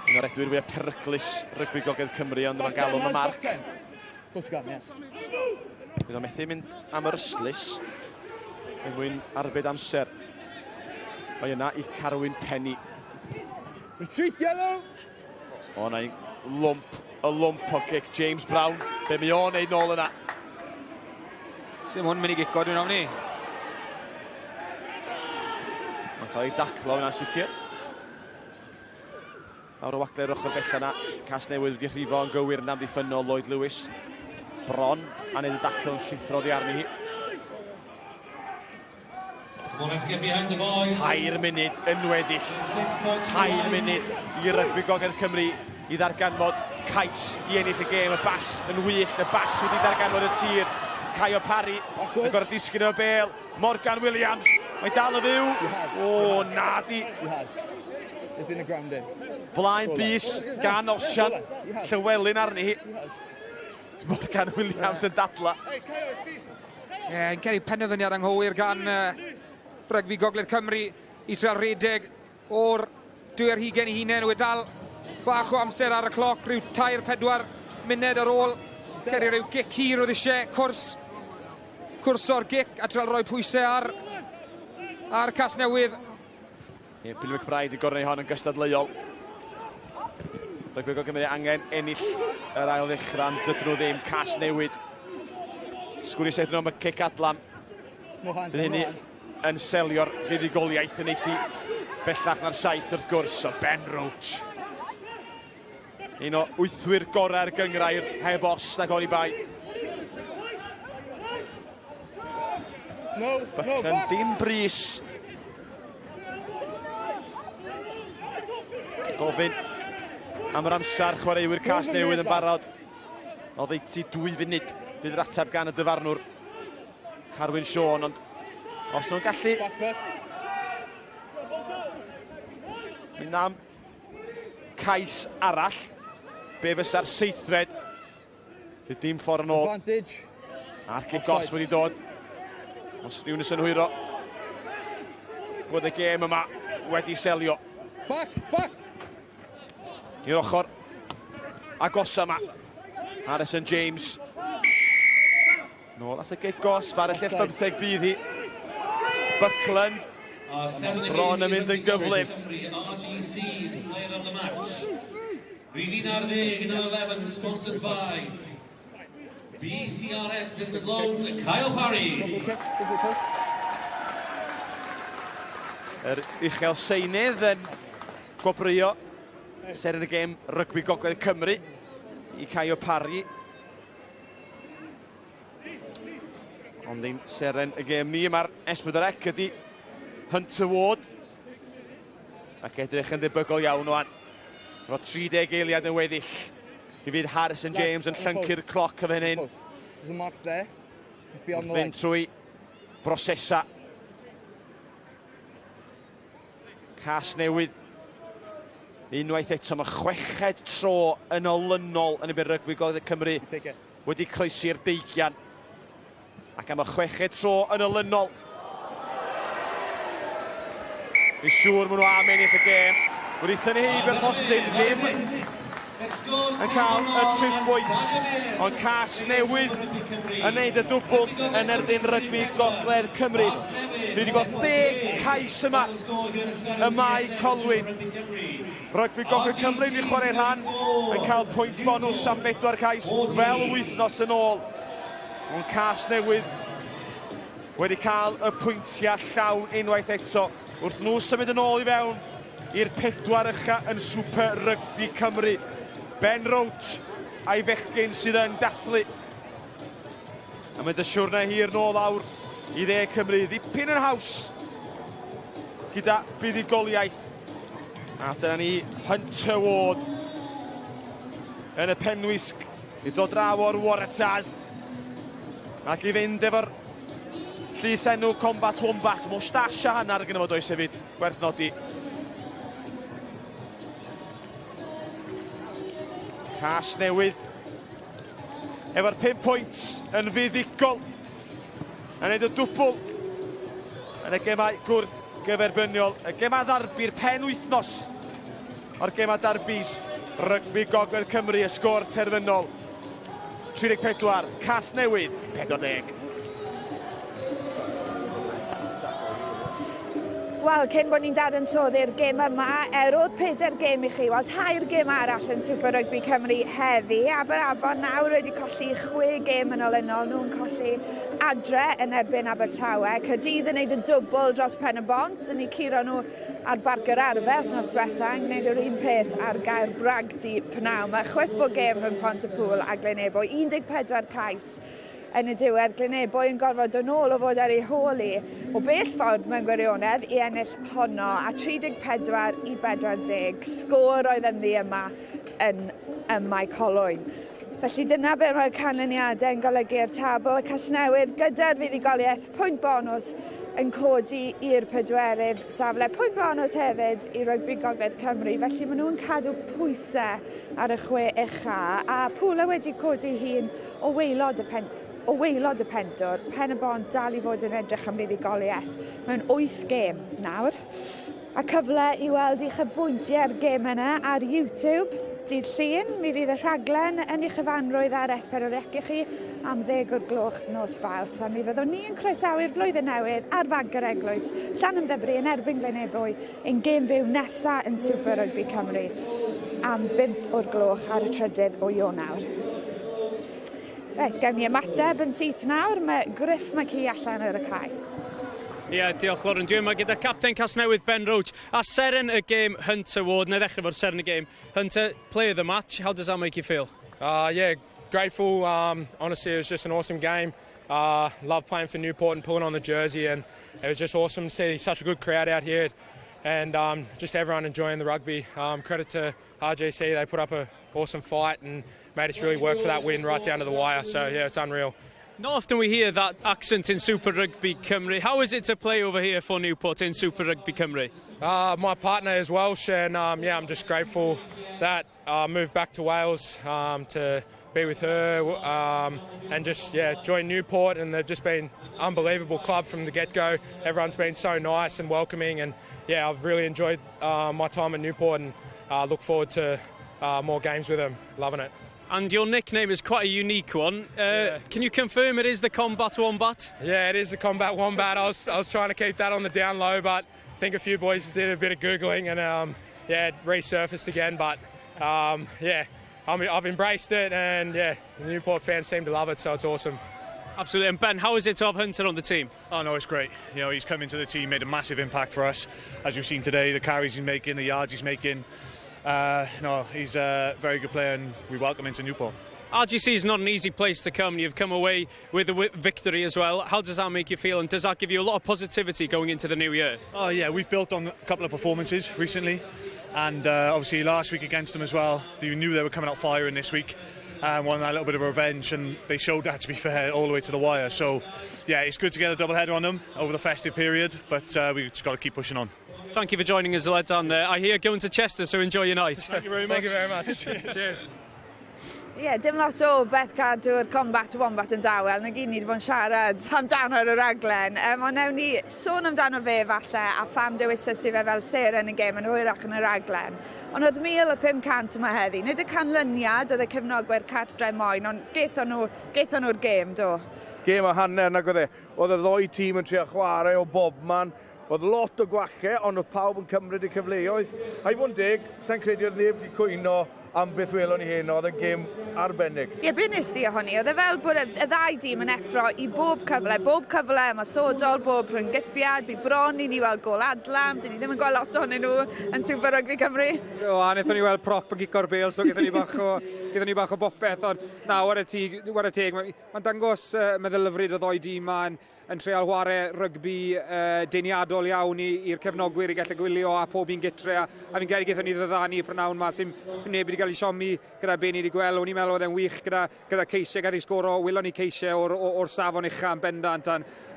Un o'r edwyr fwyaf peryglus rygbi Gogledd Cymru, ond mae'n galw am y marc. Bydd o'n methu mynd am yr ystlys er mwyn arbed amser. Mae yna i Carwyn Penny. Retreat yellow! O, na i lwmp, y lwmp o gic James Brown. Be mae o'n neud nôl yna? Sim hwn mynd i gico, dwi'n ofni. Mae'n cael ei daclo yna'n sicr. Lawr o wagle'r ochr bella yna. Casnewydd wedi rhifo yn gywir yn amddiffynnol Lloyd Lewis. Bron a wneud y dacl yn llithro oddi arni hi. Tair munud yn weddill. Tair munud i rygbi Gogledd Cymru i ddarganfod cais i ennill y gêm. Y bas yn wych, y bas wedi darganfod y tir. Caio Parry yn gorfod disgyn o'r bel. Morgan Williams, mae dal y fyw. O, na di. Blaen bys gan Osian Llywelyn arni hi. Morgan Williams yn dadla. Ie, yeah, yn cael ei penderfyniad anghywir gan uh, Rygbi Gogledd Cymru i trial rhedeg o'r dwy ar hugen i hunain. Wedi dal bach o amser ar y cloc, rhyw 3-4 munud ar ôl. Ceri rhyw gic hir oedd eisiau, cwrs, cwrs o'r gic a trial rhoi pwysau ar, ar Casnewydd. Ie, Billy McBride i gorneu hon yn gystadleuol. Rygbi Gogledd Cymru angen ennill yr ail ddechrau, ond dydyn nhw ddim. Cas newid. Sgwri seth nhw am y cic adlam. Bydd hynny yn selio'r fuddugoliaeth yn ei bellach na'r saith wrth gwrs, o Ben Roach. Un o wythwyr gorau'r gyngrair, heb os nag oni bai. No, Buckland no, dim brys. Gofyn am yr amser chwaraewyr cas newydd yn barod. Oddeutu dwy funud fydd yr ateb gan y dyfarnwr. Carwyn Siôn, ond os nhw'n gallu... Mynd am Cais arall. Be fysa'r seithfed? Fydd dim ffordd yn ôl. Advantage. A'r cic gosb wedi dod. Os rhywun yn synhwyro bod y gêm yma wedi selio. Back, back! I'r ochr agosa yma. Harrison James. Nôl at y gic gosb ar y lle 15 bydd hi. Buckland bron yn mynd yn gyflym. RGC's player of the match. Rhif 11, number 11, sponsored by BCRS Business Loans, Kyle Parry. Yr uchel seinydd yn gwobrwyo seren y gêm rygbi Gogledd Cymru i Caio Parry. Ond ein seren y gêm ni yma'r S4C ydy Hunter Ward. Ac edrych yn debygol iawn o'n. Efo 30 eiliad yn weddill. Mi fydd Harrison James yn llyncu'r cloc y fan hyn. Wrth fynd trwy brosesa. Cas newydd. Unwaith eto, mae chweched tro yn olynol yn y rygbi Gogledd Cymru wedi croesi'r deigian. Ac am y chweched tro yn olynol. Fi'n siŵr maen nhw am ennill y gêm. Wedi thynnu heibio'r postyn, ddim yn cael y triphwynt, ond cas newydd yn neud y dwbl yn erbyn rygbi Gogledd Cymru. Dwi wedi gweld deg cais yma y mae Colwyn. Rygbi Gogledd Cymru wedi chwarae rhan yn cael pwynt bonws am bedwar cais fel wythnos yn ôl. Ond cas newydd wedi cael y pwyntiau llawn unwaith eto wrth nhw symud yn ôl i fewn i'r pedwar ucha yn Super Rygbi Cymru. Ben Roach a'i fechgyn sydd yn dathlu. A mynd y siwrne hir nôl lawr i dde Cymru. Ddipyn yn haws gyda buddugoliaeth. A dyna ni Hunter Ward yn y penwisg i ddod draw o'r Waratahs ac i fynd efo'r llys enw Combat Wombat. Moustache a hanner gyda fo does hefyd. Gwerth nodi. Cas newydd. Efo'r 5 pwynt yn fuddugol. Yn neud y dwbl yn y gemau gwrth gyferbyniol. Y gemau ddarbi'r pen wythnos o'r gemau darbis rygbi Gogledd Cymru, y sgôr terfynol 34, Cas Newydd 40. Wel, cyn bod ni'n dadansoddi'r gêm yma, er oedd pedair gêm i chi, wel tair gêm arall yn Super Rugby Cymru heddi. Aberafon nawr wedi colli chwe gêm yn olynol, nhw'n colli adre yn erbyn Abertawe. Caerdydd yn neud y dwbl dros Pen y Bont, yn eu curo nhw ar Barc yr Arfe wythnos diwetha, yn gwneud yr un peth ar Gaer Bragdy pnawn. Mae chwip o gêm rhwng Pont-y-pŵl a Glynebwy, 14 cais yn y diwedd. Glynebwy yn gorfod dod nôl o fod ar ei hôl i o bell ffordd mewn gwirionedd i ennill honno a 34 i 40 sgôr oedd ynddi yma yn ym Mae Colwyn. Felly dyna be mae'r canlyniadau yn golygu i'r tabl. Y Casnewydd gyda'r fuddugoliaeth pwynt bonws yn codi i'r pedwerydd safle. Pwynt bonws hefyd i Rygbi Gogledd Cymru, felly maen nhw'n cadw pwysau ar y chwe ucha, a Pwla wedi codi hun o waelod y pen, o waelod y pentwr, Pen y Bont dal i fod yn edrych am fuddugoliaeth mewn wyth gêm nawr. A cyfle i weld uchafbwyntiau'r gêm yna ar YouTube dydd Llun. Mi fydd y rhaglen yn ei chyfanrwydd ar S4C i chi am ddeg o'r gloch nos Fawrth. A mi fyddwn ni yn croesawu'r flwyddyn newydd ar fanc yr Eglwys, Llanymddyfri yn erbyn Glynebwy, ein gêm fyw nesa yn Super Rugby Cymru am 5 o'r gloch ar y 3 o Ionawr. Reit, gawn ni ymateb yn syth nawr. Mae Griff McKee allan ar y cae. Ie, yeah, diolch Lauren. Dwi yma gyda capten Casnewydd Ben Roach a seren y gêm Hunter Ward. Na i ddechrau fo'r seren y gêm. Hunter, play of the match. How does that make you feel? Yeah, grateful. Honestly, it was just an awesome game. Love playing for Newport and pulling on the jersey, and it was just awesome to see such a good crowd out here and just everyone enjoying the rugby. Credit to RGC, they put up a awesome fight and made us really work for that win right down to the wire. So, yeah, it's unreal. Not often we hear that accent in Super Rugby Cymru. How is it to play over here for Newport in Super Rugby Cymru? My partner is Welsh, and yeah, I'm just grateful that I moved back to Wales to be with her and just, yeah, join Newport, and they've just been unbelievable club from the get-go. Everyone's been so nice and welcoming, and yeah, I've really enjoyed my time at Newport and look forward to more games with them. Loving it. And your nickname is quite a unique one. Yeah. Can you confirm it is the Combat Wombat? Yeah, it is the Combat Wombat. I was trying to keep that on the down low, but I think a few boys did a bit of Googling and yeah, it resurfaced again. But yeah, I have embraced it, and yeah, the Newport fans seem to love it, so it's awesome. Absolutely. And Ben, how is it to have Hunter on the team? Oh no, it's great. He's come into the team, made a massive impact for us. As we've seen today, the carries he's making, the yards he's making. No, he's a very good player and we welcome him to Newport. RGC is not an easy place to come. You've come away with a victory as well. How does that make you feel, and does that give you a lot of positivity going into the new year? Oh yeah, we've built on a couple of performances recently, and obviously last week against them as well. You knew they were coming out firing this week and wanted that little bit of revenge, and they showed that, to be fair, all the way to the wire. So, yeah, it's good to get a double header on them over the festive period, but we've just got to keep pushing on. Thank you for joining us, lads. And I hear going to Chester, so enjoy your night. Thank you very much. Thank you very much. Cheers. Ie, yeah, dim lot o beth cadw'r Combat Wombat yn dawel. Na gyd ni wedi bod yn siarad amdano ar y raglen. Ond newn ni sôn amdano fe falle a pham dewisais i fe fel seren y gêm yn hwyrach yn y raglen. Ond oedd 1,500 yma heddi. Nid y canlyniad oedd y cefnogwyr cartre moyn, ond gaethon nhw'r gêm, do. Gêm a hanner nag oedd e. Oedd y ddoi tîm yn trio chwarae o bobman. Oedd lot o gwallau, ond oedd pawb yn cymryd y cyfleoedd. A i fod yn deg, sa'n credu oedd neb wedi cwyno am beth welon ni heno, oedd yn gêm arbennig. Ie, be nes di ohoni? Oedd e fel bod y ddau dîm yn effro i bob cyfle ymosodol, bob rhynggypiad, bu bron i ni weld gol adlam, dyn ni ddim yn gweld lot ohonyn nhw yn Super Rugby Cymru. O, a wnaethon ni weld prop yn gico'r bêl, so gaethon ni bach o bopeth, ond na, whare teg, mae'n ma dangos meddylfryd o ddoi dîm ma yn treial chwarae rygbi deniadol iawn i'r cefnogwyr i gallu gwylio a pob un gytre a fi'n credu gaethon ni ddiddanu prynawn ma sy'm neb wedi cael ei siomi gyda be ni wedi gweld. O'n i'n meddwl oedd e'n wych gyda ceisiau gath ei sgoro, welon ni ceisiau o'r safon ucha yn bendant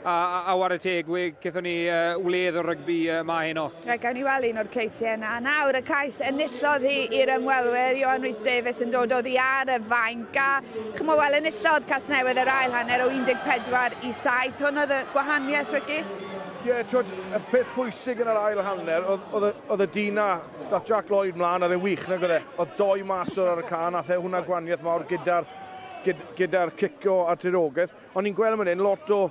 a whare teg, gaethon ni wledd o rygbi ma heno. Reit, gawn ni weld un o'r ceisiau yna. Nawr y cais enillodd hi i'r ymwelwyr, Johan Rhys Davies yn dod oddi ar y fainc a chymod, wel, enillodd Casnewydd yr ail hanner o 14 i 7. Hwn oedd y gwahaniaeth, Ricky? Ie, yeah, twyd, y peth pwysig yn yr ail hanner, oedd y dyn 'na, dath Jack Lloyd mlaen, oedd e'n wych, nag oedd e? Oedd doi maswr ar y can, nath e hwnna gwaniaeth mawr gyda cicio a tirogaeth. Ond ni'n gweld yn hyn lot o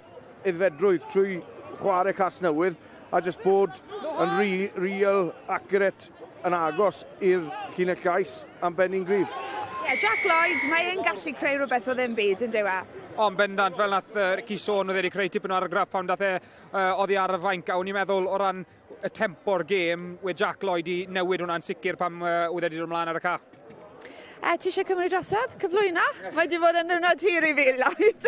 aeddfedrwydd trwy chwarae Casnewydd a jyst bod yn real accurate yn agos i'r llinell gais am benni'n gryf. Yeah, Jack Lloyd, mae e'n gallu creu rhywbeth o ddim byd yn dyw e? O, yn bendant, fel nath Ricky sôn, oedd e wedi creu tipyn o argraff pan dath e oddi ar y fainc, a o'n i'n meddwl o ran y tempo'r gêm, we Jack Lloyd i newid hwnna'n sicr pam oedd e wedi dod ymlaen ar y ca. Ti eisiau cymryd drosodd? Cyflwyno? Mae wedi bod yn ddiwrnod hir i fi, Lloyd.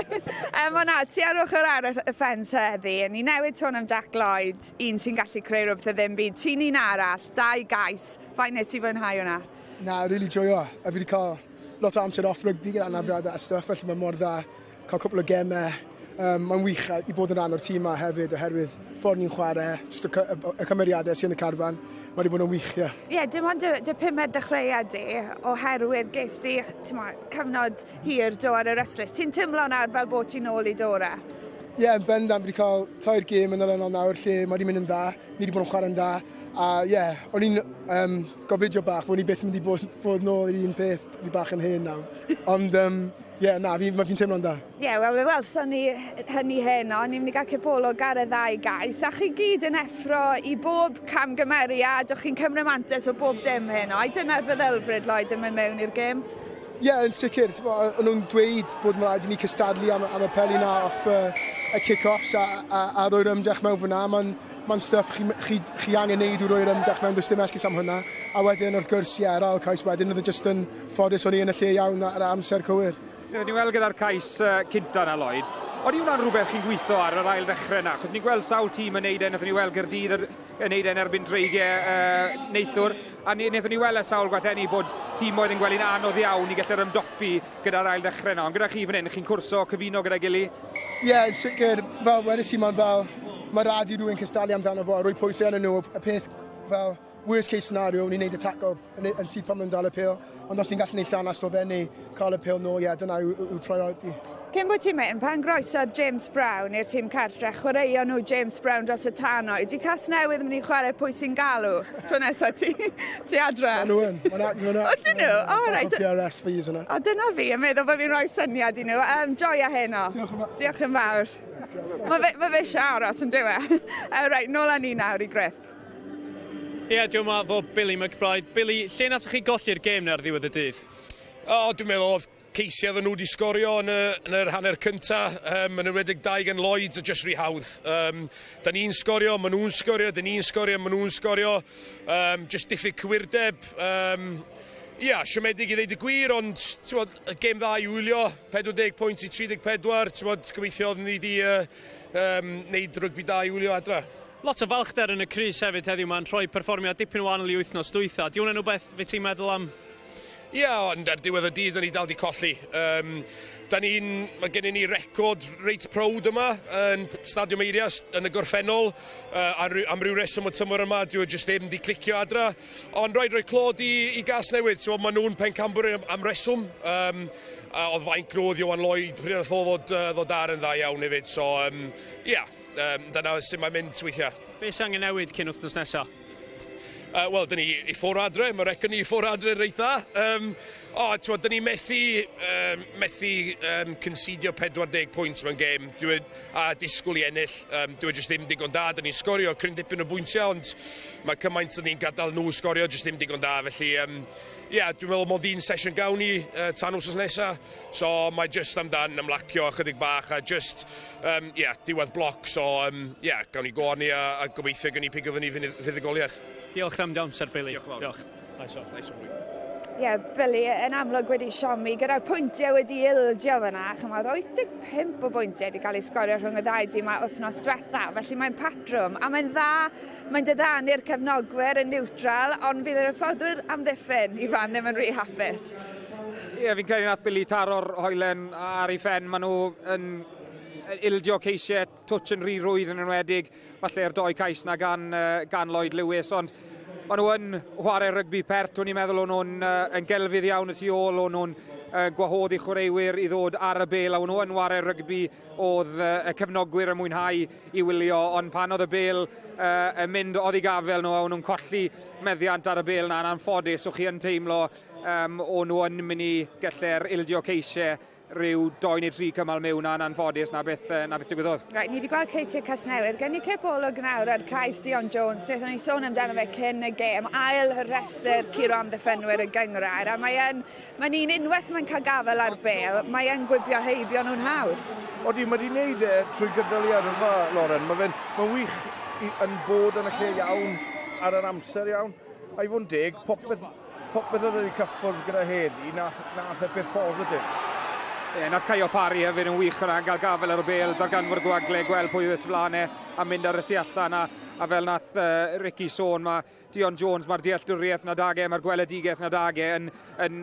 Ond na, ti ar ochr arall y ffens heddi. Ni newid sôn am Jack Lloyd, un sy'n gallu creu rhywbeth o ddim byd. Ti'n un arall, 2 gais. Faint nes i fwynhau hwnna? Na, really joio. A fi wedi cael lot o amser off rygbi gyda anafiadau a stuff, felly mae mor dda cael cwpl o gemau. Mae'n wych i bod yn rhan o'r tîm yma hefyd, oherwydd ffordd ni'n chwarae, jyst y cymeriadau sy'n y carfan, mae wedi bod yn wych, ie. Ie, yeah, dim ond dy pumed dechreuad di, oherwydd ges i cyfnod hir do ar yr ystlys. Ti'n teimlo nawr fel bod ti'n ôl i dora? Ie, yeah, yn bendant, fi wedi cael 3 gêm yn olynol nawr lle mae wedi mynd yn dda, ni wedi bod yn chwarae'n dda, a ie, yeah, o'n i'n gofidio bach, o'n i byth yn mynd i bod nôl i'r un peth, fi bach yn hen nawr. Ond, ie, yeah, na, fi'n teimlo'n da. Ie, yeah, wel, fe welson ni hynny heno, ni'n mynd i gael cipolwg ar y ddau gais, a chi gyd yn effro i bob camgymeriad, o'ch chi'n cymryd mantais o bob dim heno. Ai dyna'r feddylfryd, Lloyd, yn mynd mewn i'r gêm? Ie, yeah, yn sicr. O'n nhw'n dweud bod mae'n rhaid i ni cystadlu am y peli na off y kick-offs a roi'r ymdrech mewn fyna. Mae'n stuff chi angen neud yw roi'r ymdrech mewn, does dim esgus am hwnna. A wedyn, wrth gwrs, ie, yeah, yr ail cais wedyn, oedd e jyst yn ffodus o'n i yn y lle iawn ar y amser cywir. Ni'n weld gyda'r cais cynta na, Lloyd. Ond yw hwnna'n rhywbeth chi'n gweithio ar yr ail ddechrau na? Achos ni'n gweld sawl tîm yn neud e, nathon ni weld Gaerdydd yn neud e'n erbyn Dreigiau neithiwr. A wnaethon ni weld e sawl gwaith enni bod tîmoedd yn gweld hi'n anodd iawn i gallu'r ymdopi gyda'r ail ddechrau na. Ond gyda chi fan hyn, chi'n cwrso cyfuno gyda'i gilydd? Ie, yeah, yn sicr, fel wedes i, mae'n fel, mae rhaid i rhywun cystadlu amdano fo, a rhoi pwysau arnyn nhw, y peth fel worst case scenario, ni'n neud y tackle yn syth pan maen nhw'n dal y pêl, ond os ni'n gallu neud llanast o fe neu cael y pêl nôl, ie, dyna yw'r priority. Cyn bod ti'n mynd, pan groesodd James Brown i'r tîm cartre, chwaraeon nhw James Brown dros y tannoy. Di Casnewydd yn mynd i chwarae pwy sy'n galw tro nesaf ti adre? Maen nhw yn. O, dyn nhw? O, reit. PRS fees yna. O, dyna fi, yn meddwl bod fi'n rhoi syniad i nhw. Joia heno. Diolch yn fawr. Mae fe eisiau aros yn dyw e. Reit, nôl â ni nawr i Griff. Ie, yeah, dwi'n meddwl fo Billy McBride. Billy, lle nath chi golli'r gêm na ar ddiwedd y dydd? O, dwi'n meddwl oedd ceisiau oedden nhw wedi sgorio yn yr hanner cynta, yn enwedig 2 gan Lloyd, o jyst rhy hawdd. Da ni'n sgorio, maen nhw'n sgorio, da ni'n sgorio, maen nhw'n sgorio. Jyst diffyg cywirdeb. Ia, siomedig i ddeud y gwir, ond t'mod, y gêm dda i wylio, 40 pwynt i 34, t'mod, gobeithio oedden ni wedi neud rygbi da i wylio adra. Lot o falchder yn y crys hefyd heddiw ma'n rhoi perfformiad dipyn o wahanol i wythnos dwytha. Di hwnna'n rhywbeth fe ti'n meddwl am? Ie, yeah, ond ar diwedd y dydd, da ni dal di colli. Mae gennym ni record reit proud yma yn Stadiwm Eirias yn y gorffennol. Am ryw reswm o tymor yma, dwi jyst ddim di clicio adra. Ond rhaid rhoi clod i Gasnewydd. So, maen nhw'n pencampwyr am reswm. Oedd fainc nhw, oedd Iwan Lloyd, pryd nath o ddod ar yn dda iawn hefyd. So, ie, dyna sut mae'n mynd weithiau. Be sy'n angen newid cyn wythnos nesaf? Wel, dyn ni i ffwrdd adre, mae record ni i ffwrdd adre reit dda. Dyn ni methu concedio 40 pwynt mewn gêm a disgwyl i ennill. Dwi jyst ddim digon da, dyn ni'n sgorio cryn dipyn o bwyntiau, ond mae cymaint dyn ni'n gadael nhw sgorio, jyst ddim digon da. Felly, yeah, dwi'n meddwl mond un sesiwn gawn ni tan wythnos nesaf. So mae jyst amdan ymlacio ychydig bach a jyst, yeah, diwedd bloc. So, yeah, gawn ni go arni a gobeithio gawn ni pigo fyny fuddugoliaeth. Diolch am dy amser, Billy. Diolch yn fawr. Diolch. Nice one. Nice one. Ie, yeah, Billy yn amlwg wedi siomi gyda'r pwyntiau wedi ildio fyna. Chymod, 85 o bwyntiau wedi cael ei sgorio rhwng y ddau dîm a wythnos diwetha. Felly mae'n patrwm, a mae'n dda, mae'n diddanu'r cefnogwyr yn neutral, ond fydd yr hyfforddwyr amddiffyn i fan ddim yn rhy hapus. Ie, yeah, fi'n credu nath Billy taro'r hoelen ar ei phen. Maen nhw yn ildio ceisiau, twtsh yn rhy rwydd yn enwedig, falle'r 2 cais na gan Lloyd Lewis, ond maen nhw yn chwarae rygbi pert. O'n i'n meddwl o'n nhw'n yn gelfydd iawn y tu ôl, o'n nhw'n gwahodd i chwaraewyr i ddod ar y bêl, a o'n nhw yn chwarae rygbi oedd y cefnogwyr yn mwynhau i wylio, ond pan oedd y bêl yn mynd oddi gafel nhw, o'n nhw'n colli meddiant ar y bêl na, yn anffodus, o'ch chi yn teimlo o'n nhw yn mynd i gallu'r ildio ceisiau rhyw 2 neu 3 cymal mewn a'n anffodus na beth, na beth digwyddodd. Right, ni wedi gweld ceisiau Casnewydd. Gen i cip olwg nawr ar cais Dion Jones. Wnaethon ni sôn amdano fe cyn y gêm. Ail rhestr curo amddiffynwyr y gynghrair. A mae yn, mae'n un unwaith mae'n cael gafael ar bêl, mae yn gwibio heibio nhw'n hawdd. Odi, mae wedi wneud e trwy gydol ei yrfa, Lauren. Mae fe'n mae wych i, yn bod yn y lle iawn ar yr amser iawn. A i fod yn deg, popeth popeth oedd wedi cyffwrdd gyda heddi, nath, nath e peth positif. Ie, yeah, nath Caio Parry hefyd yn wych yna, gael gafel ar y bel, darganfod gwagle, gweld pwy oedd y flaen e, a mynd ar y tu allan. A, a fel nath Ricky sôn, mae Dion Jones, mae'r dealltwriaeth na dag e, mae'r gweledigaeth na dag e yn, yn,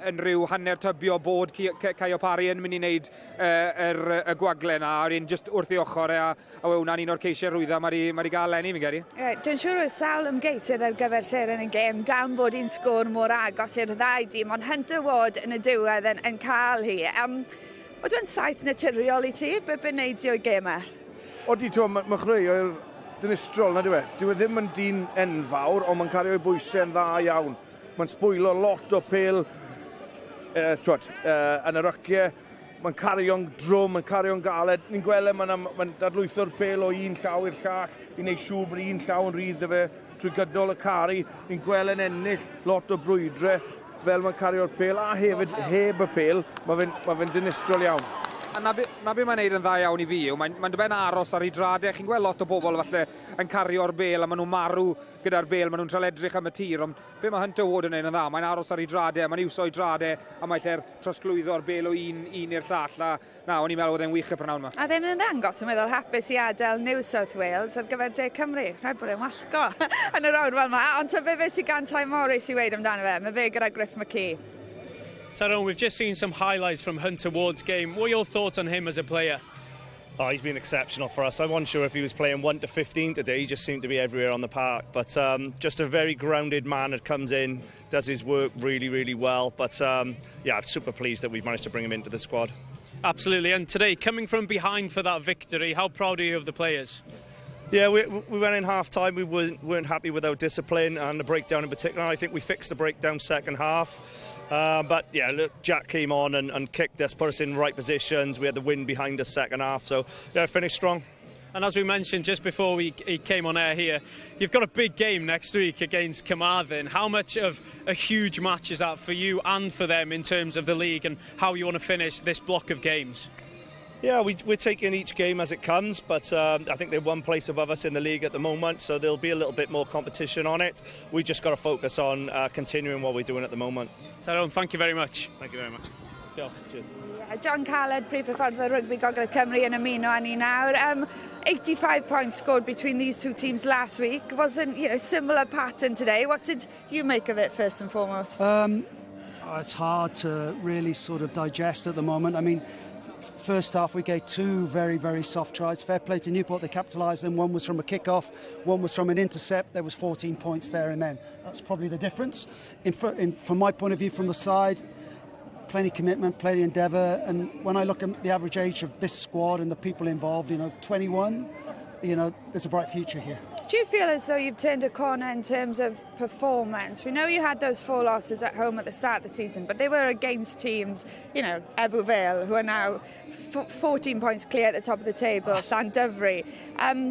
yn rhyw hanner tybio bod Caio Parry yn mynd i wneud y gwagle na, a un just wrth ei ochr e, a, a we hwnna'n un o'r ceisiau rwydda mae wedi, mae gael lenni, fi'n credu. Right, dwi'n siŵr oedd sawl ymgeisydd ar gyfer seren y gêm gan fod un sgôr mor agos i'r ddau dîm, ond Hunter Ward yn y diwedd yn, yn cael hi. Um, Oedd e'n saith naturiol i ti? Be be wneud di o'i gêm e? Odi, ti'n mae ma chwaraewr dinistrol, na dyw e? Dyw e ddim yn dyn enfawr, ond mae'n cario ei bwysau yn dda iawn. Mae'n sbwylo lot o pel twod, yn y ryciau. Mae'n cario'n drwm, mae'n cario'n galed. Ni'n gweld e, mae'n ma dadlwytho'r pel o un llaw i'r llall i wneud siŵr bod un llaw yn rhydd 'da fe trwy gydol y caru. Ni'n gweld e'n ennill lot o brwydre fel mae'n cario'r pel a hefyd heb y pel, mae fe'n ma fe dinistriol iawn. A na be, na be mae'n neud yn dda iawn i fi yw, mae'n mae fe'n aros ar ei drad e. Chi'n gweld lot o bobl falle yn cario'r bel a maen nhw'n marw gyda'r bel, maen nhw'n trial edrych am y tir, ond be mae Hunter Ward yn neud yn dda, mae'n aros ar ei drad e, mae'n iwso ei drad e, a mae lle'r trosglwyddo'r bel o un, un i'r llall, a na, o'n i'n meddwl oedd e'n wych y prynhawn yma. A ddim yn ddangos yn meddwl hapus i adael New South Wales ar gyfer De Cymru. Rhaid bod e'n wallgo yn yr awr fel yma. Ond ta be sydd gan Ty Morris i weud amdano fe? Mae fe gyda Griff McKee. Tyrone, we've just seen some highlights from Hunter Ward's game. What are your thoughts on him as a player? Oh, he's been exceptional for us. I wasn't sure if he was playing 1 to 15 today. He just seemed to be everywhere on the park. But just a very grounded man that comes in, does his work really, really well. But yeah, I'm super pleased that we've managed to bring him into the squad. Absolutely. And today, coming from behind for that victory, how proud are you of the players? Yeah, we went in half time. We weren't happy with our discipline and the breakdown in particular. I think we fixed the breakdown second half. But yeah, look, Jack came on and kicked us, put us in right positions. We had the wind behind us second half, so yeah, finished strong. And as we mentioned just before we came on air here, you've got a big game next week against Carmarthen. How much of a huge match is that for you and for them in terms of the league and how you want to finish this block of games? Yeah, we're taking each game as it comes, but I think they're one place above us in the league at the moment, so there'll be a little bit more competition on it. We just got to focus on continuing what we're doing at the moment. Tyrone, thank you very much. Thank you very much. Diolch. Cheers. John Called, Prif Hyfforddwr Rygbi Gogledd Cymru yn ymuno â ni nawr. 85 points scored between these two teams last week. Wasn't, similar pattern today. What did you make of it first and foremost? It's hard to really sort of digest at the moment. I mean, first half we gave two very, very soft tries. Fair play to Newport, they capitalised them. One was from a kick-off, one was from an intercept. There was 14 points there and then. That's probably the difference. From my point of view, from the side, plenty commitment, plenty endeavour. And when I look at the average age of this squad and the people involved, 21, there's a bright future here. Do you feel as though you've turned a corner in terms of performance? We know you had those four losses at home at the start of the season, but they were against teams, Ebbw Vale, who are now 14 points clear at the top of the table, Llandovery.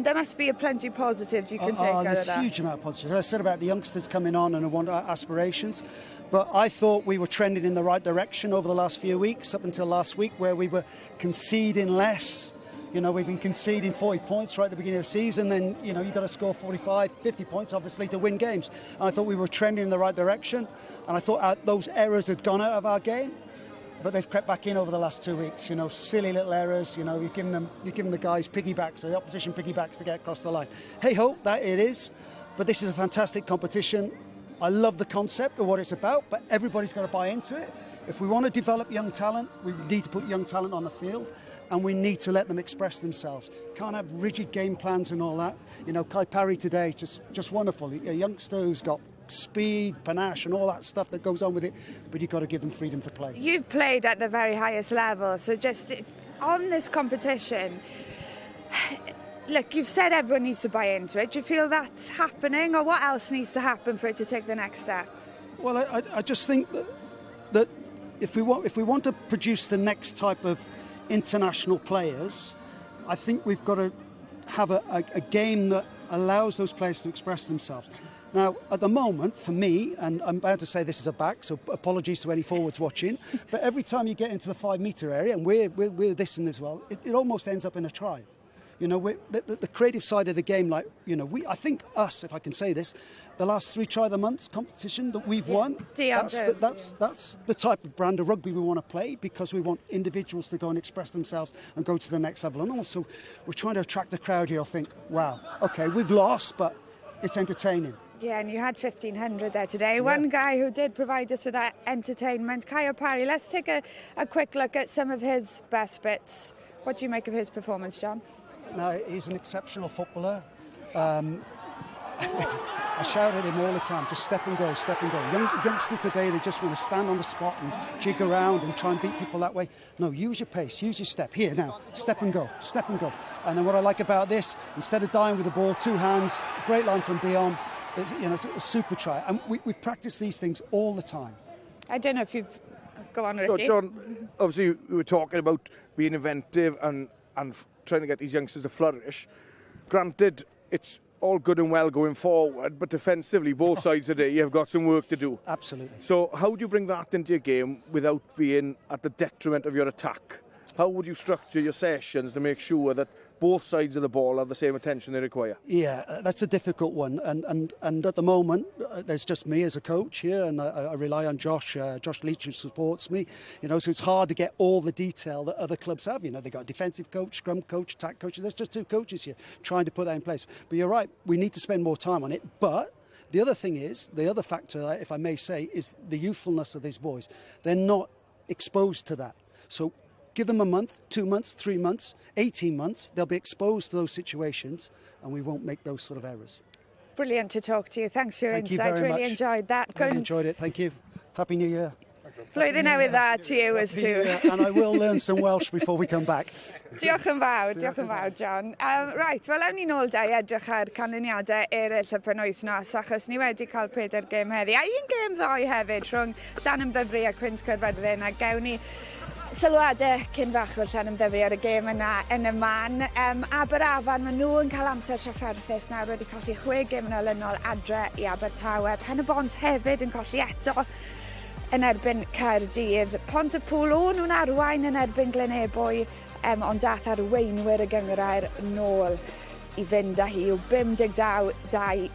There must be a plenty of positives you can take out there's of that. A huge amount of positives. I said about the youngsters coming on and want aspirations, but I thought we were trending in the right direction over the last few weeks, up until last week, where we were conceding less. We've been conceding 40 points right at the beginning of the season, then, you've got to score 45, 50 points, obviously, to win games. And I thought we were trending in the right direction, and I thought those errors had gone out of our game, but they've crept back in over the last 2 weeks. Silly little errors, you're giving the guys piggybacks, or the opposition piggybacks to get across the line. Hey-ho, that it is. But this is a fantastic competition. I love the concept of what it's about, but everybody's got to buy into it. If we want to develop young talent, we need to put young talent on the field, and we need to let them express themselves. Can't have rigid game plans and all that. Kai Parry today, just wonderful. A youngster who's got speed, panache and all that stuff that goes on with it, but you've got to give them freedom to play. You've played at the very highest level, so just on this competition, look, you've said everyone needs to buy into it. Do you feel that's happening, or what else needs to happen for it to take the next step? I just think that If we want, if we want to produce the next type of international players, I think we've got to have a game that allows those players to express themselves. Now, at the moment, for me, and I'm about to say this is a back, so apologies to any forwards watching, but every time you get into the 5-metre area, and we're this and as well, it almost ends up in a try. You know, the creative side of the game, like, you know, I think us, if I can say this, the last 3 try of the months competition that we've won, that's the type of brand of rugby we want to play, because we want individuals to go and express themselves and go to the next level. And also, we're trying to attract the crowd here. I'll think, wow, okay, we've lost, but it's entertaining. Yeah, and you had 1,500 there today. Yeah. One guy who did provide us with that entertainment, Caio Parry. Let's take a quick look at some of his best bits. What do you make of his performance, John? No, he's an exceptional footballer. I shout at him all the time, just step and go, step and go. Youngsters today, they just want to stand on the spot and jig around and try and beat people that way. No, use your pace, use your step. Here, now, step and go, step and go. And then what I like about this, instead of dying with the ball, 2 hands, great line from Dion. It's, you know, it's a super try. And we practice these things all the time. I don't know if you've... Go on, Ricky. So, John, obviously we were talking about being inventive and trying to get these youngsters to flourish. Granted, it's all good and well going forward, but defensively, both sides today, you've got some work to do. Absolutely. So how do you bring that into your game without being at the detriment of your attack? How would you structure your sessions to make sure that both sides of the ball have the same attention they require? Yeah, that's a difficult one. And at the moment, there's just me as a coach here, and I rely on Josh, Josh Leach, who supports me. You know, so it's hard to get all the detail that other clubs have. You know, they've got a defensive coach, scrum coach, attack coaches. There's just 2 coaches here trying to put that in place. But you're right, we need to spend more time on it. But the other thing is, the other factor, if I may say, is the youthfulness of these boys. They're not exposed to that. So give them a month, 2 months, 3 months, 18 months, they'll be exposed to those situations and we won't make those sort of errors. Brilliant to talk to you. Thanks for your insight. Thank you very really much. Enjoyed that. Really enjoyed it. Thank you. Happy New Year. Blwyddyn newydd dda to you as to. And I will learn some Welsh before we come back. Diolch yn fawr, John. Right, wel, awn ni nôl da i edrych ar canlyniadau eraill y penwythnos, achos ni wedi cael 4 gêm heddi. A un gêm ddoe hefyd rhwng Llanymddyfri a Cwins Caerfyrddin, a gewn ni sylwadau cyn fach fel Llanymddyfri ar y gêm yna yn y man. Aberafan, maen nhw yn cael amser trafferthus nawr, wedi colli 6 gêm yn olynol adre i Abertawe. Pen-y-bont hefyd yn colli eto yn erbyn Caerdydd. Pontypŵl, o'n nhw'n arwain yn erbyn Glynebwy, ond dath arweinwyr y gynghrair nôl i fynd â hi o 52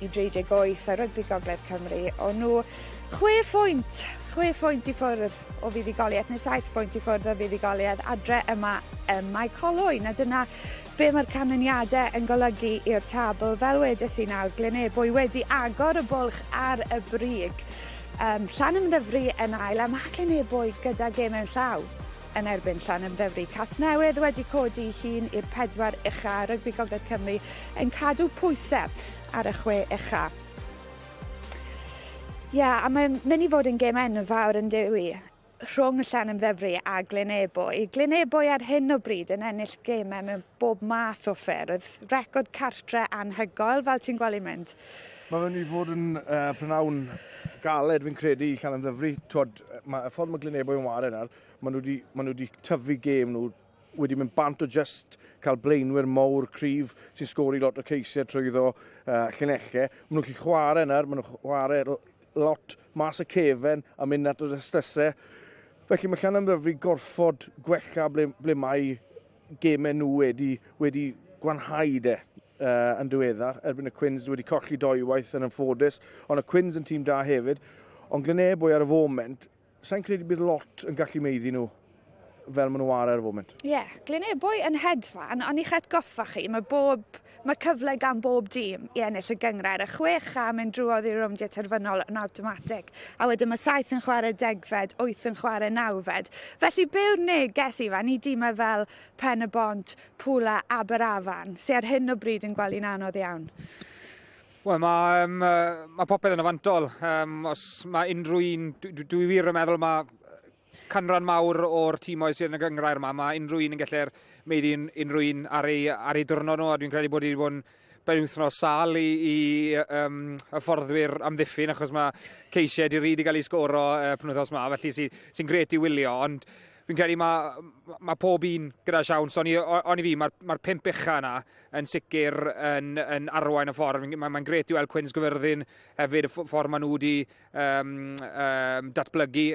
i 38 ar Rygbi Gogledd Cymru. O'n nhw 6 pwynt i ffwrdd o fuddugoliaeth, neu 7 pwynt i ffwrdd o fuddugoliaeth adre yma ym Mae Colwyn. A dyna be mae'r canlyniadau yn golygu i'r tabl. Fel wedes i nawr, Glynebwy wedi agor y bwlch ar y brig. Llanymddyfri yn ail, a mae Glynebwy gyda gêm mewn llaw yn erbyn Llanymddyfri. Casnewydd wedi codi hun i'r 4 ucha, Rygbi Gogledd Cymru yn cadw pwysau ar y 6 ucha. Ie, yeah, a mae'n mynd i fod yn gêm enfawr yn dyw i rhwng Llanymddyfri a Glynebwy. Glynebwy ar hyn o bryd yn ennill gemau mewn bob math o ffyrdd. Record cartre anhygoel, fel ti'n gweld i'n mynd. Mae'n mynd i fod yn prynawn galed, fi'n credu, i Llanymddyfri. Twod, y ffordd mae Glynebwy yn ware nawr, maen nhw wedi tyfu gêm nhw, wedi mynd bant o just cael blaenwyr mawr cryf sy'n sgori lot o ceisiau trwyddo llinellau. Maen nhw'n gallu chwarae nawr, maen nhw'n chwarae lot mas y cefen a mynd at yr ystysau. Felly mae Llanymddyfri gorfod gwella ble mae gemau nhw wedi gwanhau de yn diweddar. Erbyn y Cwins wedi colli 2 waith yn anffodus, ond y Cwins yn tîm da hefyd. Ond Glynebwy ar y foment, sa'n credu bydd lot yn gallu meiddi nhw fel maen nhw ar y foment. Ie, yeah, Glynebwy yn hedfan, ond i'ch atgoffa chi, mae cyfle gan bob dîm i ennill y gynghrair. Y 6 a mynd drwodd i'r rowndiau terfynol yn awtomatig. A wedyn mae 7 yn chwarae 10fed, 8 yn chwarae 9fed. Felly be yw'r neges, Ifan, i dîmau fel Pen-y-bont, Pwla, Aberafan, sy ar hyn o bryd yn gweld hi'n anodd iawn? Wel, mae popeth yn afantol. Os mae unrhyw un, dwi wir yn meddwl mae canran mawr o'r tîmoedd sydd yn y gynghrair yma, mae unrhyw un yn gallu'r meiddi unrhyw un ar ei diwrnod nhw, a dwi'n credu bod wedi bod yn benwythnos sal i, i um, hyfforddwyr amddiffyn, achos mae ceisiau di ryd i gael ei sgoro penwythnos ma, felly sy'n sy gret i wylio, ond fi'n credu mae, ma pob un gyda siawns, ond i, on i fi, mae'r ma pimp ucha yna yn sicr yn, yn arwain y ffordd. Mae'n ma gret i weld Cwins Gyfyrddin hefyd, y ffordd maen nhw wedi um, um, datblygu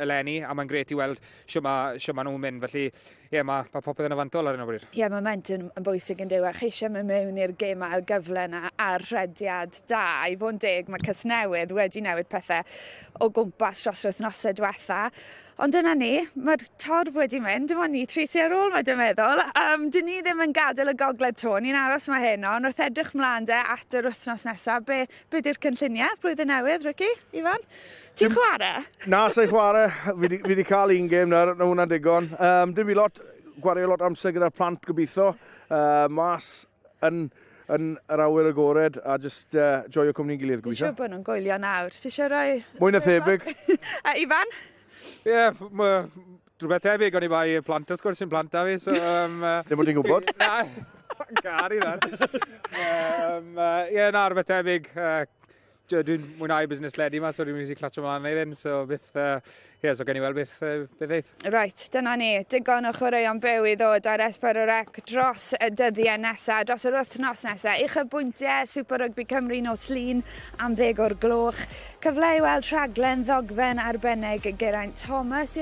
eleni, a mae'n gret i weld shwt mae, shwt maen nhw'n mynd. Felly, ie, yeah, mae, mae popeth yn y fantol ar hyn o bryd. Ie, yeah, momentum yn bwysig yn dyw, a chi eisiau mynd mewn i'r gêm ail gyfle yna a'r rhediad da. I fod yn deg, mae Casnewydd wedi newid pethau o gwmpas dros yr wythnosau diwetha. Ond dyna ni, mae'r torf wedi mynd, dim ond ni tri sy ar ôl ma dwi'n meddwl. Um, dyn ni ddim yn gadael y gogledd to, ni'n aros ma heno, ond wrth edrych mlaen de at yr wythnos nesaf, be, be di'r cynlluniau blwyddyn newydd, Ricky, Ifan? Ti'n chwarae? Na, sa'n chwarae. Fi di, fi di cael un gêm nawr, na hwnna'n digon. Um, dim i lot, gwario lot amser gyda'r plant gobeithio. Mas yn yn yr awyr agored a just joio cwmni'n gilydd gobeithio. Dwi'n siŵr bod nhw'n gwylio nawr. Ti eisiau rhoi... Mwy na thebyg. A Ifan? Ie, yeah, rhywbeth tebyg, o'n i bai plant wrth gwrs sy'n plant da fi, so... Um, Ddim bod ti'n gwybod. Na, gari na. Ie, na, rhywbeth tebyg. Dwi'n mwynhau busnes ledi yma, so dwi'n mynd i clatio mlaen neu hyn, so byth, yeah, so gen i weld beth, beth eith. Right, dyna ni. Digon o chwaraeon byw i ddod ar S4C dros y dyddiau nesaf, dros yr wythnos nesaf. Uchafbwyntiau Super Rugby Cymru nos Lun am 10 o'r gloch. Cyfle i weld rhaglen ddogfen arbennig Geraint Thomas i